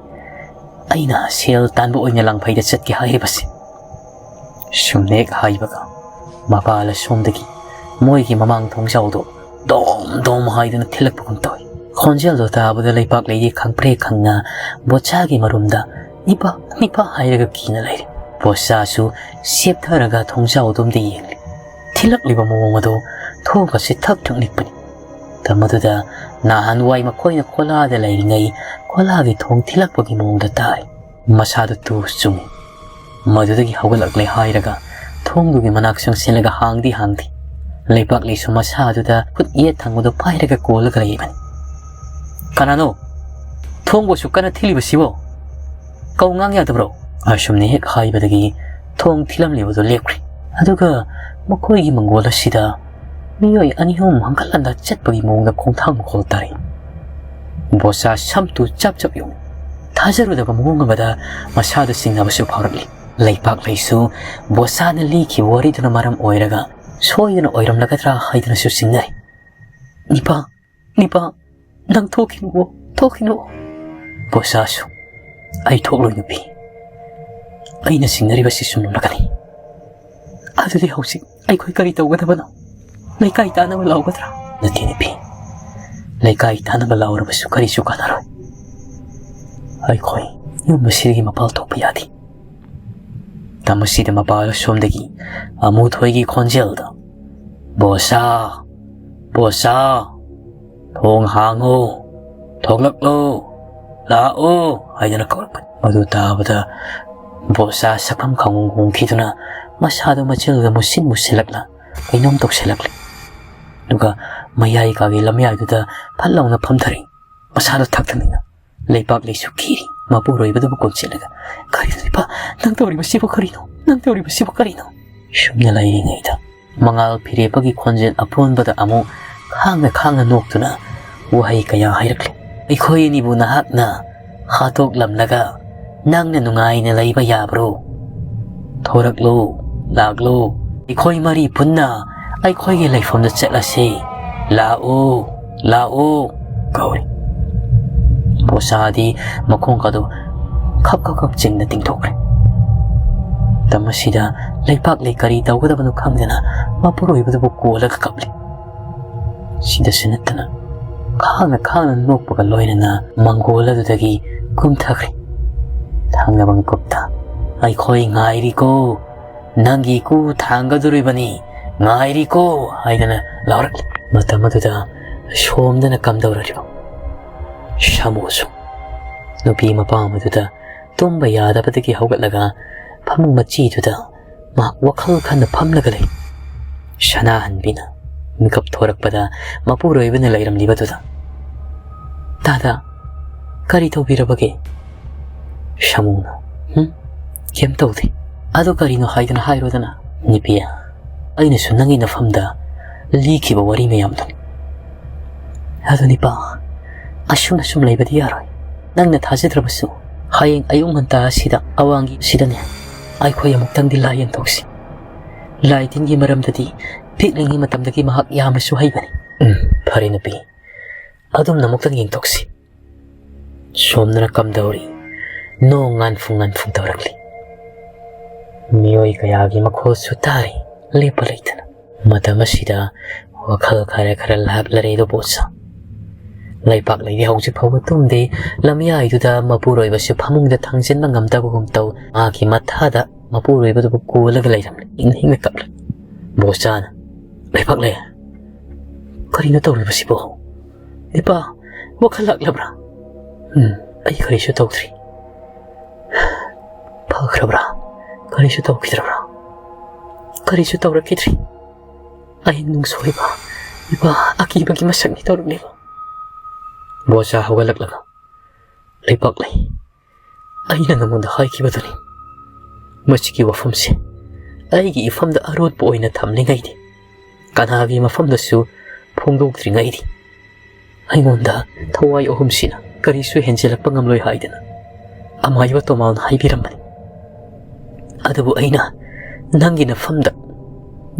ꯑꯩꯅ ꯁꯦꯜ ꯇꯥꯟꯕ ꯑꯣꯏꯅ ꯂꯪꯐꯩꯗ ꯆꯠꯀꯦ ꯍꯥꯏꯔꯤꯕꯁꯤ꯫ ꯁꯨꯝꯅꯦꯛ ꯍꯥꯏꯕꯒ ꯃꯄꯥꯜ ꯑꯁꯣꯝꯗꯒꯤ ꯃꯣꯏꯒꯤ ꯃꯃꯥꯡ ꯊꯣꯡꯖꯥꯎꯗꯣ ꯗꯣꯝ ꯗꯣꯝ ꯍꯥꯏꯗꯨꯅ ꯊꯤꯜꯂꯛꯄꯒꯨꯝ ꯇꯧꯏ꯫ ꯈꯣꯟꯖꯦꯜꯗꯣ ꯇꯥꯕꯗ ꯂꯩꯄꯥꯛꯂꯩꯗꯤ ꯈꯪꯄ꯭ꯔꯦꯛ ꯈꯪꯅ ꯕꯣꯆꯥꯒꯤ ꯃꯔꯨꯝꯗ "ꯅꯤꯄꯥ, ꯅꯤꯄꯥ" ꯍꯥꯏꯔꯒ ꯀꯤꯅ ꯂꯩꯔꯦ꯫ ꯕꯣꯆꯥꯁꯨ ꯆꯦꯞꯊꯔꯒ ꯊꯣꯡꯖꯥꯎꯗꯣꯝꯗ ꯌꯦꯡꯂꯤ꯫ ꯊꯤꯜꯂꯛꯂꯤꯕ ꯃꯑꯣꯡ ꯑꯗꯨ ꯊꯣꯡꯒꯁꯤ ꯊꯛ ꯊꯛ ꯅꯤꯛꯄꯅꯤ꯫ ꯃꯗꯨꯗ ꯅꯍꯥꯟꯋꯥꯏ ꯃꯈꯣꯏꯅ ꯈꯣꯂꯥꯗ ꯂꯩꯔꯤꯉꯩ ꯈꯣꯂꯥꯒꯤ ꯊꯣꯡ ꯊꯤꯜꯂꯛꯄꯒꯤ ꯃꯑꯣꯡꯗ ꯇꯥꯏ꯫ ꯃꯁꯥꯗꯨ ꯇꯨ ꯆꯨꯡꯏ꯫ ꯃꯗꯨꯗꯒꯤ ꯍꯧꯒꯠꯂꯛꯂꯦ ꯍꯥꯏꯔꯒ ꯊꯣꯡꯗꯨꯒꯤ ꯃꯅꯥꯛ ꯆꯪꯁꯤꯜꯂꯒ ꯍꯥꯡꯗꯤ ꯍꯥꯡꯗꯦ꯫ ꯂꯩꯄꯥꯛꯂꯩꯁꯨ ꯃꯁꯥꯗꯨꯗ ꯈꯨꯠ ꯌꯦꯠ ꯊꯪꯕꯗꯨ ꯄꯥꯏꯔꯒ ꯀꯣꯜꯂꯒ ꯂꯩꯕꯅꯤ꯫ "ꯀꯅꯥꯅꯣ? ꯊꯣꯡꯕꯨ ꯑꯁꯨꯛ ꯀꯟꯅ ꯊꯤꯜꯂꯤꯕꯁꯤꯕꯣ? ꯀꯧ ꯉꯥꯡ ꯌꯥꯗꯕ꯭ꯔꯣ?" ꯑꯁꯨꯝꯅ ꯍꯦꯛ ꯍꯥꯏꯕꯗꯒꯤ ꯊꯣꯡ ꯊꯤꯜꯂꯝꯂꯤꯕꯗꯨ ꯂꯦꯞꯈ꯭ꯔꯦ꯫ ꯑꯗꯨꯒ ꯃꯈꯣꯏꯒꯤ ꯃꯪꯒꯣꯜ ꯑꯁꯤꯗ ꯃꯤꯑꯣꯏ ꯑꯅꯤ ꯑꯍꯨꯝ ꯍꯟꯒꯠ ꯍꯟꯗ ꯆꯠꯄꯒꯤ ꯃꯑꯣꯡꯗ ꯈꯣꯡꯊꯥꯡ ꯃꯈꯣꯜ ꯇꯥꯔꯛꯏ꯫ ꯕꯣꯁꯥ ꯁꯝꯇꯨ ꯆꯞ ꯆꯞ ꯌꯨꯡꯏ꯫ ꯊꯥꯖꯔꯨꯗꯕ ꯃꯑꯣꯡ ꯑꯃꯗ ꯃꯁꯥꯗ ꯆꯤꯡꯅꯕꯁꯨ ꯐꯥꯎꯔꯛꯂꯤ꯫ ꯂꯩꯄꯥꯛꯂꯩꯁꯨ ꯕꯣꯁꯥꯅ ꯂꯤꯈꯤꯕ ꯋꯥꯔꯤꯗꯨꯅ ꯃꯔꯝ ꯑꯣꯏꯔꯒ ꯁꯣꯏꯗꯅ ꯑꯣꯏꯔꯝꯂꯒꯗ꯭ꯔꯥ ꯍꯥꯏꯗꯨꯅꯁꯨ ꯆꯤꯡꯅꯔꯤ꯫ "ꯅꯤꯄꯥ, ꯅꯤꯄꯥ, ꯅꯪ ꯊꯣꯛꯈꯤꯅꯨꯋꯣ, ꯊꯣꯛꯈꯤꯅꯨ꯫" ꯕꯣꯁꯥꯁꯨ, "ꯑꯩ ꯊꯣꯛꯂꯣꯏ ꯅꯨꯄꯤ, ꯑꯩꯅ ꯆꯤꯡꯅꯔꯤꯕꯁꯤ ꯆꯨꯝꯂꯝꯂꯒꯅꯤ꯫ ꯑꯗꯨꯗꯤ ꯍꯧꯖꯤꯛ ꯑꯩꯈꯣꯏ ꯀꯔꯤ ꯇꯧꯒꯗꯕꯅꯣ? ꯂꯩꯀꯥꯏ ꯇꯥꯅꯕ ꯂꯥꯎꯒꯗ꯭ꯔꯥ?" "ꯅꯠꯇꯦ ꯅꯨꯄꯤ, ꯂꯩꯀꯥꯏ ꯇꯥꯅꯕ ꯂꯥꯎꯔꯕꯁꯨ ꯀꯔꯤꯁꯨ ꯀꯥꯟꯅꯔꯣꯏ꯫ ꯑꯩꯈꯣꯏ ꯌꯨꯝ ꯑꯁꯤꯗꯒꯤ ꯃꯄꯥꯜ ꯊꯣꯛꯄ ꯌꯥꯗꯦ꯫" ꯇꯝ ꯑꯁꯤꯗ ꯃꯄꯥꯜ ꯑꯁꯣꯝꯗꯒꯤ ꯑꯃꯨꯊꯣꯏꯒꯤ ꯈꯣꯟꯖꯦꯜꯗ "ꯕꯣꯁꯥ, ꯕꯣꯁꯥ, ꯊꯣꯡ ꯍꯥꯡꯉꯨ, ꯊꯣꯛꯂꯛꯂꯣ, ꯂꯥꯛꯑꯣ" ꯍꯥꯏꯗꯅ ꯀꯧꯔꯛꯄꯅꯤ꯫ ꯃꯗꯨ ꯇꯥꯕꯗ ꯕꯣꯁꯥ ꯁꯛꯐꯝ ꯈꯪꯍꯣꯡ ꯍꯣꯡꯈꯤꯗꯨꯅ ꯃꯁꯥꯗꯨ ꯃꯆꯤꯜꯗ ꯃꯨꯁꯤꯟ ꯃꯨꯁꯤꯜꯂꯛꯂ ꯀꯩꯅꯣꯝ ꯇꯧꯁꯤꯜꯂꯛꯂꯦ꯫ ꯑꯗꯨꯒ ꯃꯌꯥꯏ ꯀꯥꯒꯤ ꯂꯝꯌꯥꯏꯗꯨꯗ ꯐꯠ ꯂꯥꯎꯅ ꯐꯝꯊꯔꯛꯏ꯫ ꯃꯁꯥꯗꯨ ꯊꯛꯊꯛꯅꯤꯅ ꯂꯩꯄꯥꯛ ꯂꯩꯁꯨ ꯀꯤꯔꯤ꯫ ꯃꯄꯨꯔꯣꯏꯕꯗꯨꯕꯨ ꯀꯣꯟꯁꯤꯜꯂꯒ, "ꯀꯔꯤꯅꯣ ꯏꯄꯥ? ꯅꯪ ꯇꯧꯔꯤꯕꯁꯤꯕꯨ ꯀꯔꯤꯅꯣ? ꯅꯪ ꯇꯧꯔꯤꯕꯁꯤꯕꯨ ꯀꯔꯤꯅꯣ?" ꯁꯨꯝꯅ ꯂꯩꯔꯤꯉꯩꯗ ꯃꯉꯥꯜ ꯐꯤꯔꯦꯞꯄꯒꯤ ꯈꯣꯟꯖꯦꯜ ꯑꯄꯣꯟꯕꯗ ꯑꯃꯨꯛ ꯈꯥꯡꯅ ꯈꯥꯡꯅ ꯅꯣꯛꯇꯨꯅ ꯋꯥꯍꯩ ꯀꯌꯥ ꯍꯥꯏꯔꯛꯂꯤ꯫ "ꯑꯩꯈꯣꯏ ꯑꯅꯤꯕꯨ ꯅꯍꯥꯛꯅ ꯍꯥꯠꯇꯣꯛꯂꯝꯂꯒ ꯅꯪꯅ ꯅꯨꯡꯉꯥꯏꯅ ꯂꯩꯕ ꯌꯥꯕ꯭ꯔꯣ? ꯊꯣꯔꯛꯂꯣ, ꯂꯥꯛꯂꯣ, ꯑꯩꯈꯣꯏ ꯃꯔꯤ ꯄꯨꯟꯅ ꯑꯩꯈꯣꯏꯒꯤ ꯂꯩꯐꯝꯗ ꯆꯠꯂꯁꯤ꯫ ꯂꯥꯛꯑꯣ, ꯂꯥꯛꯑꯣ" ꯀꯧꯔꯤ꯫ ꯕꯣꯁꯥꯗꯤ ꯃꯈꯣꯡꯒꯗꯨ ꯈꯞ ꯈꯞ ꯈꯞ ꯆꯤꯡꯅ ꯇꯤꯡꯊꯣꯛꯈ꯭ꯔꯦ꯫ ꯃꯇꯝ ꯑꯁꯤꯗ ꯂꯩꯄꯥꯛ ꯂꯩ ꯀꯔꯤ ꯇꯧꯒꯗꯕꯅꯣ ꯈꯪꯗꯅ ꯃꯄꯨꯔꯣꯏꯕꯗꯨꯕꯨ ꯀꯣꯜꯂꯒ ꯀꯞꯂꯤ꯫ ꯁꯤꯗꯁꯨ ꯅꯠꯇꯅ ꯈꯥꯡꯅ ꯈꯥꯡꯅ ꯅꯣꯛꯄꯒ ꯂꯣꯏꯅꯅ ꯃꯪꯒꯣꯜ ꯑꯗꯨꯗꯒꯤ ꯀꯨꯝꯊꯈ꯭ꯔꯦ꯫ ꯊꯪꯅꯕ ꯃꯤꯀꯨꯞꯇ "ꯑꯩꯈꯣꯏ ꯉꯥꯏꯔꯤꯀꯣ, ꯅꯪꯒꯤ ꯏꯀꯨ ꯊꯥꯡꯒꯗꯧꯔꯤꯕꯅꯤ, ꯉꯥꯏꯔꯤꯀꯣ" ꯍꯥꯏꯗꯅ ꯂꯥꯎꯔꯛꯂꯤ꯫ ꯃꯇꯝ ꯑꯗꯨꯗ ꯁꯣꯝꯗꯅ ꯀꯝꯗꯧꯔꯤꯕ ꯁꯥꯃꯨꯁꯨ ꯅꯨꯄꯤ ꯃꯄꯥꯝ ꯑꯗꯨꯗ ꯇꯨꯝꯕ ꯌꯥꯗꯕꯗꯒꯤ ꯍꯧꯒꯠꯂꯒ ꯐꯃꯨꯡ ꯃꯆꯤꯗꯨꯗ ꯃꯍꯥꯛ ꯋꯥꯈꯜ ꯈꯟꯅ ꯐꯝꯂꯒ ꯂꯩ꯫ ꯁꯅꯥꯍꯟꯕꯤꯅ ꯃꯤꯀꯞ ꯊꯣꯔꯛꯄꯗ ꯃꯄꯨꯔꯣꯏꯕꯅ ꯂꯩꯔꯝꯂꯤꯕꯗꯨꯗ, "ꯗꯥꯗꯥ, ꯀꯔꯤ ꯇꯧꯕꯤꯔꯕꯒꯦ?" ꯁꯥꯃꯨꯅ, "ꯍꯨꯝ? ꯀꯩꯝ ꯇꯧꯗꯦ꯫ ꯑꯗꯨ ꯀꯔꯤꯅꯣ ꯍꯥꯏꯗꯅ ꯍꯥꯏꯔꯣꯗꯅ?" "ꯅꯨꯄꯤ, ꯑꯩꯅꯁꯨ ꯅꯪꯒꯤ ꯅꯐꯝꯗ ꯂꯤꯈꯤꯕ ꯋꯥꯔꯤ ꯃꯌꯥꯝꯗꯣ꯫ ꯑꯗꯨ ꯅꯤꯄꯥ, ꯑꯁꯨꯝ ꯑꯁꯨꯝ ꯂꯩꯕꯗꯤ ꯌꯥꯔꯣꯏ꯫ ꯅꯪꯅ ꯊꯥꯖꯗ꯭ꯔꯕꯁꯨ ꯍꯌꯦꯡ ꯑꯌꯨꯛ ꯉꯟꯇꯥ ꯑꯁꯤꯗ ꯑꯋꯥꯡꯒꯤ ꯁꯤꯗꯅꯦ ꯑꯩꯈꯣꯏ ꯑꯃꯨꯛꯇꯪꯗꯤ ꯂꯥꯏ ꯌꯦꯡꯊꯣꯛꯁꯤ꯫ ꯂꯥꯏ ꯇꯤꯟꯒꯤ ꯃꯔꯝꯗꯗꯤ ꯄꯤꯛꯂꯤꯉꯩ ꯃꯇꯝꯗꯒꯤ ꯃꯍꯥꯛ ꯌꯥꯝꯅꯁꯨ ꯍꯩꯕꯅꯤ꯫" "ꯎꯝ, ꯐꯔꯦ ꯅꯨꯄꯤ, ꯑꯗꯨꯝꯅ ꯑꯃꯨꯛꯇꯪ ꯌꯦꯡꯊꯣꯛꯁꯤ꯫" ꯁꯣꯝꯗꯅ ꯀꯝꯗꯧꯔꯤ? ꯅꯣꯡ ꯉꯥꯟꯐꯨꯡ ꯉꯥꯟꯐꯨꯡ ꯇꯧꯔꯛꯂꯤ꯫ ꯃꯤꯑꯣꯏ ꯀꯌꯥꯒꯤ ꯃꯈꯣꯜꯁꯨ ꯇꯥꯔꯤ, ꯂꯦꯞꯄ ꯂꯩꯇꯅ꯫ ꯃꯇꯝ ꯑꯁꯤꯗ ꯋꯥꯈꯜ ꯈꯔ ꯈꯔ ꯂꯥꯛꯂꯔꯦ ꯑꯗꯨ ꯕꯣꯁꯥ꯫ ꯂꯩꯄꯥꯛ ꯂꯩꯗꯤ ꯍꯧꯖꯤꯛ ꯐꯥꯎꯕ ꯇꯨꯝꯗꯦ꯫ ꯂꯝꯌꯥꯏꯗꯨꯗ ꯃꯄꯨꯔꯣꯏꯕꯁꯨ ꯐꯃꯨꯡꯗ ꯊꯥꯡꯖꯤꯟꯕ ꯉꯝꯗꯕꯒꯨꯝ ꯇꯧ꯫ ꯃꯍꯥꯛꯀꯤ ꯃꯊꯥꯗ ꯃꯄꯨꯔꯣꯏꯕꯗꯨꯕꯨ ꯀꯣꯜꯂꯒ ꯂꯩꯔꯝꯂꯦ꯫ ꯏꯪꯅ ꯏꯪꯅ ꯀꯞꯂꯦ꯫ ꯕꯣꯁꯥꯅ, ꯂꯩꯄꯥꯛꯂꯩ, ꯀꯔꯤꯅꯣ ꯇꯧꯔꯤꯕꯁꯤꯕꯣ? ꯅꯤꯄꯥ, ꯋꯥꯈꯜ ꯂꯥꯛꯂꯕ꯭ꯔꯥ? ꯎꯝ, ꯑꯩ ꯀꯔꯤꯁꯨ ꯇꯧꯗ꯭ꯔꯤ꯫ ꯐꯈ꯭ꯔꯕ꯭ꯔꯥ? ꯀꯔꯤꯁꯨ ꯇꯧꯈꯤꯗ꯭ꯔꯕ꯭ꯔꯥ? ꯀꯔꯤꯁꯨ ꯇꯧꯔꯛꯈꯤꯗ꯭ꯔꯤ꯫ ꯑꯩ ꯅꯨꯡꯁꯣꯏꯕ, ꯏꯄꯥ, ꯑꯀꯤꯕꯒꯤ ꯃꯁꯛꯅꯤ ꯇꯧꯔꯛꯂꯤꯕ꯫ ꯕꯣꯆꯥ ꯍꯧꯒꯠꯂꯛꯂꯒ, ꯂꯩꯄꯥꯛꯂꯩ, ꯑꯩꯅ ꯅꯉꯣꯟꯗ ꯍꯥꯏꯈꯤꯕꯗꯨꯅꯤ꯫ ꯃꯁꯤꯒꯤ ꯋꯥꯐꯝꯁꯦ ꯑꯩꯒꯤ ꯏꯐꯝꯗ ꯑꯔꯣꯠꯄ ꯑꯣꯏꯅ ꯊꯝꯂꯤꯉꯩꯗꯤ, ꯀꯅꯥꯒꯤ ꯃꯐꯝꯗꯁꯨ ꯐꯣꯡꯗꯣꯛꯇ꯭ꯔꯤꯉꯩꯗꯤ, ꯑꯩꯉꯣꯟꯗ ꯊꯋꯥꯏ ꯑꯍꯨꯝꯁꯤꯅ ꯀꯔꯤꯁꯨ ꯍꯦꯟꯖꯤꯜꯂꯛꯄ ꯉꯝꯂꯣꯏ ꯍꯥꯏꯗꯅ ꯑꯃꯥꯏꯕ ꯇꯣꯃꯥꯜꯅ ꯍꯥꯏꯕꯤꯔꯝꯕꯅꯤ꯫ ꯑꯗꯨꯕꯨ ꯑꯩꯅ ꯅꯪꯒꯤ ꯅꯐꯝꯗ,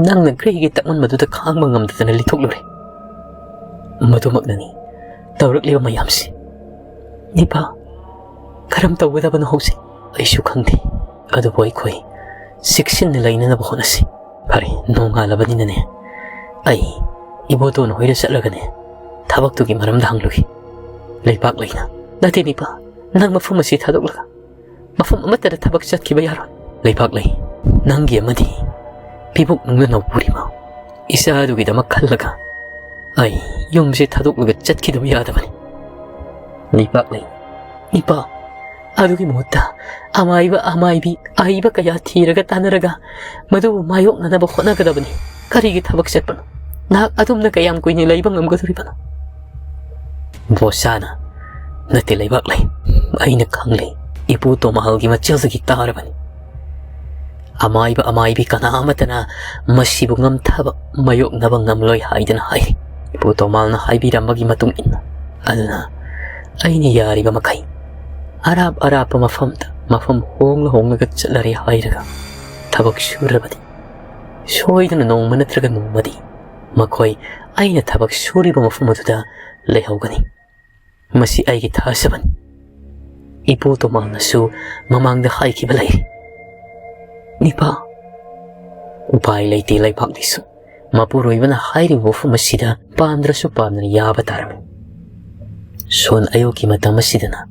ꯅꯪꯅ ꯒ꯭ꯔꯍꯒꯤ ꯇꯛꯃꯟꯕꯗꯨꯗ ꯈꯥꯡꯕ ꯉꯝꯗꯗꯅ ꯂꯤꯊꯣꯛꯂꯨꯔꯦ꯫ ꯃꯗꯨꯃꯛꯅꯅꯤ ꯇꯧꯔꯛꯂꯤꯕ ꯃꯌꯥꯝꯁꯤ꯫ ꯅꯤꯄꯥ, ꯀꯔꯝ ꯇꯧꯒꯗꯕꯅꯣ ꯍꯧꯖꯤꯛ? ꯑꯩꯁꯨ ꯈꯪꯗꯦ꯫ ꯑꯗꯨꯕꯨ ꯑꯩꯈꯣꯏ ꯆꯦꯛꯁꯤꯟꯅ ꯂꯩꯅꯅꯕ ꯍꯣꯠꯅꯁꯤ꯫ ꯐꯔꯦ, ꯅꯣꯡꯉꯥꯜꯂꯕꯅꯤꯅꯅꯦ, ꯑꯩ ꯏꯕꯣꯇꯣꯟ ꯍꯣꯏꯗ ꯆꯠꯂꯒꯅꯦ, ꯊꯕꯛꯇꯨꯒꯤ ꯃꯔꯝꯗ ꯍꯪꯂꯨꯒꯦ꯫ ꯂꯩꯄꯥꯛꯂꯩꯅ, ꯅꯠꯇꯦ ꯅꯤꯄꯥ, ꯅꯪ ꯃꯐꯝ ꯑꯁꯤ ꯊꯥꯗꯣꯛꯂꯒ ꯃꯐꯝ ꯑꯃꯠꯇꯗ ꯊꯕꯛ ꯆꯠꯈꯤꯕ ꯌꯥꯔꯣꯏ꯫ ꯂꯩꯄꯥꯛꯂꯩ, ꯅꯪꯒꯤ ꯑꯃꯗꯤ ꯄꯤꯕꯨꯛ ꯅꯨꯡꯗ ꯅꯧꯄꯨꯔꯤꯕ ꯏꯆꯥꯗꯨꯒꯤꯗꯃꯛ ꯈꯜꯂꯒ ꯑꯩ ꯌꯨꯝꯁꯦ ꯊꯥꯗꯣꯛꯂꯒ ꯆꯠꯈꯤꯗꯕ ꯌꯥꯗꯕꯅꯤ꯫ ꯂꯩꯄꯥꯛꯂꯩ, ꯏꯄꯥ, ꯑꯗꯨꯒꯤ ꯃꯍꯨꯠꯇ ꯑꯃꯥꯏꯕ, ꯑꯃꯥꯏꯕꯤ, ꯑꯍꯩꯕ ꯀꯌꯥ ꯊꯤꯔꯒ ꯇꯥꯟꯅꯔꯒ ꯃꯗꯨꯕꯨ ꯃꯥꯌꯣꯛꯅꯅꯕ ꯍꯣꯠꯅꯒꯗꯕꯅꯤ꯫ ꯀꯔꯤꯒꯤ ꯊꯕꯛ ꯆꯠꯄꯅꯣ? ꯅꯍꯥꯛ ꯑꯗꯨꯝꯅ ꯀꯌꯥꯝ ꯀꯨꯏꯅ ꯂꯩꯕ ꯉꯝꯒꯗꯧꯔꯤꯕꯅꯣ? ꯕꯣꯁꯥꯅ, ꯅꯠꯇꯦ ꯂꯩꯕꯥꯛꯂꯩ, ꯑꯩꯅ ꯈꯪꯂꯦ꯫ ꯏꯄꯨ ꯇꯣꯃꯥꯍꯜꯒꯤ ꯃꯆꯤꯜꯗꯒꯤ ꯇꯥꯔꯕꯅꯤ꯫ ꯑꯃꯥꯏꯕ ꯑꯃꯥꯏꯕꯤ ꯀꯅꯥ ꯑꯃꯠꯇꯅ ꯃꯁꯤꯕꯨ ꯉꯝꯊꯕ, ꯃꯥꯌꯣꯛꯅꯕ ꯉꯝꯂꯣꯏ ꯍꯥꯏꯗꯅ ꯍꯥꯏꯔꯤ꯫ ꯏꯄꯨ ꯇꯣꯃꯥꯜꯅ ꯍꯥꯏꯕꯤꯔꯝꯕꯒꯤ ꯃꯇꯨꯡ ꯏꯟꯅ꯫ ꯑꯗꯨꯅ ꯑꯩꯅ ꯌꯥꯔꯤꯕ ꯃꯈꯩ ꯑꯔꯥꯞ ꯑꯔꯥꯞꯄ ꯃꯐꯝꯗ, ꯃꯐꯝ ꯍꯣꯡꯂ ꯍꯣꯡꯂꯒ ꯆꯠꯂꯔꯦ ꯍꯥꯏꯔꯒ ꯊꯕꯛ ꯁꯨꯔꯕꯗꯤ ꯁꯣꯏꯗꯅ ꯅꯣꯡꯃ ꯅꯠꯇ꯭ꯔꯒ ꯅꯣꯡꯃꯗꯤ ꯃꯈꯣꯏ ꯑꯩꯅ ꯊꯕꯛ ꯁꯨꯔꯤꯕ ꯃꯐꯝ ꯑꯗꯨꯗ ꯂꯩꯍꯧꯒꯅꯤ꯫ ꯃꯁꯤ ꯑꯩꯒꯤ ꯊꯥꯖꯕꯅꯤ꯫ ꯏꯄꯨ ꯇꯣꯃꯥꯜꯅꯁꯨ ꯃꯃꯥꯡꯗ ꯍꯥꯏꯈꯤꯕ ꯂꯩꯔꯤ꯫ ꯅꯤꯄꯥ, ꯎꯄꯥꯏ ꯂꯩꯇꯦ ꯂꯩꯕꯥꯛꯂꯩꯁꯨ꯫ ꯃꯄꯨꯔꯣꯏꯕꯅ ꯍꯥꯏꯔꯤꯕ ꯋꯥꯐꯝ ꯑꯁꯤꯗ ꯄꯥꯝꯗ꯭ꯔꯁꯨ ꯄꯥꯝꯗꯅ ꯌꯥꯕ ꯇꯥꯔꯕꯅꯤ꯫ ꯁꯣꯟ ꯑꯌꯨꯛꯀꯤ ꯃꯇꯝ ꯑꯁꯤꯗꯅ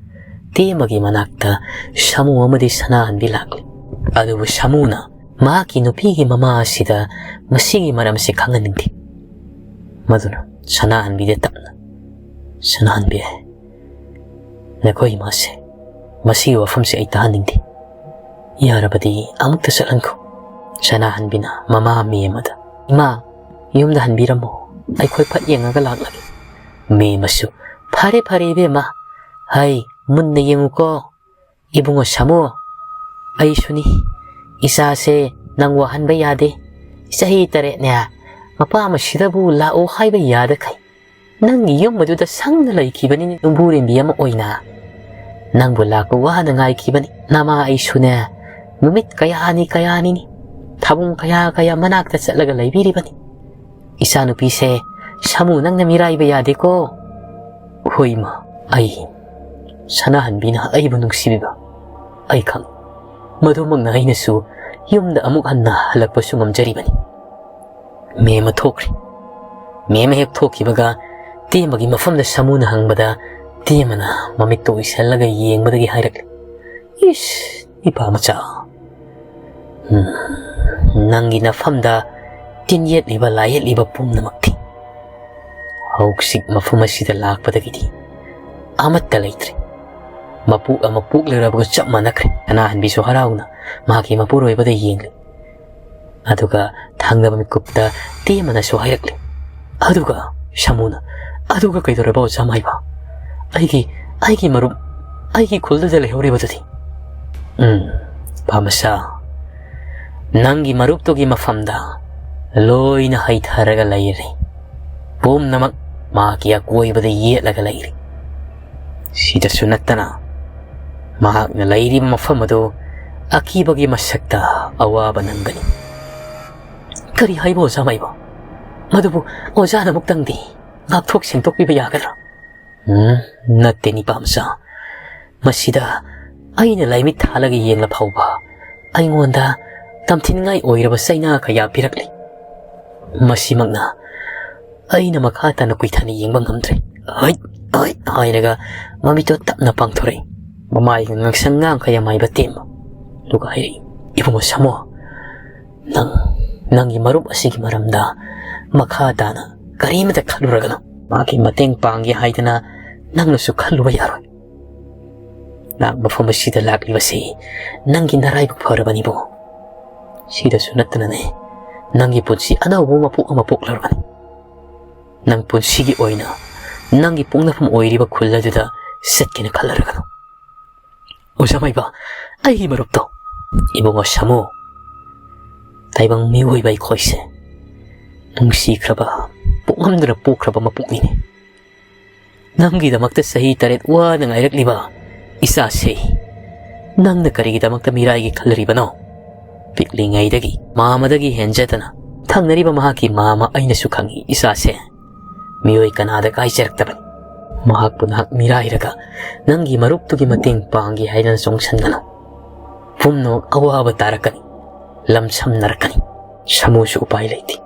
ꯇꯦꯝꯕꯒꯤ ꯃꯅꯥꯛꯇ ꯁꯥꯃꯨ ꯑꯃꯗꯤ ꯁꯅꯥꯍꯟꯕꯤ ꯂꯥꯛꯂꯤ꯫ ꯑꯗꯨꯕꯨ ꯁꯥꯃꯨꯅ ꯃꯍꯥꯛꯀꯤ ꯅꯨꯄꯤꯒꯤ ꯃꯃꯥ ꯑꯁꯤꯗ ꯃꯁꯤꯒꯤ ꯃꯔꯝꯁꯤ ꯈꯪꯍꯟꯅꯤꯡꯗꯦ꯫ ꯃꯗꯨꯅ ꯁꯅꯥꯍꯟꯕꯤꯗ ꯇꯞꯅ, "ꯁꯅꯥꯍꯟꯕꯤ, ꯅꯈꯣꯏ ꯏꯃꯥꯁꯦ ꯃꯁꯤꯒꯤ ꯋꯥꯐꯝꯁꯦ ꯑꯩ ꯇꯥꯍꯟꯅꯤꯡꯗꯦ꯫ ꯌꯥꯔꯕꯗꯤ ꯑꯃꯨꯛꯇ ꯆꯠꯍꯟꯈꯣ꯫" ꯁꯅꯥꯍꯟꯕꯤꯅ ꯃꯃꯥ ꯃꯦꯝꯃꯗ, "ꯏꯃꯥ, ꯌꯨꯝꯗ ꯍꯟꯕꯤꯔꯝꯃꯣ꯫ ꯑꯩꯈꯣꯏ ꯐꯠ ꯌꯦꯡꯉꯒ ꯂꯥꯛꯂꯒꯦ꯫" ꯃꯦꯝꯃꯁꯨ, "ꯐꯔꯦ, ꯐꯔꯦ ꯏꯕꯦꯝꯃ꯫ ꯍꯩ, ꯃꯨꯟꯅ ꯌꯦꯡꯉꯨꯀꯣ꯫ ꯏꯕꯨꯡꯉꯣ ꯁꯥꯃꯨ, ꯑꯩꯁꯨꯅꯤ꯫ ꯏꯆꯥꯁꯦ ꯅꯪ ꯋꯥꯍꯟꯕ ꯌꯥꯗꯦ꯫ ꯆꯍꯤ ꯇꯔꯦꯠꯅꯦ, ꯃꯄꯥ ꯃꯁꯤꯗꯕꯨ ꯂꯥꯛꯑꯣ ꯍꯥꯏꯕ ꯌꯥꯗꯈꯩ ꯅꯪꯒꯤ ꯌꯨꯝ ꯑꯗꯨꯗ ꯁꯪꯅ ꯂꯩꯈꯤꯕꯅꯤꯅꯦ, ꯌꯨꯝꯕꯨꯔꯦꯝꯕꯤ ꯑꯃ ꯑꯣꯏꯅ꯫ ꯅꯪꯕꯨ ꯂꯥꯛꯄ ꯋꯥꯅ ꯉꯥꯏꯈꯤꯕꯅꯤ꯫ ꯅꯃꯥ ꯑꯩꯁꯨꯅꯦ, ꯅꯨꯃꯤꯠ ꯀꯌꯥꯅꯤ ꯀꯌꯥꯅꯤꯅꯤ ꯊꯥꯕꯨꯡ ꯀꯌꯥ ꯀꯌꯥ ꯃꯅꯥꯛꯇ ꯆꯠꯂꯒ ꯂꯩꯕꯤꯔꯤꯕꯅꯤ꯫ ꯏꯆꯥꯅꯨꯄꯤꯁꯦ ꯁꯥꯃꯨ ꯅꯪꯅ ꯃꯤꯔꯥꯏꯕ ꯌꯥꯗꯦꯀꯣ꯫" "ꯍꯣꯏ ꯏꯃꯥ, ꯑꯩ, ꯁꯅꯥꯍꯟꯕꯤꯅ ꯑꯩꯕꯨ ꯅꯨꯡꯁꯤꯕꯤꯕ ꯑꯩ ꯈꯪ꯫ ꯃꯗꯨꯃꯛꯅ ꯑꯩꯅꯁꯨ ꯌꯨꯝꯗ ꯑꯃꯨꯛ ꯍꯟꯅ ꯍꯜꯂꯛꯄꯁꯨ ꯉꯝꯖꯔꯤꯕꯅꯤ꯫" ꯃꯦꯝꯃ ꯊꯣꯛꯈ꯭ꯔꯦ꯫ ꯃꯦꯝꯃ ꯍꯦꯛ ꯊꯣꯛꯈꯤꯕꯒ ꯇꯦꯝꯕꯒꯤ ꯃꯐꯝꯗ ꯁꯥꯃꯨꯅ ꯍꯪꯕꯗ, ꯇꯦꯝꯕꯅ ꯃꯃꯤꯠꯇꯣ ꯎꯏꯁꯜꯂꯒ ꯌꯦꯡꯕꯗꯒꯤ ꯍꯥꯏꯔꯛꯂꯦ, "ꯏꯁ, ꯏꯄꯥ ꯃꯆꯥ, ꯎꯝ, ꯅꯪꯒꯤ ꯅꯐꯝꯗ ꯇꯤꯟ ꯌꯦꯠꯂꯤꯕ, ꯂꯥꯏ ꯌꯦꯠꯂꯤꯕ ꯄꯨꯝꯅꯃꯛꯇꯤ ꯍꯧꯖꯤꯛ ꯃꯐꯝ ꯑꯁꯤꯗ ꯂꯥꯛꯄꯗꯒꯤꯗꯤ ꯑꯃꯠꯇ ꯂꯩꯇ꯭ꯔꯦ꯫ ꯃꯄꯨ ꯑꯃ ꯄꯣꯛꯂꯨꯔꯕꯒ ꯆꯞ ꯃꯥꯟꯅꯈ꯭ꯔꯦ꯫" ꯁꯅꯥꯍꯟꯕꯤꯁꯨ ꯍꯔꯥꯎꯅ ꯃꯍꯥꯛꯀꯤ ꯃꯄꯨꯔꯣꯏꯕꯗ ꯌꯦꯡꯂꯤ꯫ ꯑꯗꯨꯒ ꯊꯪꯅꯕ ꯃꯤꯀꯨꯞꯇ ꯇꯦꯝꯕꯅꯁꯨ ꯍꯥꯏꯔꯛꯂꯤ꯫ ꯑꯗꯨꯒ ꯁꯥꯃꯨꯅ, "ꯑꯗꯨꯒ ꯀꯩꯗꯧꯔꯕ ꯑꯣꯖꯥ ꯃꯥꯏꯕ? ꯑꯩꯒꯤ, ꯑꯩꯒꯤ ꯃꯔꯨꯞ, ꯑꯩꯒꯤ ꯈꯨꯜꯗꯨꯗ ꯂꯩꯍꯧꯔꯤꯕꯗꯨꯗꯤ?" "ꯎꯝ, ꯄꯥꯃꯁꯥ, ꯅꯪꯒꯤ ꯃꯔꯨꯞꯇꯨꯒꯤ ꯃꯐꯝꯗ ꯂꯣꯏꯅ ꯍꯩꯊꯔꯒ ꯂꯩꯔꯦ꯫ ꯄꯨꯝꯅꯃꯛ ꯃꯍꯥꯛꯀꯤ ꯑꯀꯣꯏꯕꯗ ꯌꯦꯠꯂꯒ ꯂꯩꯔꯦ꯫ ꯁꯤꯗꯁꯨ ꯅꯠꯇꯅ ꯃꯍꯥꯛꯅ ꯂꯩꯔꯤꯕ ꯃꯐꯝ ꯑꯗꯨ ꯑꯀꯤꯕꯒꯤ ꯃꯁꯛꯇ ꯑꯋꯥꯕ ꯅꯪꯒꯅꯤ꯫" "ꯀꯔꯤ ꯍꯥꯏꯕ ꯑꯣꯖꯥ ꯃꯥꯏꯕ? ꯃꯗꯨꯕꯨ ꯑꯣꯖꯥꯅ ꯑꯃꯨꯛꯇꯪꯗꯤ ꯉꯥꯛꯊꯣꯛ ꯁꯦꯡꯗꯣꯛꯄꯤꯕ ꯌꯥꯒꯗ꯭ꯔꯥ?" "ꯎꯝ, ꯅꯠꯇꯦ ꯅꯤꯄꯥ ꯃꯆꯥ꯫ ꯃꯁꯤꯗ ꯑꯩꯅ ꯂꯥꯏꯃꯤꯠ ꯊꯥꯜꯂꯒ ꯌꯦꯡꯂ ꯐꯥꯎꯕ ꯑꯩꯉꯣꯟꯗ ꯇꯝꯊꯤꯅꯤꯡꯉꯥꯏ ꯑꯣꯏꯔꯕ ꯆꯩꯅꯥ ꯀꯌꯥ ꯄꯤꯔꯛꯂꯤ꯫ ꯃꯁꯤꯃꯛꯅ ꯑꯩꯅ ꯃꯈꯥ ꯇꯥꯅ ꯀꯨꯏꯊꯅ ꯌꯦꯡꯕ ꯉꯝꯗ꯭ꯔꯦ꯫" "ꯍꯩꯠ, ꯍꯩꯠ" ꯍꯥꯏꯔꯒ ꯃꯃꯤꯠꯇꯣ ꯇꯞꯅ ꯄꯥꯡꯊꯣꯔꯛꯏ꯫ ꯃꯃꯥꯏꯒ ꯉꯥꯡꯁꯪ ꯉꯥꯡꯈꯩ ꯑꯃꯥꯏꯕ ꯇꯦꯝꯕ꯫ ꯑꯗꯨꯒ ꯍꯥꯏꯔꯛꯏ, "ꯏꯕꯨꯡꯉꯣ ꯁꯥꯃꯣ, ꯅꯪ, ꯅꯪꯒꯤ ꯃꯔꯨꯞ ꯑꯁꯤꯒꯤ ꯃꯔꯝꯗ ꯃꯈꯥ ꯇꯥꯅ ꯀꯔꯤꯃꯇ ꯈꯜꯂꯨꯔꯒꯅꯨ꯫ ꯃꯥꯒꯤ ꯃꯇꯦꯡ ꯄꯥꯡꯒꯦ ꯍꯥꯏꯗꯅ ꯅꯪꯅꯁꯨ ꯈꯜꯂꯨꯕ ꯌꯥꯔꯣꯏ꯫ ꯅꯍꯥꯛ ꯃꯐꯝ ꯑꯁꯤꯗ ꯂꯥꯛꯂꯤꯕꯁꯤ ꯅꯪꯒꯤ ꯅꯔꯥꯏꯕꯛ ꯐꯔꯕꯅꯤ ꯏꯕꯨꯡꯉꯣ꯫ ꯁꯤꯗꯁꯨ ꯅꯠꯇꯅꯅꯦ, ꯅꯪꯒꯤ ꯄꯨꯟꯁꯤ ꯑꯅꯧꯕ ꯃꯄꯣꯛ ꯑꯃ ꯄꯣꯛꯂꯔꯕꯅꯤ꯫ ꯅꯪ ꯄꯨꯟꯁꯤꯒꯤ ꯑꯣꯏꯅ ꯅꯪꯒꯤ ꯄꯣꯛꯅꯐꯝ ꯑꯣꯏꯔꯤꯕ ꯈꯨꯜ ꯑꯗꯨꯗ ꯆꯠꯀꯦꯅ ꯈꯜꯂꯔꯒꯅꯨ꯫ ꯑꯣꯖꯥ ꯃꯥꯏꯕ, ꯑꯩꯒꯤ ꯃꯔꯨꯞꯇꯣ꯫ ꯏꯕꯨꯡꯉꯣ ꯁꯥꯃꯨ, ꯇꯥꯏꯕꯪ ꯃꯤꯑꯣꯏꯕ ꯑꯩꯈꯣꯏꯁꯦ ꯅꯨꯡꯁꯤꯈ꯭ꯔꯕ, ꯄꯣꯛꯉꯝꯗꯅ ꯄꯣꯛꯈ꯭ꯔꯕ ꯃꯄꯣꯛꯅꯤꯅꯦ꯫ ꯅꯪꯒꯤꯗꯃꯛꯇ ꯆꯍꯤ ꯇꯔꯦꯠ ꯋꯥꯅ ꯉꯥꯏꯔꯛꯂꯤꯕ ꯏꯆꯥꯁꯦ ꯅꯪꯅ ꯀꯔꯤꯒꯤꯗꯃꯛꯇ ꯃꯤꯔꯥꯏꯒꯦ ꯈꯜꯂꯤꯕꯅꯣ? ꯄꯤꯛꯂꯤꯉꯩꯗꯒꯤ ꯃꯥꯃꯗꯒꯤ ꯍꯦꯟꯖꯗꯅ ꯊꯪꯅꯔꯤꯕ ꯃꯍꯥꯛꯀꯤ ꯃꯥꯃ ꯑꯩꯅꯁꯨ ꯈꯪꯏ꯫ ꯏꯆꯥꯁꯦ ꯃꯤꯑꯣꯏ ꯀꯅꯥꯗ ꯀꯥꯏꯖꯔꯛꯇꯕꯅꯤ꯫ ꯃꯍꯥꯛꯄꯨ ꯅꯍꯥꯛ ꯃꯤꯔꯥꯏꯔꯒ ꯅꯪꯒꯤ ꯃꯔꯨꯞꯇꯨꯒꯤ ꯃꯇꯦꯡ ꯄꯥꯡꯒꯦ ꯍꯥꯏꯗꯅ ꯆꯣꯡꯁꯟꯒꯅꯨ꯫ ꯄꯨꯝꯅꯃꯛ ꯑꯋꯥꯕ ꯇꯥꯔꯛꯀꯅꯤ, ꯂꯝꯁꯝꯅꯔꯛꯀꯅꯤ꯫ ꯁꯥꯃꯨꯁꯨ ꯎꯄꯥꯏ ꯂꯩꯇꯦ꯫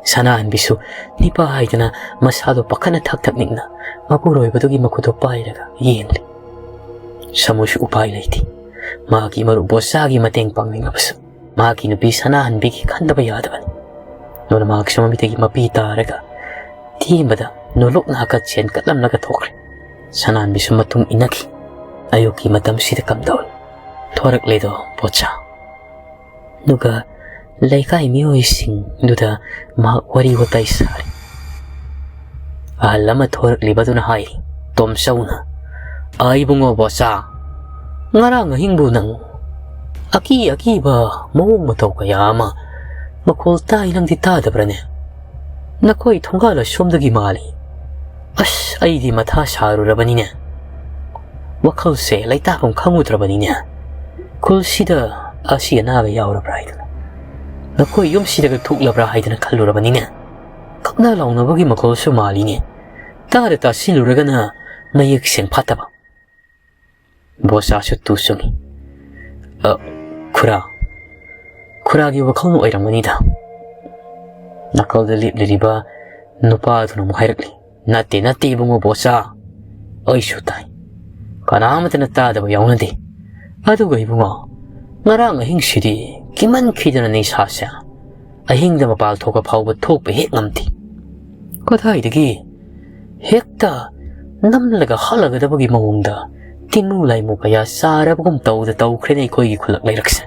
ꯁꯅꯥꯍꯟꯕꯤꯁꯨ ꯅꯤꯄꯥ ꯍꯥꯏꯗꯅ ꯃꯁꯥꯗꯣ ꯄꯥꯈꯠꯅ ꯊꯛ ꯊꯛ ꯅꯤꯛꯅ ꯃꯄꯨꯔꯣꯏꯕꯗꯨꯒꯤ ꯃꯈꯨꯠꯇꯣ ꯄꯥꯏꯔꯒ ꯌꯦꯡꯂꯤ꯫ ꯁꯥꯃꯨꯁꯨ ꯎꯄꯥꯏ ꯂꯩꯇꯦ꯫ ꯃꯍꯥꯛꯀꯤ ꯃꯔꯨꯞ ꯕꯣꯆꯥꯒꯤ ꯃꯇꯦꯡ ꯄꯥꯡꯅꯤꯡꯂꯕꯁꯨ ꯃꯍꯥꯛꯀꯤ ꯅꯨꯄꯤ ꯁꯅꯥꯍꯟꯕꯤꯒꯤ ꯈꯟꯗꯕ ꯌꯥꯗꯕꯅꯤ꯫ ꯑꯗꯨꯅ ꯃꯍꯥꯛꯁꯨ ꯃꯃꯤꯠꯇꯒꯤ ꯃꯄꯤ ꯇꯥꯔꯒ ꯊꯦꯝꯕꯗ ꯅꯣꯂꯨꯛ ꯅꯥꯀ ꯆꯦꯟ ꯀꯠꯂꯝꯂꯒ ꯊꯣꯛꯈ꯭ꯔꯦ꯫ ꯁꯅꯥꯍꯟꯕꯤꯁꯨ ꯃꯇꯨꯡ ꯏꯟꯅꯈꯤ꯫ ꯑꯌꯨꯛꯀꯤ ꯃꯇꯝꯁꯤꯗ ꯀꯝꯗꯧꯔꯦ? ꯊꯣꯔꯛꯂꯦꯗꯣ ꯕꯣꯆꯥ꯫ ꯑꯗꯨꯒ ꯂꯩꯀꯥꯏ ꯃꯤꯑꯣꯏꯁꯤꯡꯗꯨꯗ ꯃꯍꯥꯛ ꯋꯥꯔꯤ ꯋꯥꯇꯥꯏ ꯁꯥꯔꯤ꯫ ꯑꯍꯜ ꯑꯃ ꯊꯣꯔꯛꯂꯤꯕꯗꯨꯅ ꯍꯥꯏ, ꯇꯣꯝꯆꯧꯅ, "ꯑꯥ, ꯏꯕꯨꯡꯉꯣ ꯕꯣꯆꯥ, ꯉꯔꯥꯡ ꯑꯍꯤꯡꯕꯨ ꯅꯪ ꯑꯀꯤ ꯑꯀꯤꯕ ꯃꯑꯣꯡ ꯃꯇꯧ ꯀꯌꯥ ꯑꯃ ꯃꯈꯣꯜ ꯇꯥꯏ, ꯅꯪꯗꯤ ꯇꯥꯗꯕ꯭ꯔꯅꯦ? ꯅꯈꯣꯏ ꯊꯣꯡꯒꯥꯜ ꯑꯁꯣꯝꯗꯒꯤ ꯃꯥꯜꯂꯤ꯫ ꯑꯁ, ꯑꯩꯗꯤ ꯃꯊꯥ ꯁꯥꯔꯨꯔꯕꯅꯤꯅꯦ꯫ ꯋꯥꯈꯜꯁꯦ ꯂꯩꯇꯥꯐꯝ ꯈꯪꯉꯨꯗ꯭ꯔꯕꯅꯤꯅꯦ꯫ ꯈꯨꯜꯁꯤꯗ ꯑꯁꯤ ꯑꯅꯥꯒ ꯌꯥꯎꯔꯕ꯭ꯔꯥ ꯍꯥꯏꯗꯅ꯫ ꯅꯈꯣꯏ ꯌꯨꯝꯁꯤꯗꯒ ꯊꯣꯛꯂꯕ꯭ꯔꯥ ꯍꯥꯏꯗꯅ ꯈꯜꯂꯨꯔꯕꯅꯤꯅꯦ꯫ ꯀꯞꯅ ꯂꯥꯎꯅꯕꯒꯤ ꯃꯈꯣꯜꯁꯨ ꯃꯥꯜꯂꯤꯅꯦ꯫ ꯇꯥꯗ ꯇꯥꯁꯤꯜꯂꯨꯔꯒꯅ ꯃꯌꯦꯛ ꯁꯦꯡ ꯐꯠꯇꯕ꯫" ꯕꯣꯆꯥꯁꯨ ꯇꯨ ꯆꯨꯡꯏ꯫ "ꯑ, ꯈꯨꯔꯥ, ꯈꯨꯔꯥꯒꯤ ꯋꯥꯈꯜꯅ ꯑꯣꯏꯔꯝꯒꯅꯤꯗ꯫" ꯅꯥꯀꯜꯗ ꯂꯦꯞꯂꯤꯕ ꯅꯨꯄꯥ ꯑꯗꯨꯅ ꯑꯃꯨꯛ ꯍꯥꯏꯔꯛꯂꯤ, "ꯅꯠꯇꯦ, ꯅꯠꯇꯦ ꯏꯕꯨꯡꯉꯣ ꯕꯣꯆꯥ, ꯑꯩꯁꯨ ꯇꯥꯏ꯫ ꯀꯅꯥꯃꯠꯇꯅ ꯇꯥꯗꯕ ꯌꯥꯎꯅꯗꯦ꯫ ꯑꯗꯨꯒ ꯏꯕꯨꯡꯉꯣ, ꯉꯔꯥꯡ ꯑꯍꯤꯡꯁꯤꯗꯤ ꯀꯤꯃꯟꯈꯤꯗꯅ ꯅꯤꯁꯥꯁꯦ ꯑꯍꯤꯡꯗ ꯃꯄꯥꯜ ꯊꯣꯛꯄ ꯐꯥꯎꯕ ꯊꯣꯛꯄ ꯍꯦꯛ ꯉꯝꯗꯦ꯫ ꯀꯗꯥꯏꯗꯒꯤ ꯍꯦꯛꯇ ꯅꯝꯂꯒ ꯍꯥꯠꯂꯒꯗꯕꯒꯤ ꯃꯑꯣꯡꯗ ꯇꯤꯟꯃꯨ ꯂꯥꯏꯃꯨ ꯀꯌꯥ ꯆꯥꯔꯕꯒꯨꯝ ꯇꯧꯗ ꯇꯧꯈ꯭ꯔꯦꯅꯦ ꯑꯩꯈꯣꯏꯒꯤ ꯈꯨꯜꯂꯛ ꯂꯩꯔꯛꯁꯦ꯫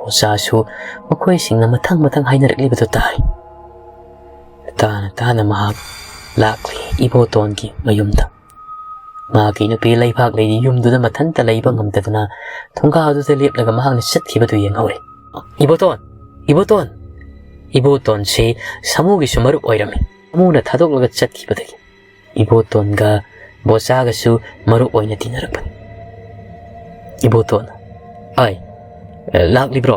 ꯑꯣꯖꯥꯁꯨ ꯃꯈꯣꯏꯁꯤꯡꯅ ꯃꯊꯪ ꯃꯊꯪ ꯍꯥꯏꯅꯔꯛꯂꯤꯕꯗꯨ ꯇꯥꯏ꯫ ꯇꯥꯅ ꯇꯥꯅ ꯃꯍꯥꯛ ꯂꯥꯛꯂꯤ ꯏꯕꯣꯇꯣꯟꯒꯤ ꯃꯌꯨꯝꯗ꯫ ꯃꯍꯥꯛꯀꯤ ꯅꯨꯄꯤ ꯂꯩꯕꯥꯛ ꯂꯩꯔꯤ ꯌꯨꯝꯗꯨꯗ ꯃꯊꯟꯇ ꯂꯩꯕ ꯉꯝꯗꯗꯨꯅ ꯊꯣꯡꯒꯥꯜꯗꯨꯗ ꯂꯦꯞꯂꯒ ꯃꯍꯥꯛꯅ ꯆꯠꯈꯤꯕꯗꯨ ꯌꯦꯡꯍꯧꯔꯦ꯫ "ꯏꯕꯣꯇꯣꯟ! ꯏꯕꯣꯇꯣꯟ!" ꯏꯕꯣꯇꯣꯟꯁꯤ ꯁꯥꯃꯨꯒꯤꯁꯨ ꯃꯔꯨꯞ ꯑꯣꯏꯔꯝꯃꯤ꯫ ꯁꯥꯃꯨꯅ ꯊꯥꯗꯣꯛꯂꯒ ꯆꯠꯈꯤꯕꯗꯒꯤ ꯏꯕꯣꯇꯣꯟꯒ ꯕꯣꯆꯥꯒꯁꯨ ꯃꯔꯨꯞ ꯑꯣꯏꯅ ꯇꯤꯟꯅꯔꯛꯄꯅꯤ꯫ ꯏꯕꯣꯇꯣꯟ, "ꯑꯥꯏ, ꯂꯥꯛꯂꯤꯕ꯭ꯔꯣ?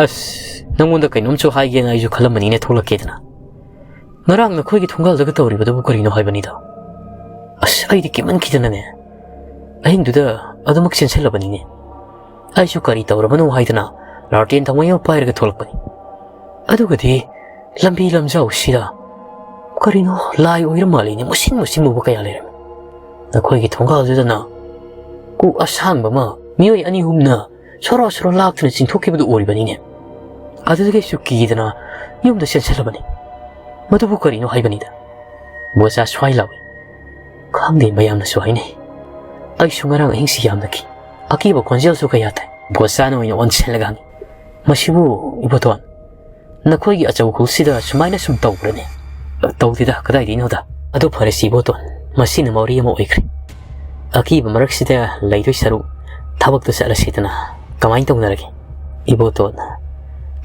ꯑꯁ, ꯅꯪꯉꯣꯟꯗ ꯀꯩꯅꯣꯝꯁꯨ ꯍꯥꯏꯒꯦꯅ ꯑꯩꯁꯨ ꯈꯜꯂꯝꯕꯅꯤꯅꯦ, ꯊꯣꯛꯂꯛꯀꯦꯗꯅ꯫ ꯉꯔꯥꯡ ꯅꯈꯣꯏꯒꯤ ꯊꯣꯡꯒꯥꯜꯗꯒ ꯇꯧꯔꯤꯕꯗꯨꯕꯨ ꯀꯔꯤꯅꯣ ꯍꯥꯏꯕꯅꯤꯗ꯫ ꯑꯁ, ꯑꯩꯗꯤ ꯀꯤꯃꯟꯈꯤꯗꯅꯅꯦ, ꯑꯍꯤꯡꯗꯨꯗ ꯑꯗꯨꯃꯛ ꯆꯦꯟꯁꯤꯜꯂꯕꯅꯤꯅꯦ꯫ ꯑꯩꯁꯨ ꯀꯔꯤ ꯇꯧꯔꯕꯅꯣ ꯍꯥꯏꯗꯅ ꯂꯥꯔꯇꯦꯟ ꯊꯥꯎꯃꯩ ꯑꯃ ꯄꯥꯏꯔꯒ ꯊꯣꯛꯂꯛꯄꯅꯤ꯫ ꯑꯗꯨꯒꯗꯤ ꯂꯝꯕꯤ ꯂꯝꯖꯥꯎꯁꯤꯗ ꯀꯔꯤꯅꯣ ꯂꯥꯏ ꯑꯣꯏꯔ ꯃꯥꯜꯂꯤꯅꯦ, ꯃꯨꯁꯤꯟ ꯃꯨꯁꯤꯟ ꯃꯨꯕ ꯀꯌꯥ ꯂꯩꯔꯝꯃꯤ꯫ ꯅꯈꯣꯏꯒꯤ ꯊꯣꯡꯒꯥꯜꯗꯨꯗꯅ ꯀꯣꯛ ꯑꯁꯥꯡꯕ ꯑꯃ ꯃꯤꯑꯣꯏ ꯑꯅꯤ ꯑꯍꯨꯝꯅ ꯁꯣꯔꯣ ꯁꯣꯔꯣ ꯂꯥꯛꯇꯨꯅ ꯆꯤꯡꯊꯣꯛꯈꯤꯕꯗꯨ ꯑꯣꯏꯔꯤꯕꯅꯤꯅꯦ꯫ ꯑꯗꯨꯗꯒꯤ ꯑꯩꯁꯨ ꯀꯤꯗꯅ ꯌꯨꯝꯗ ꯆꯦꯟꯁꯤꯜꯂꯕꯅꯤ꯫ ꯃꯗꯨꯕꯨ ꯀꯔꯤꯅꯣ ꯍꯥꯏꯕꯅꯤꯗ꯫" ꯕꯣꯆꯥ ꯁ꯭ꯋꯥꯏ ꯂꯥꯎꯏ꯫ "ꯈꯪꯗꯦ, ꯃꯌꯥꯝꯅꯁꯨ ꯍꯥꯏꯅꯩ꯫ ꯑꯩꯁꯨ ꯉꯔꯥꯡ ꯑꯍꯤꯡꯁꯤ ꯌꯥꯝꯅ ꯀꯤ꯫ ꯑꯀꯤꯕ ꯈꯣꯟꯖꯦꯜꯁꯨ ꯀꯌꯥ ꯇꯥꯏ꯫" ꯕꯣꯆꯥꯅ ꯑꯣꯏꯅ ꯑꯣꯟꯁꯤꯜꯂꯒ ꯍꯪꯉꯤ, "ꯃꯁꯤꯕꯨ, ꯏꯕꯣꯇꯣꯟ, ꯅꯈꯣꯏꯒꯤ ꯑꯆꯧ ꯈꯨꯜꯁꯤꯗ ꯁꯨꯃꯥꯏꯅ ꯁꯨꯝ ꯇꯧꯕ꯭ꯔꯅꯦ?" "ꯇꯧꯗꯦꯗ, ꯀꯗꯥꯏꯗꯒꯤꯅꯣꯗ꯫ ꯑꯗꯨ ꯐꯔꯦꯁꯤ ꯏꯕꯣꯇꯣꯟ, ꯃꯁꯤꯅ ꯃꯧꯔꯤ ꯑꯃ ꯑꯣꯏꯈ꯭ꯔꯦ꯫ ꯑꯀꯤꯕ ꯃꯔꯛꯁꯤꯗ ꯂꯩꯗꯣꯏ ꯁꯔꯨꯛ ꯊꯕꯛꯇꯨ ꯆꯠꯂꯁꯤꯗꯅ꯫ ꯀꯃꯥꯏꯅ ꯇꯧꯅꯔꯒꯦ?" ꯏꯕꯣꯇꯣꯟ,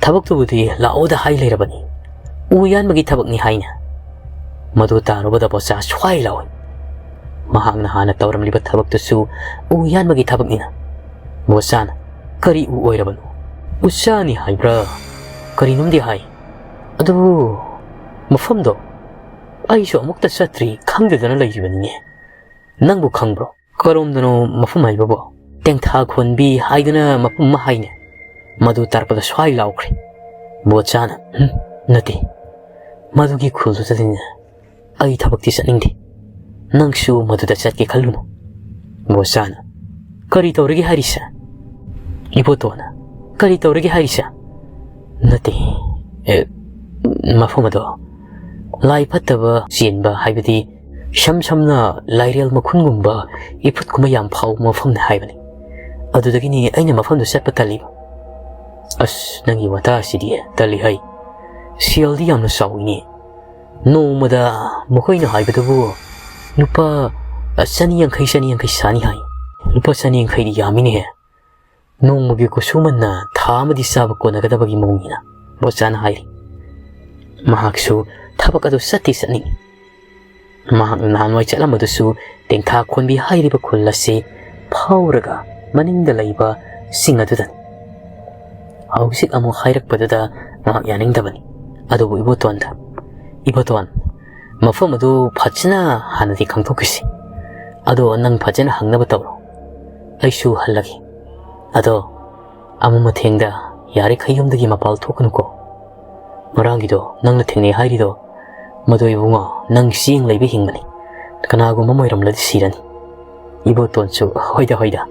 "ꯊꯕꯛꯇꯨꯕꯨꯗꯤ ꯂꯥꯛꯑꯣꯗ ꯍꯥꯏ ꯂꯩꯔꯕꯅꯤ꯫ ꯎ ꯌꯥꯟꯕꯒꯤ ꯊꯕꯛꯅꯤ ꯍꯥꯏꯅ꯫" ꯃꯗꯨ ꯇꯥꯔꯨꯕꯗ ꯕꯣꯆꯥ ꯁ꯭ꯋꯥꯏ ꯂꯥꯎꯏ꯫ ꯃꯍꯥꯛꯅ ꯍꯥꯟꯅ ꯇꯧꯔꯝꯂꯤꯕ ꯊꯕꯛꯇꯨꯁꯨ ꯎ ꯌꯥꯟꯕꯒꯤ ꯊꯕꯛꯅꯤꯅ꯫ ꯕꯣꯆꯥꯅ, "ꯀꯔꯤ ꯎ ꯑꯣꯏꯔꯕꯅꯣ? ꯎꯆꯥꯅꯤ ꯍꯥꯏꯕ꯭ꯔꯥ? ꯀꯔꯤꯅꯣꯝꯗꯤ ꯍꯥꯏ꯫ ꯑꯗꯨꯕꯨ ꯃꯐꯝꯗꯣ ꯑꯩꯁꯨ ꯑꯃꯨꯛꯇ ꯆꯠꯇ꯭ꯔꯤ, ꯈꯪꯗꯗꯅ ꯂꯩꯔꯤꯕꯅꯤꯅꯦ꯫ ꯅꯪꯕꯨ ꯈꯪꯕ꯭ꯔꯣ?" "ꯀꯔꯣꯝꯗꯅꯣ ꯃꯐꯝ ꯍꯥꯏꯕꯕꯣ?" "ꯇꯦꯡꯊꯥ ꯈꯣꯟꯕꯤ ꯍꯥꯏꯗꯅ ꯃꯐꯝ ꯑꯃ ꯍꯥꯏꯅꯦ꯫" ꯃꯗꯨ ꯇꯥꯔꯛꯄꯗ ꯁ꯭ꯋꯥꯏ ꯂꯥꯎꯈ꯭ꯔꯦ꯫ ꯕꯣꯆꯥꯅ, "ꯍꯨꯝ, ꯅꯠꯇꯦ, ꯃꯗꯨꯒꯤ ꯈꯨꯜꯗꯨꯗꯗꯤꯅꯦ ꯑꯩ ꯊꯕꯛꯇꯤ ꯆꯠꯅꯤꯡꯗꯦ꯫ ꯅꯪꯁꯨ ꯃꯗꯨꯗ ꯆꯠꯀꯦ ꯈꯜꯂꯨꯅꯨ꯫" ꯕꯣꯆꯥꯅ, "ꯀꯔꯤ ꯇꯧꯔꯒꯦ ꯍꯥꯏꯔꯤꯁꯦ?" ꯏꯕꯣꯇꯣꯟ, "ꯀꯔꯤ ꯇꯧꯔꯒꯦ ꯍꯥꯏꯔꯤꯁꯦ?" "ꯅꯠꯇꯦ, ꯑꯦ, ꯃꯐꯝ ꯑꯗꯣ ꯂꯥꯏ ꯐꯠꯇꯕ ꯆꯦꯟꯕ ꯍꯥꯏꯕꯗꯤ ꯏꯁꯝ ꯁꯝꯅ ꯂꯥꯏꯔꯦꯜ ꯃꯈꯨꯟꯒꯨꯝꯕ ꯏꯐꯨꯠꯀꯨꯝꯕ ꯌꯥꯝ ꯐꯥꯎꯕ ꯃꯐꯝꯅꯤ ꯍꯥꯏꯕꯅꯤ꯫ ꯑꯗꯨꯗꯒꯤꯅꯤ ꯑꯩꯅ ꯃꯐꯝꯗꯨ ꯆꯠꯄ ꯇꯜꯂꯤꯕ꯫" "ꯑꯁ, ꯅꯪꯒꯤ ꯋꯥꯇꯥꯁꯤꯗꯤ ꯇꯜꯂꯤ ꯍꯩ꯫ ꯁꯦꯜꯗꯤ ꯌꯥꯝꯅ ꯆꯥꯎꯏꯅꯦ꯫ ꯅꯣꯡꯃꯗ ꯃꯈꯣꯏꯅ ꯍꯥꯏꯕꯗꯨꯕꯨ ꯂꯨꯄꯥ ꯆꯅꯤ ꯌꯥꯡꯈꯩ, ꯆꯅꯤ ꯌꯥꯡꯈꯩ ꯁꯥꯅꯤ ꯍꯥꯏ꯫ ꯂꯨꯄꯥ ꯆꯅꯤ ꯌꯥꯡꯈꯩꯗꯤ ꯌꯥꯝꯃꯤꯅꯦꯍꯦ꯫ ꯅꯣꯡꯃꯒꯤ ꯈꯨꯠꯁꯨꯃꯟꯅ ꯊꯥ ꯑꯃꯗꯤ ꯆꯥꯕ ꯀꯣꯟꯅꯒꯗꯕꯒꯤ ꯃꯑꯣꯡꯅꯤꯅ", ꯕꯣꯆꯥꯅ ꯍꯥꯏꯔꯤ꯫ ꯃꯍꯥꯛꯁꯨ ꯊꯕꯛ ꯑꯗꯨ ꯆꯠꯇꯤ ꯆꯠꯅꯤꯡꯏ꯫ ꯃꯍꯥꯛꯅ ꯅꯍꯥꯟꯋꯥꯏ ꯆꯠꯂꯝꯕꯗꯨꯁꯨ ꯇꯦꯡꯊꯥ ꯈꯣꯟꯕꯤ ꯍꯥꯏꯔꯤꯕ ꯈꯨꯜ ꯑꯁꯤ ꯐꯥꯎꯔꯒ ꯃꯅꯤꯡꯗ ꯂꯩꯕ ꯆꯤꯡ ꯑꯗꯨꯗꯅꯤ꯫ ꯍꯧꯖꯤꯛ ꯑꯃꯨꯛ ꯍꯥꯏꯔꯛꯄꯗꯨꯗ ꯃꯍꯥꯛ ꯌꯥꯅꯤꯡꯗꯕꯅꯤ꯫ ꯑꯗꯨꯕꯨ ꯏꯕꯣꯇꯣꯟꯗ, "ꯏꯕꯣꯇꯣꯟ, ꯃꯐꯝ ꯑꯗꯨ ꯐꯖꯅ ꯍꯥꯟꯅꯗꯤ ꯈꯪꯗꯣꯛꯈꯤꯁꯤ꯫ ꯑꯗꯣ ꯅꯪ ꯐꯖꯅ ꯍꯪꯅꯕ ꯇꯧꯔꯣ꯫ ꯑꯩꯁꯨ ꯍꯜꯂꯒꯦ꯫ ꯑꯗꯣ ꯑꯃ ꯃꯊꯦꯡꯗ ꯌꯥꯔꯤꯈꯩ ꯌꯨꯝꯗꯒꯤ ꯃꯄꯥꯜ ꯊꯣꯛꯀꯅꯨꯀꯣ꯫ ꯉꯔꯥꯡꯒꯤꯗꯣ ꯅꯪꯅ ꯊꯦꯡꯅꯩ ꯍꯥꯏꯔꯤꯗꯣ, ꯃꯗꯨ ꯏꯕꯨꯡꯉꯣ, ꯅꯪ ꯆꯦꯡ ꯂꯩꯕ ꯍꯤꯡꯕꯅꯤ꯫ ꯀꯅꯥꯒꯨꯝꯕ ꯑꯃ ꯑꯣꯏꯔꯝꯂꯗꯤ ꯁꯤꯔꯅꯤ꯫" ꯏꯕꯣꯇꯣꯟꯁꯨ, "ꯍꯣꯏꯗ, ꯍꯣꯏꯗ꯫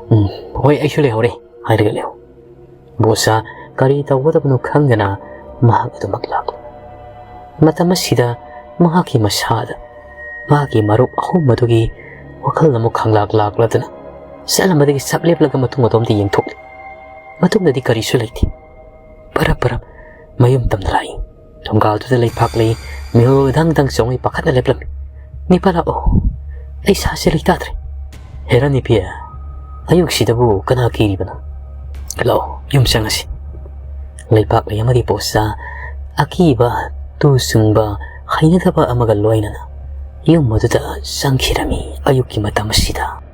ꯎꯝ, ꯍꯣꯏ, ꯑꯩꯁꯨ ꯂꯩꯍꯧꯔꯦ" ꯍꯥꯏꯔꯒ ꯂꯩꯍꯧ꯫ ꯕꯣꯆꯥ ꯀꯔꯤ ꯇꯧꯒꯗꯕꯅꯣ ꯈꯪꯗꯅ ꯃꯍꯥꯛ ꯑꯗꯨꯃꯛ ꯂꯥꯛꯂꯤ꯫ ꯃꯇꯝ ꯑꯁꯤꯗ ꯃꯍꯥꯛꯀꯤ ꯃꯁꯥꯗ ꯃꯥꯒꯤ ꯃꯔꯨꯞ ꯑꯍꯨꯝ ꯑꯗꯨꯒꯤ ꯋꯥꯈꯜ ꯑꯃꯨꯛ ꯈꯪꯂꯥꯛ ꯂꯥꯛꯂꯗꯨꯅ ꯆꯠꯂꯝꯕꯗꯒꯤ ꯆꯞ ꯂꯦꯞꯂꯒ ꯃꯇꯨꯡ ꯑꯗꯣꯝꯗ ꯌꯦꯡꯊꯣꯛꯂꯤ꯫ ꯃꯇꯨꯡꯗꯗꯤ ꯀꯔꯤꯁꯨ ꯂꯩꯇꯦ꯫ ꯄꯔꯞ ꯄꯔꯞ ꯃꯌꯨꯝ ꯇꯝꯅ ꯂꯥꯛꯏ꯫ ꯊꯣꯡꯒꯥꯜꯗꯨꯗ ꯂꯩꯄꯥꯛꯂꯩ ꯃꯤꯍꯨꯜ ꯗꯪ ꯗꯪ ꯆꯣꯡꯉꯤ ꯄꯥꯈꯠꯅ ꯂꯦꯞꯂꯝꯃꯤ꯫ "ꯅꯤꯄꯥ ꯂꯥꯛꯑꯣ꯫ ꯑꯩ ꯁꯥꯁꯦ ꯂꯩꯇꯥꯗ꯭ꯔꯦ꯫" "ꯍꯦꯔꯥ ꯅꯤꯄꯤ, ꯑꯌꯨꯛꯁꯤꯗꯕꯨ ꯀꯅꯥ ꯀꯤꯔꯤꯕꯅꯣ? ꯂꯥꯛꯑꯣ, ꯌꯨꯝ ꯆꯪꯉꯁꯤ꯫" ꯂꯩꯄꯥꯛꯂꯩ ꯑꯃꯗꯤ ꯕꯣꯆꯥ ꯑꯀꯤꯕ, ꯇꯨ ꯆꯨꯡꯕ, ꯍꯩꯅꯗꯕ ꯑꯃꯒ ꯂꯣꯏꯅꯅ ꯌꯨꯝ ꯑꯗꯨꯗ ꯆꯪꯈꯤꯔꯝꯃꯤ꯫ ꯑꯌꯨꯛꯀꯤ ꯃꯇꯝ ꯑꯁꯤꯗ